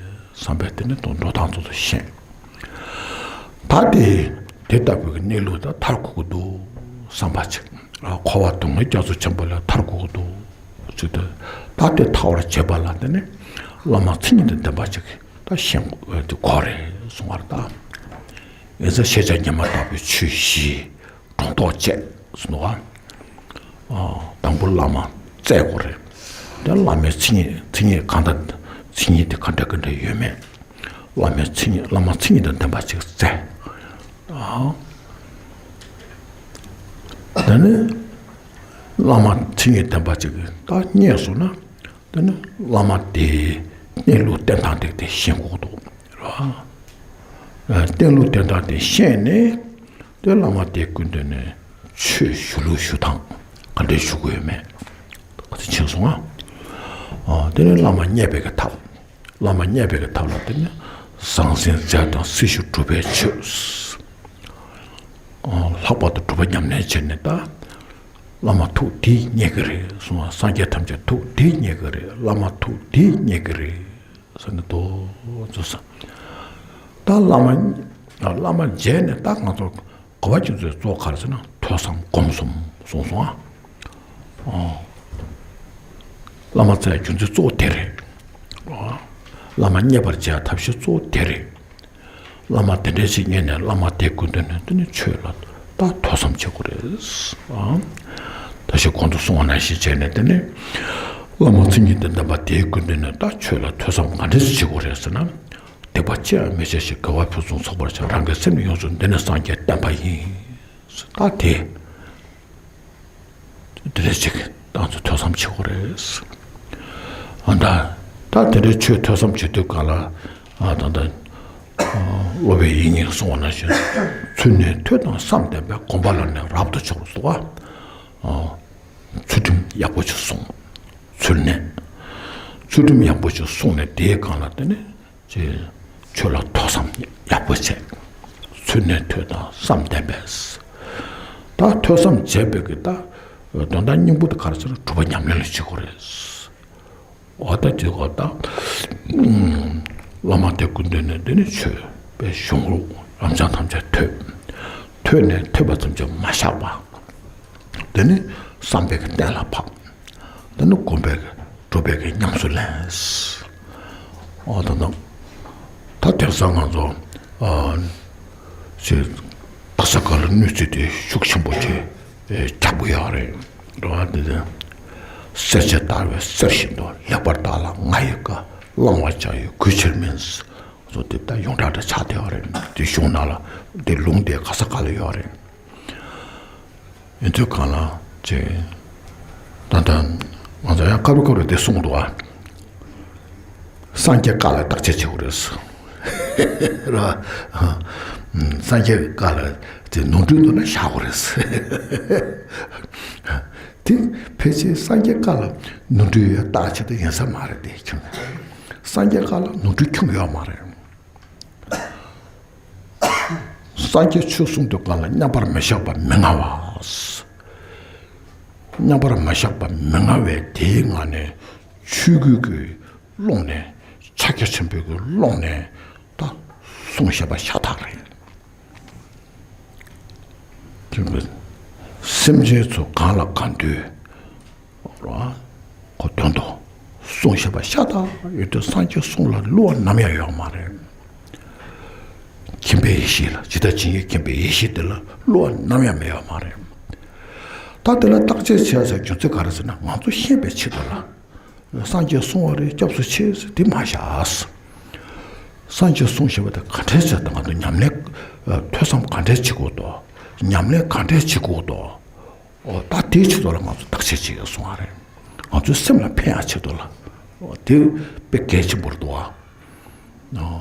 བསམ་པའི་དེ་ནི་དོན་འགྲོ་སྟངས་ཚོ་ཚོ་ཤེས། ད་དེ་དེ་ལྟ་བུའི་གནས་ལུགས་དང་ཐར་དགོས་ཀྱི་འདུག་བསམ་པ་ཅིག་ཨ། འཁོར་བ་སྡུག་བསྔལ་རྒྱ་མཚོ་ཆེན་པོ་ལས་ཐར་དགོས་ཀྱི་འདུག་ཅིག་ད་ད་དེ་ཐར་བར་བྱེད་པ་ལ་དེ་ནི་བླ་མ་མཚན་ཉིད་དང་ལྡན་པ་ཅིག་ད་ཤེས་དགོས་དེ་དགོས་རེད་གསུང་བར་ད། ཡིན་ཙང་ཤེས་བྱ་ཉི་མ་ལྟ་བུའི་ཆོས་བཞི། སྒྲོ་འདོགས་བཅད་ཟེར་འདུག་ག་ཨ། དང་པོ་བླ་མ་བཙལ་དགོས་རེད། དེ་བླ་མའི་མཚན་ཉིད་མཚན་ཉིད་གང་འདྲ། མཚན་ཉིད་དེ་ག་འདྲ་ག་འདྲ་ཡོད་མེད། བླ་མའི་མཚན་ཉིད་བླ་མ་མཚན་ཉིད་དང་ལྡན་པ་ཅིག་བཙལ། ཨ། དེ་ནས་བླ་མ་མཚན་ཉིད་ལྡན་པ་ཅིག་ད་རྙེད་སོང་ན། དེ་ནི་བླ་མ་དེའི་གནས་ལུགས་བསྟན་སྟངས་དེ་དེ་ཤེས་དགོས་འདུག་རེད་བ། ཨ། བསྟན་ལུགས་བསྟན་སྟངས་དེ་ཤེས་ནས་དེ་བླ་མ་དེའི་སྐུ་མདུན་ནས་ཆོས་ཞུ་ལུགས་ཞུ་སྟངས་ག་འདྲས་ཞུ་དགོས་ཡོད་མེད་དེ་མཁྱེན་སོང་ང་། ཨ། དེ་ནི་བླ་མ་མཉེས་པའི་གི་ཐབས། བླ་མ་མཉེས་པའི་གི་ཐབས་ལ་དེ་ནི་ཟང་ཟིང་རྫས་དང་སྲི་ཞུ་སྒྲུབ་པའི་ཆོས། ཨ། ལྷག་པར་དུ་སྒྲུབ་པ་ཉམས་ལེན་བྱས་ནས་ད། བླ་མ་ཐུགས་དེས་མཉེས་ཀྱི་རེད་གསུངས་པ། སངས་རྒྱས་ཐམས་ཅད་ཐུགས་དེས་མཉེས་ཀྱི་རེད། བླ་མ་ཐུགས་དེས་མཉེས་ཀྱི་རེད་ཟེར་ནས་དོ་ཚོ་ས། ད་བླ་མ། བླ་མ་མཇལ་ནས་ད་ང་ཚོ་གོ་བ་ཅིག་ཚོས་གཙོ་བོ་ག་རེ་ཟེར་ན་ཐོས་བསམ་སྒོམ་གསུམ་གསུངས་སོང་ཨ། ཨོ། བླ་མ་བཙལ་རྒྱུ་མཚན་གཙོ་བོ་དེ་རེད། ཨོ། བླ་མ་མཉེས་པར་བྱེད་ཐབས་ཤེས་གཙོ་བོ་དེ་རེད། བླ་མ་དེ་འདྲ་ཞིག་རྙེད་ནས་བླ་མ་དེའི་སྐུ་མདུན་ནས་དེ་ནི་ཆོས་ལ་ད་ཐོས་བསམ་བྱེད་དགོས་རེད། ཨང་། ད་ཞིག་གོང་དུ་གསུངས་པ་ནང་བཞིན་བྱས་ནས་དེ་ནི་བླ་མ་མཚན་ཉིད་དང་ལྡན་པ་དེའི་སྐུ་མདུན་ནས་ད་ཆོས་ལ་ཐོས་བསམ་ག་འདྲ་ཞིག་བྱེད་དགོས་རེད་ཟེར་ན། སྡིག་པ་ཅི་ཡང་མི་བྱ་ཞིང་། དགེ་བ་ཕུན་སུམ་ཚོགས་པར་བྱ། རང་གི་སེམས་ནི་ཡོངས་སུ་འདུལ་ནས། སངས་རྒྱས་བསྟན་པ་ཡིན། ད་དེ། དེ་འདྲ་ཅིག་ང་ཚོ་ཐོས་བསམ་བྱེད་དགོས་རེད། ཨ་ད། ད་དེ་འདྲའི་ཆོས་ཐོས་བསམ་བྱེད་དུས་ག་ལ། ཨ་ད་ད། ཨ་སློབ་དཔོན་ཡིག་རྙིང་གསུངས་པ་ནང་བཞིན། ཚུལ་གནས་ཐོས་དང་བསམ་ལྡན་པས། གོམས་པ་ལ་ནི་རབ་ཏུ་སྦྱོར་སོ། ཨ་ཚུལ་ཁྲིམས་ཡག་པོ་ཅིག་སྲུང་། ཚུལ་གནས། ཚུལ་ཁྲིམས་ཡག་པོ་ཅིག་སྲུང་ནས་དེའི་སྒང་ལ་དེ་ནི། ཅེས། ཆོས་ལ་ཐོས་བསམ་ཡག་པོ་བྱས། ཚུལ་གནས་ཐོས་དང་བསམ་ལྡན་པས། ད་ཐོས་བསམ་བྱས་པའི་གི་ད་དོན་དག་སྙིང་པོ་དེ་ག་རེ་ཟེར་ན་སྒྲུབ་པ་ཉམས་ལེན་ལ་བྱེད་དགོས་རེད། འོ་ད་དེ་གོ་ད། བླ་མ་དེ་སྐུ་མདུན་ནས་དེ་ནི་ཆོས་པའི་གཞུང་ལུགས་རབ་འབྱམས་ཐམས་ཅད་ཐོས། ཐོས་ནས་ཐོས་པ་ཙམ་གྱིས་མ་བཞག་པ། དེ་ནི་བསམ་པའི་གི་གཏན་ལ་ཕབ། དེ་ནི་སྒོམ་པའི་གི་སྒྲུབ་པའི་གི་ཉམས་སུ་ལེན། འོ་ད་ནི། ད་དེང་སང་ང་ཚོ། ཨ། ཅེས། དག་ས་ག་ལ་གནོད་འཚེ་དེ་ཤུགས་ཆེན་པོ་ཅིག་རྒྱག་གི་ཡོད་རེད། འགྲོ་བ་འདི་དེ། གསེར་ཕྱེ་ལྟ་བུའི་གསེར་བཞིན་དུ། ལེགས་པར་བརྟགས་ལ་ང་ཡི་བཀའ། བླང་བར་བྱ་ཡི་གུས་ཕྱིར་མིན། སོ་དེ་ད་ཡོངས་གྲགས་འདྲ་ཆགས་བསྡད་ཡོད་རེད། དེ་གཞུང་ནང་ལ་དེ་ལུང་དེ་ག་ས་ག་ལ་ཡོད་རེད། ཡིན་དུས་གང་ལ་ཅེ། ད་ལྟ་ང་ཚོ་ཡང་སྐབས་རེ་སྐབས་རེ་དེ་གསུངས་འདུག་ཨ། སངས་རྒྱས་བཀའ་ལ་བརྟག་དཔྱད་བྱེད་དགོས་རེད། ར། སངས་རྒྱས་བཀའ་ལ་དེ་ནོར་འཁྲུལ་འདུག་ན་བཞག་དགོས་རེད། དེ་ཕལ་ཆེར་སངས་རྒྱས་བཀའ་ལ་ནོར་འཁྲུལ་ཡོད་བཏགས་ཆེད་དུ་ཡིན་ས་མ་རེད་དེ་ཁྱོད། སངས་རྒྱས་བཀའ་ལ་ནོར་འཁྲུལ་ཁྱོན་ཡོད་མ་རེད། སངས་རྒྱས་ཆོས་གསུང་དུས་སྒང་ལ་མཉམ་པར་མི་བཞག་པ་མི་མངའ་བ། མཉམ་པར་མ་བཞག་པ་མི་མངའ་བས་དེའི་ངང་ནས་ཆོས་ཀུན་གྱི་ཀློང་ནས་ཕྱག་རྒྱ་ཆེན་པོའི་གི་ཀློང་ནས་ད་གསུང་བཤད་པ་ཤ་སྟག་རེད། སེམས་ཅན་ཚོ་གང་ལ་གང་འདུལ་རོ། ཁོ་དོན་དུ་གསུང་བཤད་པ་ཤ་སྟག་ཡོད་དུས་སངས་རྒྱས་གསུང་ལ་བསླུ་བ་ནམ་ཡང་ཡོད་མ་རེད། མཁྱེན་པའི་ཡེ་ཤེས་ལ་ཇི་ལྟར་ཇི་སྙེད་མཁྱེན་པའི་ཡེ་ཤེས་དེ་ལ་བསླུ་བ་ནམ་ཡང་མེད་ཡོད་མ་རེད། ད་དེ་ལ་བརྟག་དཔྱད་བྱས་ཚར་རྒྱུ་མཚན་ག་རེ་ཟེར་ན་ང་ཚོ་ཤེས་པའི་ཆེད་དུ་ལ། སངས་རྒྱས་གསུང་བ་རེད་སྐྱབས་སུ་མཆི་ཟེར་དེ་མ་བཞག་སངས་རྒྱས་གསུང་བཤད་པ་དེ་ག་འདྲས་བྱས་ཏེ་ང་ཚོ་ཉམས་ལེན་ཐོས་བསམ་ག་འདྲས་བྱེད་དགོས་དོ། ཉམས་ལེན་ག་འདྲས་བྱེད་དགོས་དོ། ཨོ་ད་དེའི་ཆེད་དུ་ལ་ང་ཚོ་བརྟག་དཔྱད་བྱེད་ཡ་གསུང་བ་རེད། ང་ཚོའི་སེམས་ལ་ཕན་ཡ་ཆེད་དུ་ལ། ཨོ་དེ་དཔེ་གལ་ཆེན་པོ་རེད་འདུག་ཨ། ཨོ་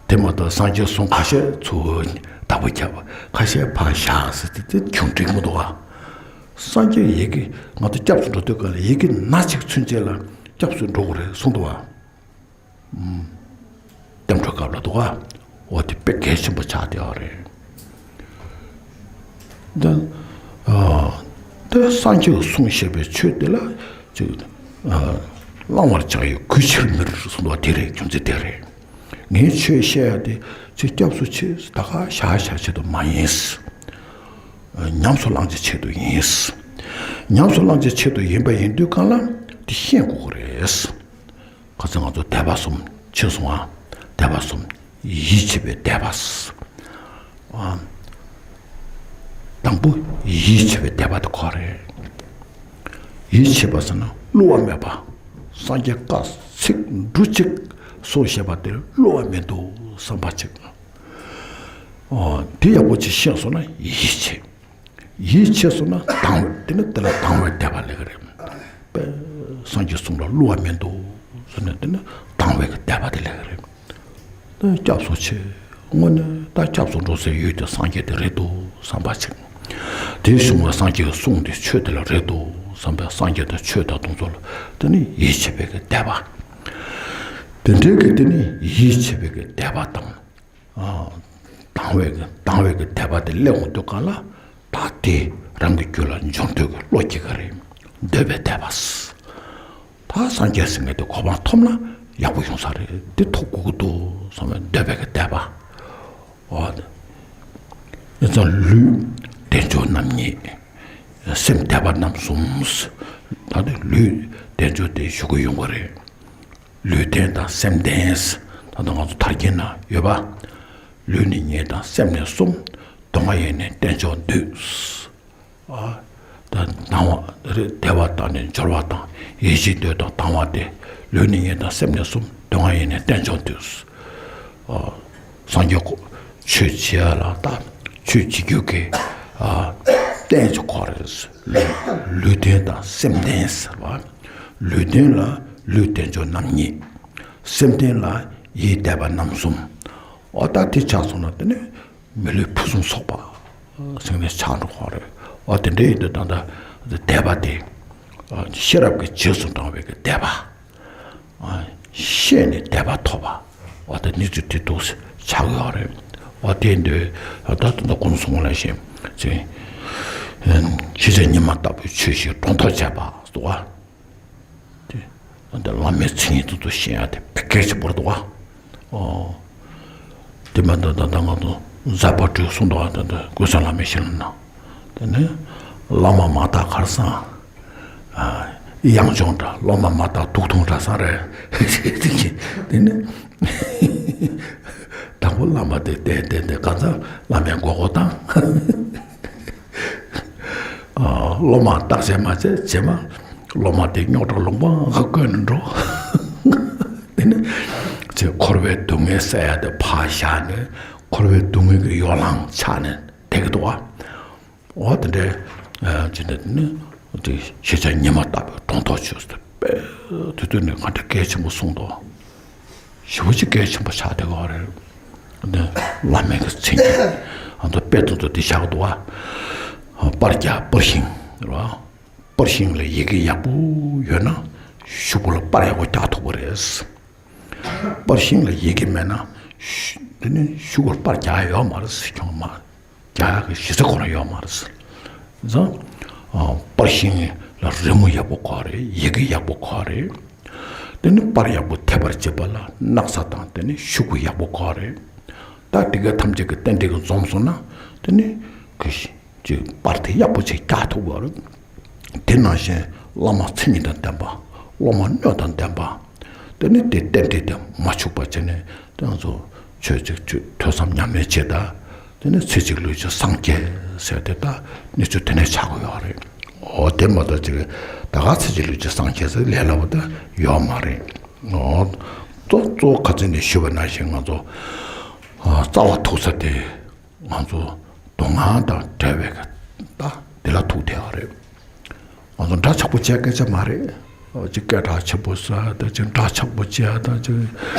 དེ་མ་གཏོགས་སངས་རྒྱས་གསུང་ཁ་ཤས་ཚུར་བདག་པོ་རྒྱབ་ཁ་ཤས་ཕར་བཞག་ཟེར་དེ་དེ་ཁྱོད་འགྲིག་མི་འདུག་ཨ། སངས་རྒྱས་ཡི་གེ་ང་ཚོ་སྐྱབས་སུ་འགྲོ་དུས་སྒང་ལ་ཡི་གེ་སྣ་གཅིག་ཚུན་ཆད་ལ་སྐྱབས་སུ་འགྲོ་དགོས་རེད་གསུངས་འདུག་ཨ། སྐྱབས་འགྲོ་སྐབས་ལ་འདུག་ག་འོ་དེ་དཔེ་གལ་ཆེན་པོ་ཆགས་བསྡད་ཡོད་རེད། ད་ཨ་ད་སངས་རྒྱས་གསུང་བཤད་པའི་ཆོས་དེ་ལ་ཅིག་ཨ་བླང་བར་བྱ་ཡི་གུས་ཕྱིར་མི་རིགས་གསུངས་པ་དེ་རེད། རྒྱུ་མཚན་དེ་རེད། ངས་ཆོས་བཤད་ཡ་དེ་ཅིག་སྐྱབས་སུ་མཆི་ད་ག་བཞག་བཞག་ཆེད་དུ་མ་ཡིན། ཉམས་སུ་བླང་བྱའི་ཆེད་དུ་ཡིན། ཉམས་སུ་བླང་བྱའི་ཆེད་དུ་ཡིན་པ་ཡིན་དུས་སྒང་ལ་དེ་ཤེས་དགོས་ཀྱི་རེད། ཁ་སང་ང་ཚོ་དད་པ་གསུམ་ཕྱིན་སོང་ང་། དད་པ་གསུམ། ཡིད་ཆེས་པའི་དད་པ། ཨ། དང་པོ་ཡིད་ཆེས་པའི་དད་པ་དེ་ཁོ་རེད། ཡིད་ཆེས་པ་ཟེར་ན་བསླུ་བ་མེད་པ། སངས་རྒྱས་བཀའ་ཚིག་འབྲུ་གཅིག་གསུངས་བཞག་པ་དེར་བསླུ་བ་མི་འདུག་བསམ་པ་གཅིག་ཨ། དེ་ཡག་པོ་ཅིག་ཤེས་སོང་ན་ཡིད་ཆེས། ཡིད་ཆེས་སོང་ན་དང་བའི་དེ་ནི་དེ་ལ་དང་བའི་དད་པ་སླེབས་ཀྱི་རེད། པས་སངས་རྒྱས་གསུང་ལ་བསླུ་བ་མི་འདུག་ཟེར་ནས་དེ་ནི་དང་བའི་གི་དད་པ་དེ་སླེབས་ཀྱི་རེད། དེ་སྐྱབས་སུ་མཆི། དངོས་གནས་ད་སྐྱབས་སུ་འགྲོ་སའི་ཡུལ་དེ་སངས་རྒྱས་དེ་རེད་འདུག་བསམ་པ་ཅིག་དེའི་གཞུང་ལ་སངས་རྒྱས་ཀྱི་གསུང་དེ་ཆོས་དེ་ལ་རེད་འདུག་བསམ་པས་སངས་རྒྱས་དང་ཆོས་དང་དེ་ཚོ་ལ་དེ་ནི་ཡིད་ཆེས་པའི་གི་དད་པ། དེ་འདྲའི་གི་དེ་ནི་ཡིད་ཆེས་པའི་གི་དད་པ་དང་། ཨ། དང་བའི་གི་དང་བའི་གི་དད་པ་དེ་སླེབས་འོང་དུས་སྒང་ལ་ད་དེ་རང་གི་རྒྱུད་ལ་འབྱོར་འདོད་ཀྱི་བློ་སྐྱེ་གི་རེད། འདོད་པའི་དད་པ། ད་སངས་རྒྱས་ཟེར་མཁན་དེ་གོ་འཕང་ཐོབ་ན་ཡག་པོ་ཡོང་ས་རེད། དེ་ཐོབ་དགོས་ཀྱི་འདུག་བསམ་པའི་འདོད་པའི་གི་དད་པ། འོ། ཨེ་ཙང་ལུས་དལ་འབྱོར་རྣམ་གཉིས། སེམས་དད་པ་རྣམ་གསུམ། ད་དེ་ལུས་དལ་འབྱོར་དེ་ཞུ་གི་ཡོང་གི་རེད། ལུས་རྟེན་དང་སེམས་རྟེན། ད་ལྟ་ང་ཚོ་དར་རྒྱས་ན་ཡོད་པ། ལུས་ནི་གཉིས་དང་སེམས་ནི་གསུམ། སྡུག་བསྔལ་ཡོད་ནས་རྟེན་འབྱོར་འདོད། ཨ། ད་སྡང་བ་རེད། བདེ་བ་དང་ནི་འབྱོར་བ་དང་ཡིད་ཆེས་འདོད་དང་སྡང་བ་སྟེ། ལུས་ནི་གཉིས་དང་སེམས་ནི་གསུམ། སྡུག་བསྔལ་ཡོད་ནས་རྟེན་འབྱོར་འདོད། ཨ། སངས་རྒྱས་ཁོ་ཆོས་བྱེད་ཡ་ལ་ད་ཆོས་བྱེད་རྒྱུ་གི་ཨ་རྟེན་གྱི་ཁོ་རེད། ལུས་རྟེན་དང་སེམས་རྟེན་ཟེར་བ། ལུས་རྟེན་ལ་ལུས་དལ་འབྱོར་རྣམ་གཉིས། སེམས་རྟེན་ལ་ཡིད་དད་པ་རྣམ་གསུམ། འོ་ད་དེ་ཆགས་སོང་ན་དེ་ནི་མི་ལུས་ཕུན་སུམ་ཚོགས་པ་ཟེར་ནས་ཆགས་འགྲོ་གི་རེད། འོ་དེ་འདྲ་ཡིན་དུས་ད་ལྟ་དད་པ་དེ་ཤེས་རབ་ཀྱི་རྗེས་སུ་འབྲང་བའི་གི་དད་པ། ཤེས་ནས་དད་པ་ཐོབ་པ། འོ་ད་གནས་ཚུལ་དེ་འདུག་ཆགས་ཡོད་རེད། འོ་དེ་འདོད་ད་ལྟ་ད་ལྟ་གོང་གསུངས་ལ་བཞིན་ཅིང་། ཤེས་བྱ་ཉི་མ་ལྟ་བུའི་ཆོས་ཤིག་སྒྲོ་འདོགས་བཅད་པ་སོགས་པ། དེ་ད་ལྟ་བླ་མའི་མཚན་ཉིད་དེ་ཚོ་ཤེས་ཡ་དེ་དཔེ་གལ་ཆེན་པོ་རེད་འདུག་བ། འོ། དེ་མ་ད་ད་ད་ང་ཚོ་ཛ་པ་ཊཱིཀ་གསུངས་འདུག་བ། ད་ད་ཀུན་བཟང་བླ་མའི་བཤད་ལམ་ན། དེ་ནས་བླ་མ་མ་དག་གར་སང་། ཨ། གཡང་ཆུང་འདྲ། སློབ་མ་མ་དག་དུག་འཐུང་འདྲ་སང་རེད། དེ་ནས་དང་པོ་བླ་མ་དེ་བསྟེན་བསྟེན་ཏེ་གང་ཚང་བླ་མའི་མགོ་སྐོར་བཏང་། ཨ། སློབ་མ་བརྟག་དཔྱད་མ་བྱས་རྗེས་མ་སློབ་མ་དེ་རྙོག་དྲ་ལུང་པ་ང་བཀོད་ནས་འགྲོ། དེ་ནས་ཅེས་འཁོར་བའི་སྡུག་བསྔལ་བསལ་ཡ་དེ་ཕར་བཞག་ནས་འཁོར་བའི་སྡུག་བསྔལ་གྱི་ཡོ་ལང་ཆགས་ནས་བསྡད་ཀྱི་འདུག་བ། འོ་དེ་འདྲའི་ཅི་འདྲ་དེ་ནི་དེ་ཤེས་བྱ་ཉི་མ་ལྟ་བུའི་སྒྲོ་འདོགས་ཆོད་ཟེར་པས་དེ་དུས་ནས་ག་འདྲ་གལ་ཆེན་པོ་གསུངས་འདུག་ཞེ་པོ་ཅིག་གལ་ཆེན་པོ་ཆགས་བསྡད་ཡོད་རེད། འདི་བླ་མའི་གི་མཚན་གྱི་ཨ་མདོ་དཔེ་དེ་ཚོ་འདི་བཞག་འདུག་བ། པར་རྒྱག་པར་ཤིང་རེད་བ། པར་ཤིང་ལ་ཡི་གེ་ཡག་པོ་ཡོད་ན་ཤོག་བུ་ལ་པར་ཡག་པོ་རྒྱག་ཐུབ་པ་རེད། པར་ཤིང་ལ་ཡི་གེ་མེད་ན་ཤུ་དེ་ནི་ཤོག་བུར་པར་རྒྱག་ཡོད་མ་རེད་ཟེར། ཁྱོད་མ་རྒྱག་ཡག་གི་གཞི་རྩ་ཁོ་རང་ཡོད་མ་རེད་ཟེར། བྱས་ཙང་ཨ་པར་ཤིང་ལ་རི་མོ་ཡག་པོ་དགོས་རེད། ཡི་གེ་ཡག་པོ་དགོས་རེད། དེ་ནི་པར་ཡག་པོ་འཐེབ་པར་བྱེད་པ་ལ་སྣག་ཚ་དང་དེ་ནི་ཤོག་གུ་ཡག་པོ་དགོས་རེད། ད་དེ་ག་ཐམས་ཅད་ཀྱི་རྟེན་འབྲེལ་གྱིས་འཛོམས་སོང་ན་དེ་ནི་གི་ཅིག་པར་དེ་ཡག་པོ་ཅིག་རྒྱག་ཐུབ་པ་རེད། དེ་ནང་བཞིན་བླ་མ་མཚན་ཉིད་དང་ལྡན་པ། སློབ་མ་སྣོད་དང་ལྡན་པ། དེ་ནི་དེ་རྟེན་འབྲེལ་དེ་མ་འཆུག་པ་བྱས་ནས་དེ་ང་ཚོ་ཆོས་ཅིག་ཆོས་ཐོས་བསམ་ཉམས་ལེན་བྱེད་ད། དེ་ནི་ཚེ་གཅིག་ལུས་གཅིག་སངས་རྒྱས་ཟེར་དེ་ད་གནས་ཚུལ་དེ་ནས་ཆགས་ཀྱི་ཡོད་རེད། འོ་དེ་མ་གཏོགས་ཅིག་ད་ག་ཚེ་གཅིག་ལུས་གཅིག་སངས་རྒྱས་ཟེར་ལས་སླ་པོ་ད་ཡོད་མ་རེད། འོ་གཙོ་གཙོ་བོ་ཁ་ཚིག་ནས་ཞུས་པ་ནང་བཞིན་ང་ཚོ་རྩ་བ་ཐུག་ས་དེ། ང་ཚོ་སྡུག་བསྔལ་དང་བྲལ་བའི་ད་འདི་ལ་ཐུག་བསྡད་པ་རེད། ང་ཚོ་འདྲ་ཆགས་པོ་བྱེད་སྐད་ཆ་མ་རེད། ཅིག་སྐད་གྲགས་ཆེན་པོ་ཟེར་ད་ཅིག་འདྲ་ཆགས་པོ་བྱེད་ད་ཅིག་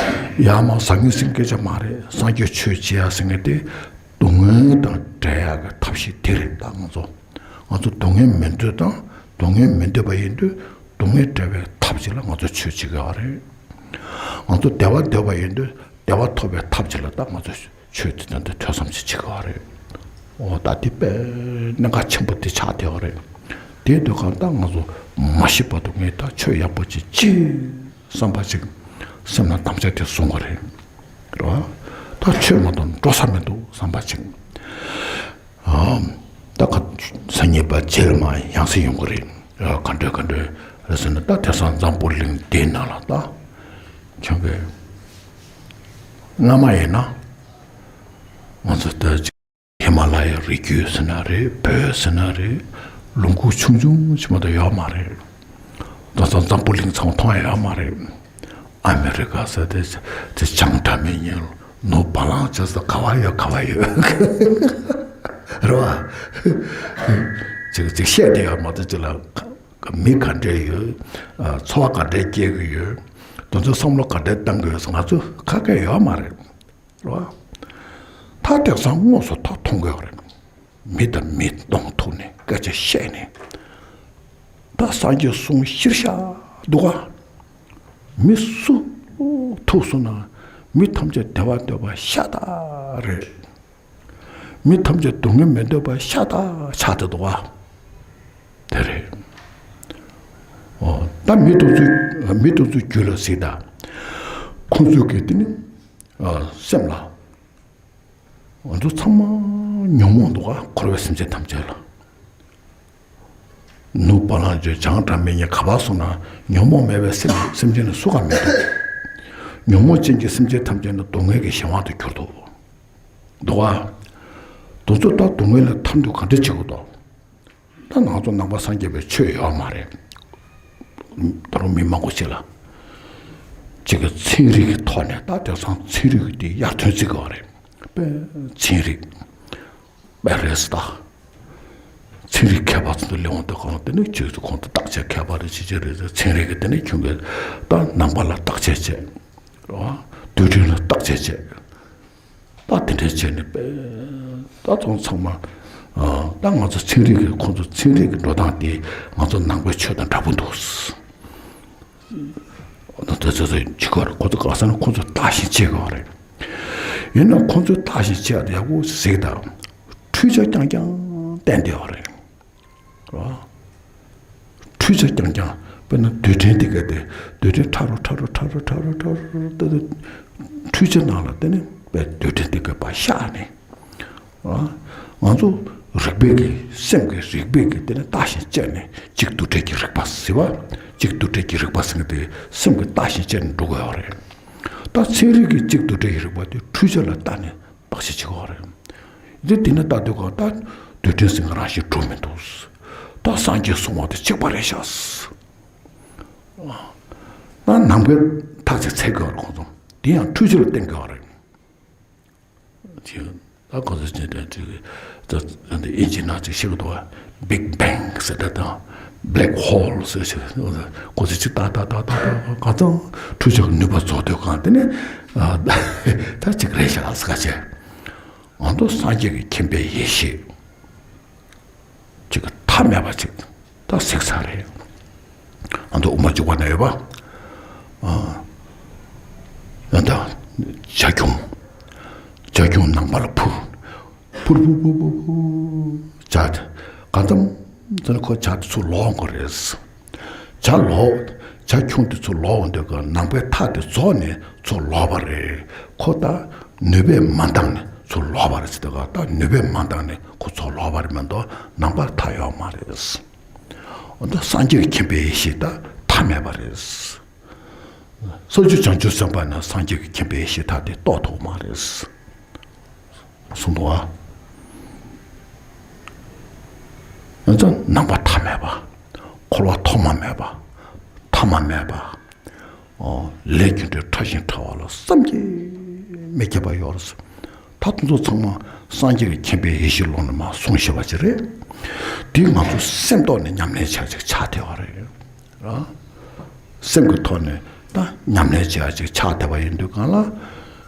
ཡ་མ་ཟང་ངེ་ཟིང་སྐད་ཆ་མ་རེད། སངས་རྒྱས་ཆོས་བྱེད་ཟེར་མཁན་དེ་སྡུག་བསྔལ་དང་བྲལ་ཡག་གི་ཐབས་ཤེས་དེ་རེད། ད་ང་ཚོ་ང་ཚོ་སྡུག་བསྔལ་མི་འདོད་དང་སྡུག་བསྔལ་མི་འདོད་པ་ཡིན་དུས་སྡུག་བསྔལ་བྲལ་བའི་ཐབས་ཤེས་ལ་ང་ཚོ་ཆོས་བྱེད་ཀྱི་ཡོད་རེད། ང་ཚོ་བདེ་བ་འདོད་པ་ཡིན་དུས་བདེ་བ་ཐོབ་པའི་ཐབས་ཤེས་ལ་ད་ང་ཚོ་ཆོས་དེ་དང་དེ་ཐོས་བསམ་ཞིག་བྱེད་དགོས་རེད། འོ་ད་དེ་དཔེ་གནད་འགག་ཆེན་པོ་དེ་ཆགས་བསྡད་པ་རེད། དེའི་དུས་གང་ལྟར་ང་ཚོ་མ་ཤི་བར་དུ་ངས་ད་ཆོས་ཡག་པོ་ཅིག་བྱེད་བསམ་པ་ཅིག་སེམས་ལ་དམ་བཅའ་དེ་བཟུང་དགོས་རེད། རེད་བ། ད་ཆོས་མ་གཏོགས་འགྲོ་ས་མི་འདུག་བསམ་པ་ཅིག་ཨ་ད་ག་སང་ཉིན་པ་རྗེས་མ་ཡང་སེ་ཡོང་གི་རེད། ཨ་ག་འདྲ་ག་འདྲ་རེད་ཟེར་ན་ད་དེང་སང་འཛམ་བུ་གླིང་འདིའི་ནང་ལ་ད་ཁྱོད་ཀྱི་སྔ་མ་ཡིན་ན་ང་ཚོ་ད་ཅིག་ཧི་མ་ལ་ཡའི་རི་རྒྱུད་ཟེར་ན་རེད། བོད་ཟེར་ན་རེད། ལུང་ཁུག་ཆུང་ཆུང་ཅིག་མ་གཏོགས་ཡོད་མ་རེད། དེང་སང་འཛམ་བུ་གླིང་ཚང་མ་མཐོང་ཡ་ཡོད་མ་རེད། ཨ་མི་རི་ཀ་ཟེར་དེ་དེ་བྱང་སྒྲ་མི་སྙན། ནུབ་བ་ལང་སྤྱོད་ཟེར་ག་བ་ཡོད་ག་བ་ཡོད། རེད་བ། ཅིག་ཅིག་བཤད་བསྡད་ཡོད་མ་གཏོགས་ཅིག་ལ་མི་ག་འདྲས་ཡོད། ཨ་འཚོ་བ་ག་འདྲས་སྐྱེལ་གི་ཡོད། དེ་ཚོ་བསམ་བློ་ག་འདྲས་བཏང་གི་ཡོད་ཟེར་ང་ཚོ་ཁ་སྐད་ཡོད་མ་རེད། རེད་བ། ད་དེང་སང་དངོས་སུ་ད་མཐོང་གི་ཡོད་རེད། མི་དང་མི་གདོང་ཐུག་ནས་སྐད་ཆ་བཤད་ནས། ད་སངས་རྒྱས་གསུང་གཞིར་བཞག་འདུག་ག་མི་སུ་ཐུག་སོང་ན་མི་ཐམས་ཅད་བདེ་བ་འདོད་པ་ཤ་སྟག་རེད། མི་ཐམས་ཅད་སྡུག་བསྔལ་མི་འདོད་པ་ཤ་སྟག་ཆགས་བསྡད་འདུག་ག་དེ་རེད། འོ་ད་མི་དེ་ཚོའི་མི་དེ་ཚོའི་རྒྱུད་ལ་གཟིགས་དང་། ཁོང་ཚོའི་གི་དེ་ནི་ཨ་སེམས་ལ། ང་ཚོ་ཚང་མ་ཉོན་མོངས་འདུག་ག་འཁོར་བའི་སེམས་ཅན་ཐམས་ཅད་ལ། ནུབ་བ་ལང་སྤྱོད་བྱང་སྒྲ་མི་སྙན་ག་པར་སོང་ན་ཉོན་མོངས་མེད་པའི་སེམས་སེམས་ཅན་ནི་སུ་གང་མི་འདུག་ཉོན་མོངས་ཅན་གྱི་སེམས་ཅན་ཐམས་ཅད་ནི་སྡུག་བསྔལ་གྱི་གཞན་དབང་དུ་གྱུར་ཏོ། འདུག་ག་དེ་ཚོ་ད་སྡུག་བསྔལ་ལས་ཐར་འདོད་ག་འདྲ་བྱེད་དགོས་དོ། ད་ང་ཚོ་ནང་པ་སངས་རྒྱས་པའི་ཆོས་ཡོད་མ་རེད། ད་རུང་མི་མང་པོ་ཞིག་ལ། གཅིག་གི་ཚན་རིག་གི་ཐོག་ནས་ད་དེང་སང་ཚན་རིག་གི་དེ་ཡར་ཐོན་བརྩི་གི་ཡོད་རེད། དཔེ་ཚན་རིག་དཔེ་རེད་ད། ཚན་རིག་མཁས་པ་ཚོ་ལས་འོང་དུ་གང་དེ་ནི་གཅིག་ཏུ་ཁོང་དུ་བརྟག་དཔྱད་མཁས་པ་རེད་ཅི་ཅི་རེད་ཟེར། ཚན་རིག་གི་དེ་ནི་ཁྱོད་ཀྱི་ད་ནང་པ་ལ་བརྟག་དཔྱད་བྱས། རེད་བ། རྡུལ་ཕྲན་ལ་བརྟག་དཔྱད་བྱས། ད་དེ་འདྲའི་བྱས་ནས་པས་ད་ཚོང་ཚང་མ་ཨ་ད་ང་ཚོ་ཚན་རིག་གི་ཁོང་ཚོ་ཚན་རིག་གི་འགྲོ་སྟངས་དེ་ང་ཚོ་ནང་པའི་ཆོས་དང་འདྲ་པོ་འདུག་ད་ཚོད་ཚོད་ཅི་གར་ཁོང་ཚོ་ག་ས་ན་ཁོང་ཚོ་བརྟག་ཞིབ་བྱེད་དགོས་རེད། ཡིན་ན་ཁོང་ཚོས་བརྟག་ཞིབ་བྱས་ཡག་པོ་གཟིགས་དང་། འཕྲུལ་ཆ་རྐྱང་རྐྱང་བསྟན་བསྡད་པ་རེད། རེད་བ། འཕྲུལ་ཆ་རྐྱང་རྐྱང་། དཔེར་ན་རྡུལ་ཕྲན་དེ་ག་དེ་རྡུལ་ཕྲན་ཕྲ་རུ་ཕྲ་རུ་ཕྲ་རུ་ཕྲ་རུ་ཕྲ་རུ་ད་དེ་འཕྲུལ་ཆ་ནང་ལ་དེ་ནི་དཔེ་རྡུལ་ཕྲན་དེ་ག་པ་ཤར་ནས། རེད་བ། ང་ཚོ་རིག་པའི་གི་སེམས་ཀྱི་རིག་པའི་གི་དེ་ནི་བརྟག་ཞིབ་བྱས་ནས་གཅིག་རྡུལ་ཕྲན་གྱི་རིག་པ་ཟེར་བ། གཅིག་རྡུལ་ཕྲན་གྱི་རིག་པ་ཟེར་མཁན་དེ་སེམས་ཀྱི་བརྟག་ཞིབ་བྱས་ནས་འགྲོ་དགོས་ཡོད་རེད། ད་ཚན་རིག་གི་གཅིག་རྡུལ་ཕྲན་གྱི་རིག་པ་དེ་འཕྲུལ་ཆ་ལ་བལྟས་ནས། བརྟག་དཔྱད་བྱེད་དགོས་རེད། འདི་དེ་ནས་ལྟ་དུས་གང་ལྟར་རྡུལ་ཕྲན་ཟེར་མཁན་རང་བཞིན་གྲུབ་མི་འདུག་ད་སངས་རྒྱས་གསུང་བ་དེ་གཅིག་པ་རེད་ཤག་ད་ནམ་མཁའི་མཐའ་ཚིག་འཚལ་དགོས་རེད་ཁོང་ཚོ། དེ་ཡང་འཕྲུལ་ཆ་ལ་བརྟེན་དགོས་རེད། ཅེས་ད་ཁོང་ཚོ་ཅེས་དྲན་ཅིག་ད་འདི་ཨིན་ཇི་ནང་ཅིག་ཤེས་ཀྱི་འདུག་བ། Big Bang ཟེར་ད་དང་། Black Hole་ཟེར་ཞིག་ཁོ་ཚོས་ཅིག་ཏག་ཏག་ཏག་ཏག་ཏག་གང་ཙམ་འཕྲུལ་ཆས་ཀྱི་ནུས་པ་རྫོགས་དུས་གང་དེ་ནས་ད་ཅིག་རེད་ཤག་ཟེར་ག་བྱས། ཨ་མདོ་སངས་རྒྱས་ཀྱི་མཁྱེན་པའི་ཡེ་ཤེས་ཅིག་མཐའ་མེད་པ་ཅིག་ད་གཟིགས་ཚར་རེད། ཨ་མདོ་དབུ་མ་འཇུག་པ་ན་ཡོད་པ། ཨ་ཡང་ད་བྱ་ཁྱུང་། བྱ་ཁྱུང་ནང་པ་ལ་འཕུར། འཕུར་འཕུར་འཕུར་འཕུར་འཕུར། བྱ་གང་ཙམ་ཙམ་ཁོ་བྱ་དེ་ཚུར་ལོག་འགྲོ་རེད། བྱ་ལོག་བྱ་ཁྱུང་དེ་ཚུར་ལོག་འོང་དུས་ཀ་ནང་པའི་མཐའ་དེ་རྫོགས་ནས་ཚུར་ལོག་པ་རེད། ཁོ་ད་ནུས་པས་མ་འདང་ནས་ཚུར་ལོག་པ་རེད་ཟེར་དུས་ཀ་ད་ནུས་པས་མ་འདང་ནས་ཁོ་ཚུར་ལོག་པ་རེད་མ་གཏོགས་ནང་པར་མཐའ་ཡོད་མ་རེད། འོ་ད་སངས་རྒྱས་ཀྱི་མཁྱེན་པའི་ཡེ་ཤེས་ད་མཐའ་མེད་པ་རེད། ས་བཅུ་བྱང་ཆུབ་སེམས་དཔའ་ན་སངས་རྒྱས་ཀྱི་མཁྱེན་པའི་ཡེ་ཤེས་ཐ་དེ་རྟོགས་ཐུབ་མ་རེད། གསུངས་འདུག་ཨ། ཡང་ཙང་ནང་པ་མཐའ་མེད་པ། འཁོར་བ་ཐོག་མ་མེད་པ། ཐ་མ་མེད་པ། ཨོ། ལས་རྒྱུ་འབྲས་ཕྲ་ཞིང་ཕྲ་བ་ལ་བསམ་གྱིས་མི་ཁྱབ་པ་ཡོད་རེད། ད་དེ་ཚོ་ཚང་མ་སངས་རྒྱས་ཀྱི་མཁྱེན་པའི་ཡེ་ཤེས་ཀློང་ནས་མར་གསུངས་བཞག་པ་ཅིག་རེད། དེ་ང་ཚོ་སེམས་ཐོག་ནས་ཉམས་ལེན་བྱ་ཅིག་ཆགས་བསྡད་པ་རེད། ར། སེམས་ཀྱི་ཐོག་ནས་ད་ཉམས་ལེན་བྱེད་ཡ་ཅིག་ཆགས་བསྡད་པ་ཡིན་དུས་གང་ལ་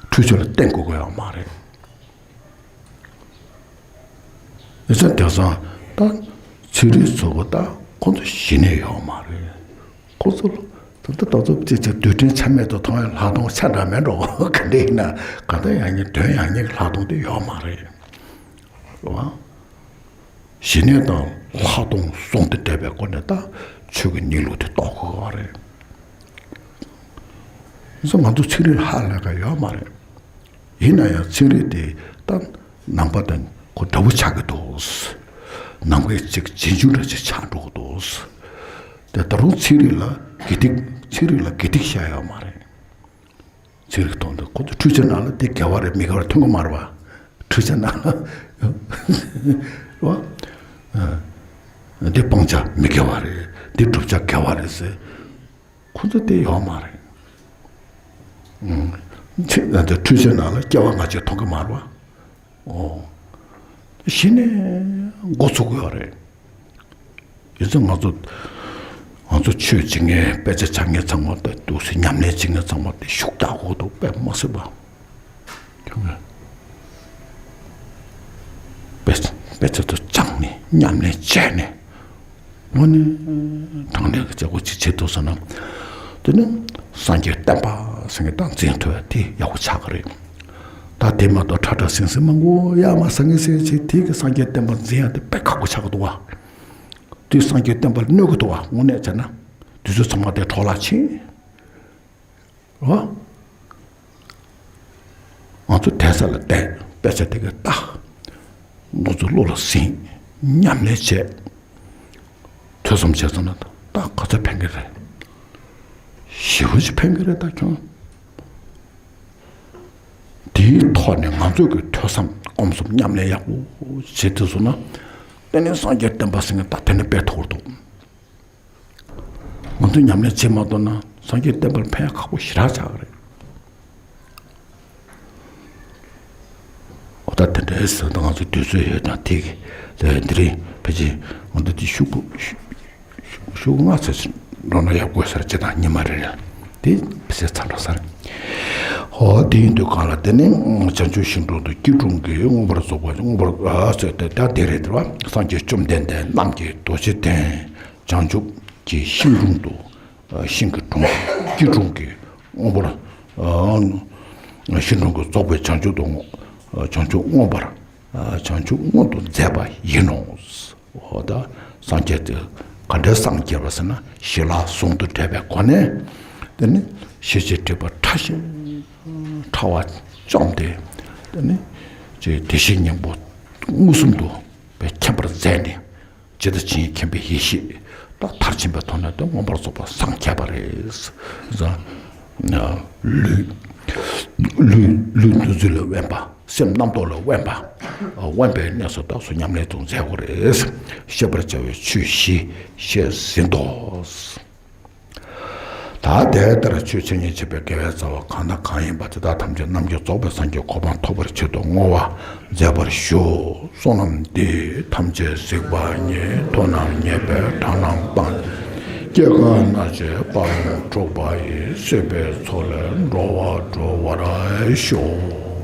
འཕྲུལ་ཆས་ལ་བརྟེན་དགོས་ཀྱི་ཡོད་མ་རེད། ཡིན་ཙང་དེང་སང་ད་ཚན་རིག་ཚོ་གོ་ད་ཁོ་ཚོ་ཞི་གནས་ཡོད་མ་རེད། ཁོ་ཚོ་ད་ལྟ་ད་ཚོ་ཅིག་ཅིག་རྡུལ་ཕྲན་ཆ་མེད་དུ་མཐོང་ཡ་ལྷག་མཐོང་ཆ་འདྲ་མེད་འགྲོ་ག་འདྲ་ཡིན་ན་ག་ད་ཡང་ཉིད་དོན་ཡང་ཉིད་ཀྱི་ལྷག་མཐོང་དེ་ཡོད་མ་རེད། རེད་བ། ཞི་གནས་དང་ལྷག་མཐོང་ཟུང་དུ་འབྲེལ་བའི་སྒོ་ནས་ད་ཆོས་ཀྱི་གནས་ལུགས་དེ་རྟོགས་དགོས་པ་རེད། ང་ཚོ་ང་ཚོ་ཚན་རིག་ལ་ཧ་ལས་ཀ་ཡོད་མ་རེད། ཡིན་ན་ཡང་ཚན་རིག་དེ་ད་ནང་པ་དང་ཁོ་འདྲ་བོ་ཆགས་ཀྱི་འདུག་ནང་པའི་ཅིག་རྗེས་འཇུག་འདྲ་ཅིག་ཆགས་འགྲོ་གི་འདུག་དེ་ད་རུང་ཚན་རིག་ལ་དགེ་སྡིག་ཚན་རིག་ལ་དགེ་སྡིག་བཤད་ཡོད་མ་རེད། ཚན་རིག་ཐོག་ཏུ་ཁོ་ཚོ་འཕྲུལ་ཆས་ནང་ལ་དེ་དགེ་བ་རེད་མི་དགེ་བ་རེད་མཐོང་གི་མ་རེད་པ། འཕྲུལ་ཆས་ནང་ལ་རེད་བ། འདི་སྤང་བྱ་མི་དགེ་བ་རེད། འདི་བསྒྲུབ་བྱ་དགེ་བ་རེད་ཟེར། ཁོ་ཚོ་དེ་ཡོད་མ་རེད། ཨང་། ཚེ་འཕྲུལ་ཆས་ནང་ལ་སྐྱེ་བ་སྔ་ཕྱི་མཐོང་གི་མ་རེད་པ། ཨོ། གཞི་ནས་འགོ་ཚུགས་ཀྱི་ཡོད་རེད། ཡིན་ཙང་ང་ཚོ་ང་ཚོ་ཆོས་བྱེད་མཁན་དཔེ་ཆ་སྦྱང་མཁན་ཚང་མ་དང་འདུག་སེ་ཉམས་ལེན་བྱེད་མཁན་ཚང་མ་དེ་ཤུགས་རྒྱག་དགོས་འདུག་དཔེ་མ་སྲིད་པ། དཔེ་དཔེ་ཆ་དེ་སྦྱངས་ནས་ཉམས་ལེན་བྱས་ནས་དངོས་གནས་དྲང་གནས་ཀྱི་བྱ་སྒོ་ཅིག་བྱེད་ཐུབ་སོང་ན། དེ་ནི་སངས་རྒྱས་བསྟན་པ་ཟེར་མཁན་དང་འཛིན་ཐུབ་ཡ་དེ་ཡག་པོ་ཆགས་ཀྱི་རེད། ད་དེ་མ་གཏོགས་ཁྲ་ཁྲ་ཟིང་ཟིང་མང་པོ་ཡ་མ་ཟ་ངེ་ཟེར་བྱས་དེ་གི་སངས་རྒྱས་བསྟན་པ་འཛིན་ཡ་དེ་དཔེ་ཁག་པོ་ཆགས་ཀྱི་འདུག་བ། དེ་སངས་རྒྱས་བསྟན་པ་ལ་གནོད་ཀྱི་འདུག་བ་དངོས་གནས་བྱས་ན། དུས་ཚོད་ཚང་མ་དེ་འཕྲོ་བརླག་ཕྱིན། རོ། ང་ཚོ་དེ་ས་ལ་བསྡད་དཔེ་ཆ་དེ་ག་ལྟ། ང་ཚོ་བློ་ལ་ཟིན། ཉམས་ལེན་བྱས། ཐོས་བསམ་བྱས་ཙང་ན་ད་ག་ཚོད་ཕན་གི་རེད། ཞེ་པོ་ཅིག་ཕན་གི་རེད་ད་ཁྱོད། དེའི་ཐོག་ནས་ང་ཚོ་གི་ཐོས་བསམ་སྒོམ་གསུམ་ཉམས་ལེན་ཡག་པོ་བྱེད་ཐུབ་སོང་ན། དེ་ནས་སངས་རྒྱས་བསྟན་པ་ཟེར་མཁན་ད་དེ་ནས་དཔེ་ཐོར་འདུག་ང་ཚོས་ཉམས་ལེན་བྱེད་མ་ཐུབ་ན་སངས་རྒྱས་བསྟན་པར་ཕན་ཡག་ཁག་པོ་ཞེ་དྲག་ཆགས་ཀྱི་རེད། འོ་ད་དེ་འདྲའི་ཟེར་ད་ང་ཚོ་དུས་ཚོད་ཡོད་ཙང་དེ་གི་དེ་འདི་རིང་ཕལ་ཆེར་ང་ཚོ་དེ་ཤུགས་པོ་ཤུགས་ཤུགས་ང་ཚོས་འགྲོ་ན་ཡག་པོ་ཟེར་ཅི་དང་ཉི་མ་རེ་རེ་དེ་ཕལ་ཆེར་ཚར་འགྲོ་ས་རེད། འོ་དེ་ཡིན་དུས་གང་ལ་དེ་ནི་བྱང་ཆུབ་ཤིང་དྲུང་དུ་སྐྱིལ་ཀྲུང་གིས་མངོན་པར་རྫོགས་པ་མངོན་པར་ཨ་ཟེར་ཏེ་ད་དེ་རེད་དེ་བ་སངས་རྒྱས་བཅོམ་ལྡན་འདས་རྣམས་ཀྱི་རྡོ་རྗེ་གདན། བྱང་ཆུབ་ཀྱི་ཤིང་དྲུང་དུ། ཤིང་གི་དྲུང་། སྐྱིལ་ཀྲུང་གིས་མངོན་པར། ཤིང་དྲུང་གིས་རྫོགས་པའི་བྱང་ཆུབ་ཏུ་བྱང་ཆུབ་མངོན་པར། བྱང་ཆུབ་མངོན་དུ་མཛད་པ་ཡིན་ནོ། འོ་ད་སངས་རྒྱས་དེ་ག་འདྲའི་སངས་རྒྱས་པ་ཟེར་ན་ཞི་ལྷག་ཟུང་དུ་འབྲེལ་བའི་སྒོ་ནས། དེ་ནི་ཤེས་བྱའི་སྒྲིབ་པ་ཕྲ་ཞིང་ཕྲ་བ་བཅོམ་སྟེ། དེ་ནི་དེ་བཞིན་གཉེན་པོ་མངོན་སུམ་དུ་མཁྱེན་པར་མཛད་ནས། ཇི་ལྟ་ཇི་སྙེད་མཁྱེན་པའི་ཡེ་ཤེས་དང་མཐར་ཕྱིན་པའི་ཐོག་ནས་དེ་མངོན་པར་རྫོགས་པར་སངས་རྒྱས་པ་རེད། ལུས་ལུས་ལུས་འདུ་འཛི་ལས་དབེན་པ། སེམས་རྣམ་རྟོག་ལས་དབེན་པ། དབེན་པའི་གནས་སུ་རྟོགས་སུ་ཉམས་ལེན་དུ་མཛད་དགོས་རེད། ཤེས་པར་བྱ་བའི་ཆོས་བཞི་བཤད་ཟིན་ཏོ། ད་དེ་ལྟར་ཆོས་ཆོས་ཉིད་བྱེད་པའི་དགེ་བའི་རྩ་བ་གང་དང་གང་ཡིན་པ་དེ་དག་ཐམས་ཅད་རྣམས་ཀྱི་རྫོགས་པའི་སངས་རྒྱས་གོ་འཕང་ཐོབ་པར་ཆེད་དུ་བསྔོ་བ་མཛད་པར་ཞུ། བསོད་ནམས་འདི་ཐམས་ཅད་གཟིགས་པ་ཉིད། ཐོབ་རྣམས་མཉེས་པས་དགྲ་རྣམས་སྤངས། སྐྱེ་རྒ་ན་འཆིའི་དཔལ་ཡོན་འགྲུབ་པ་ཡི། སྲིད་པའི་མཚོ་ལས་འགྲོ་བ་སྒྲོལ་བར་ཤོག།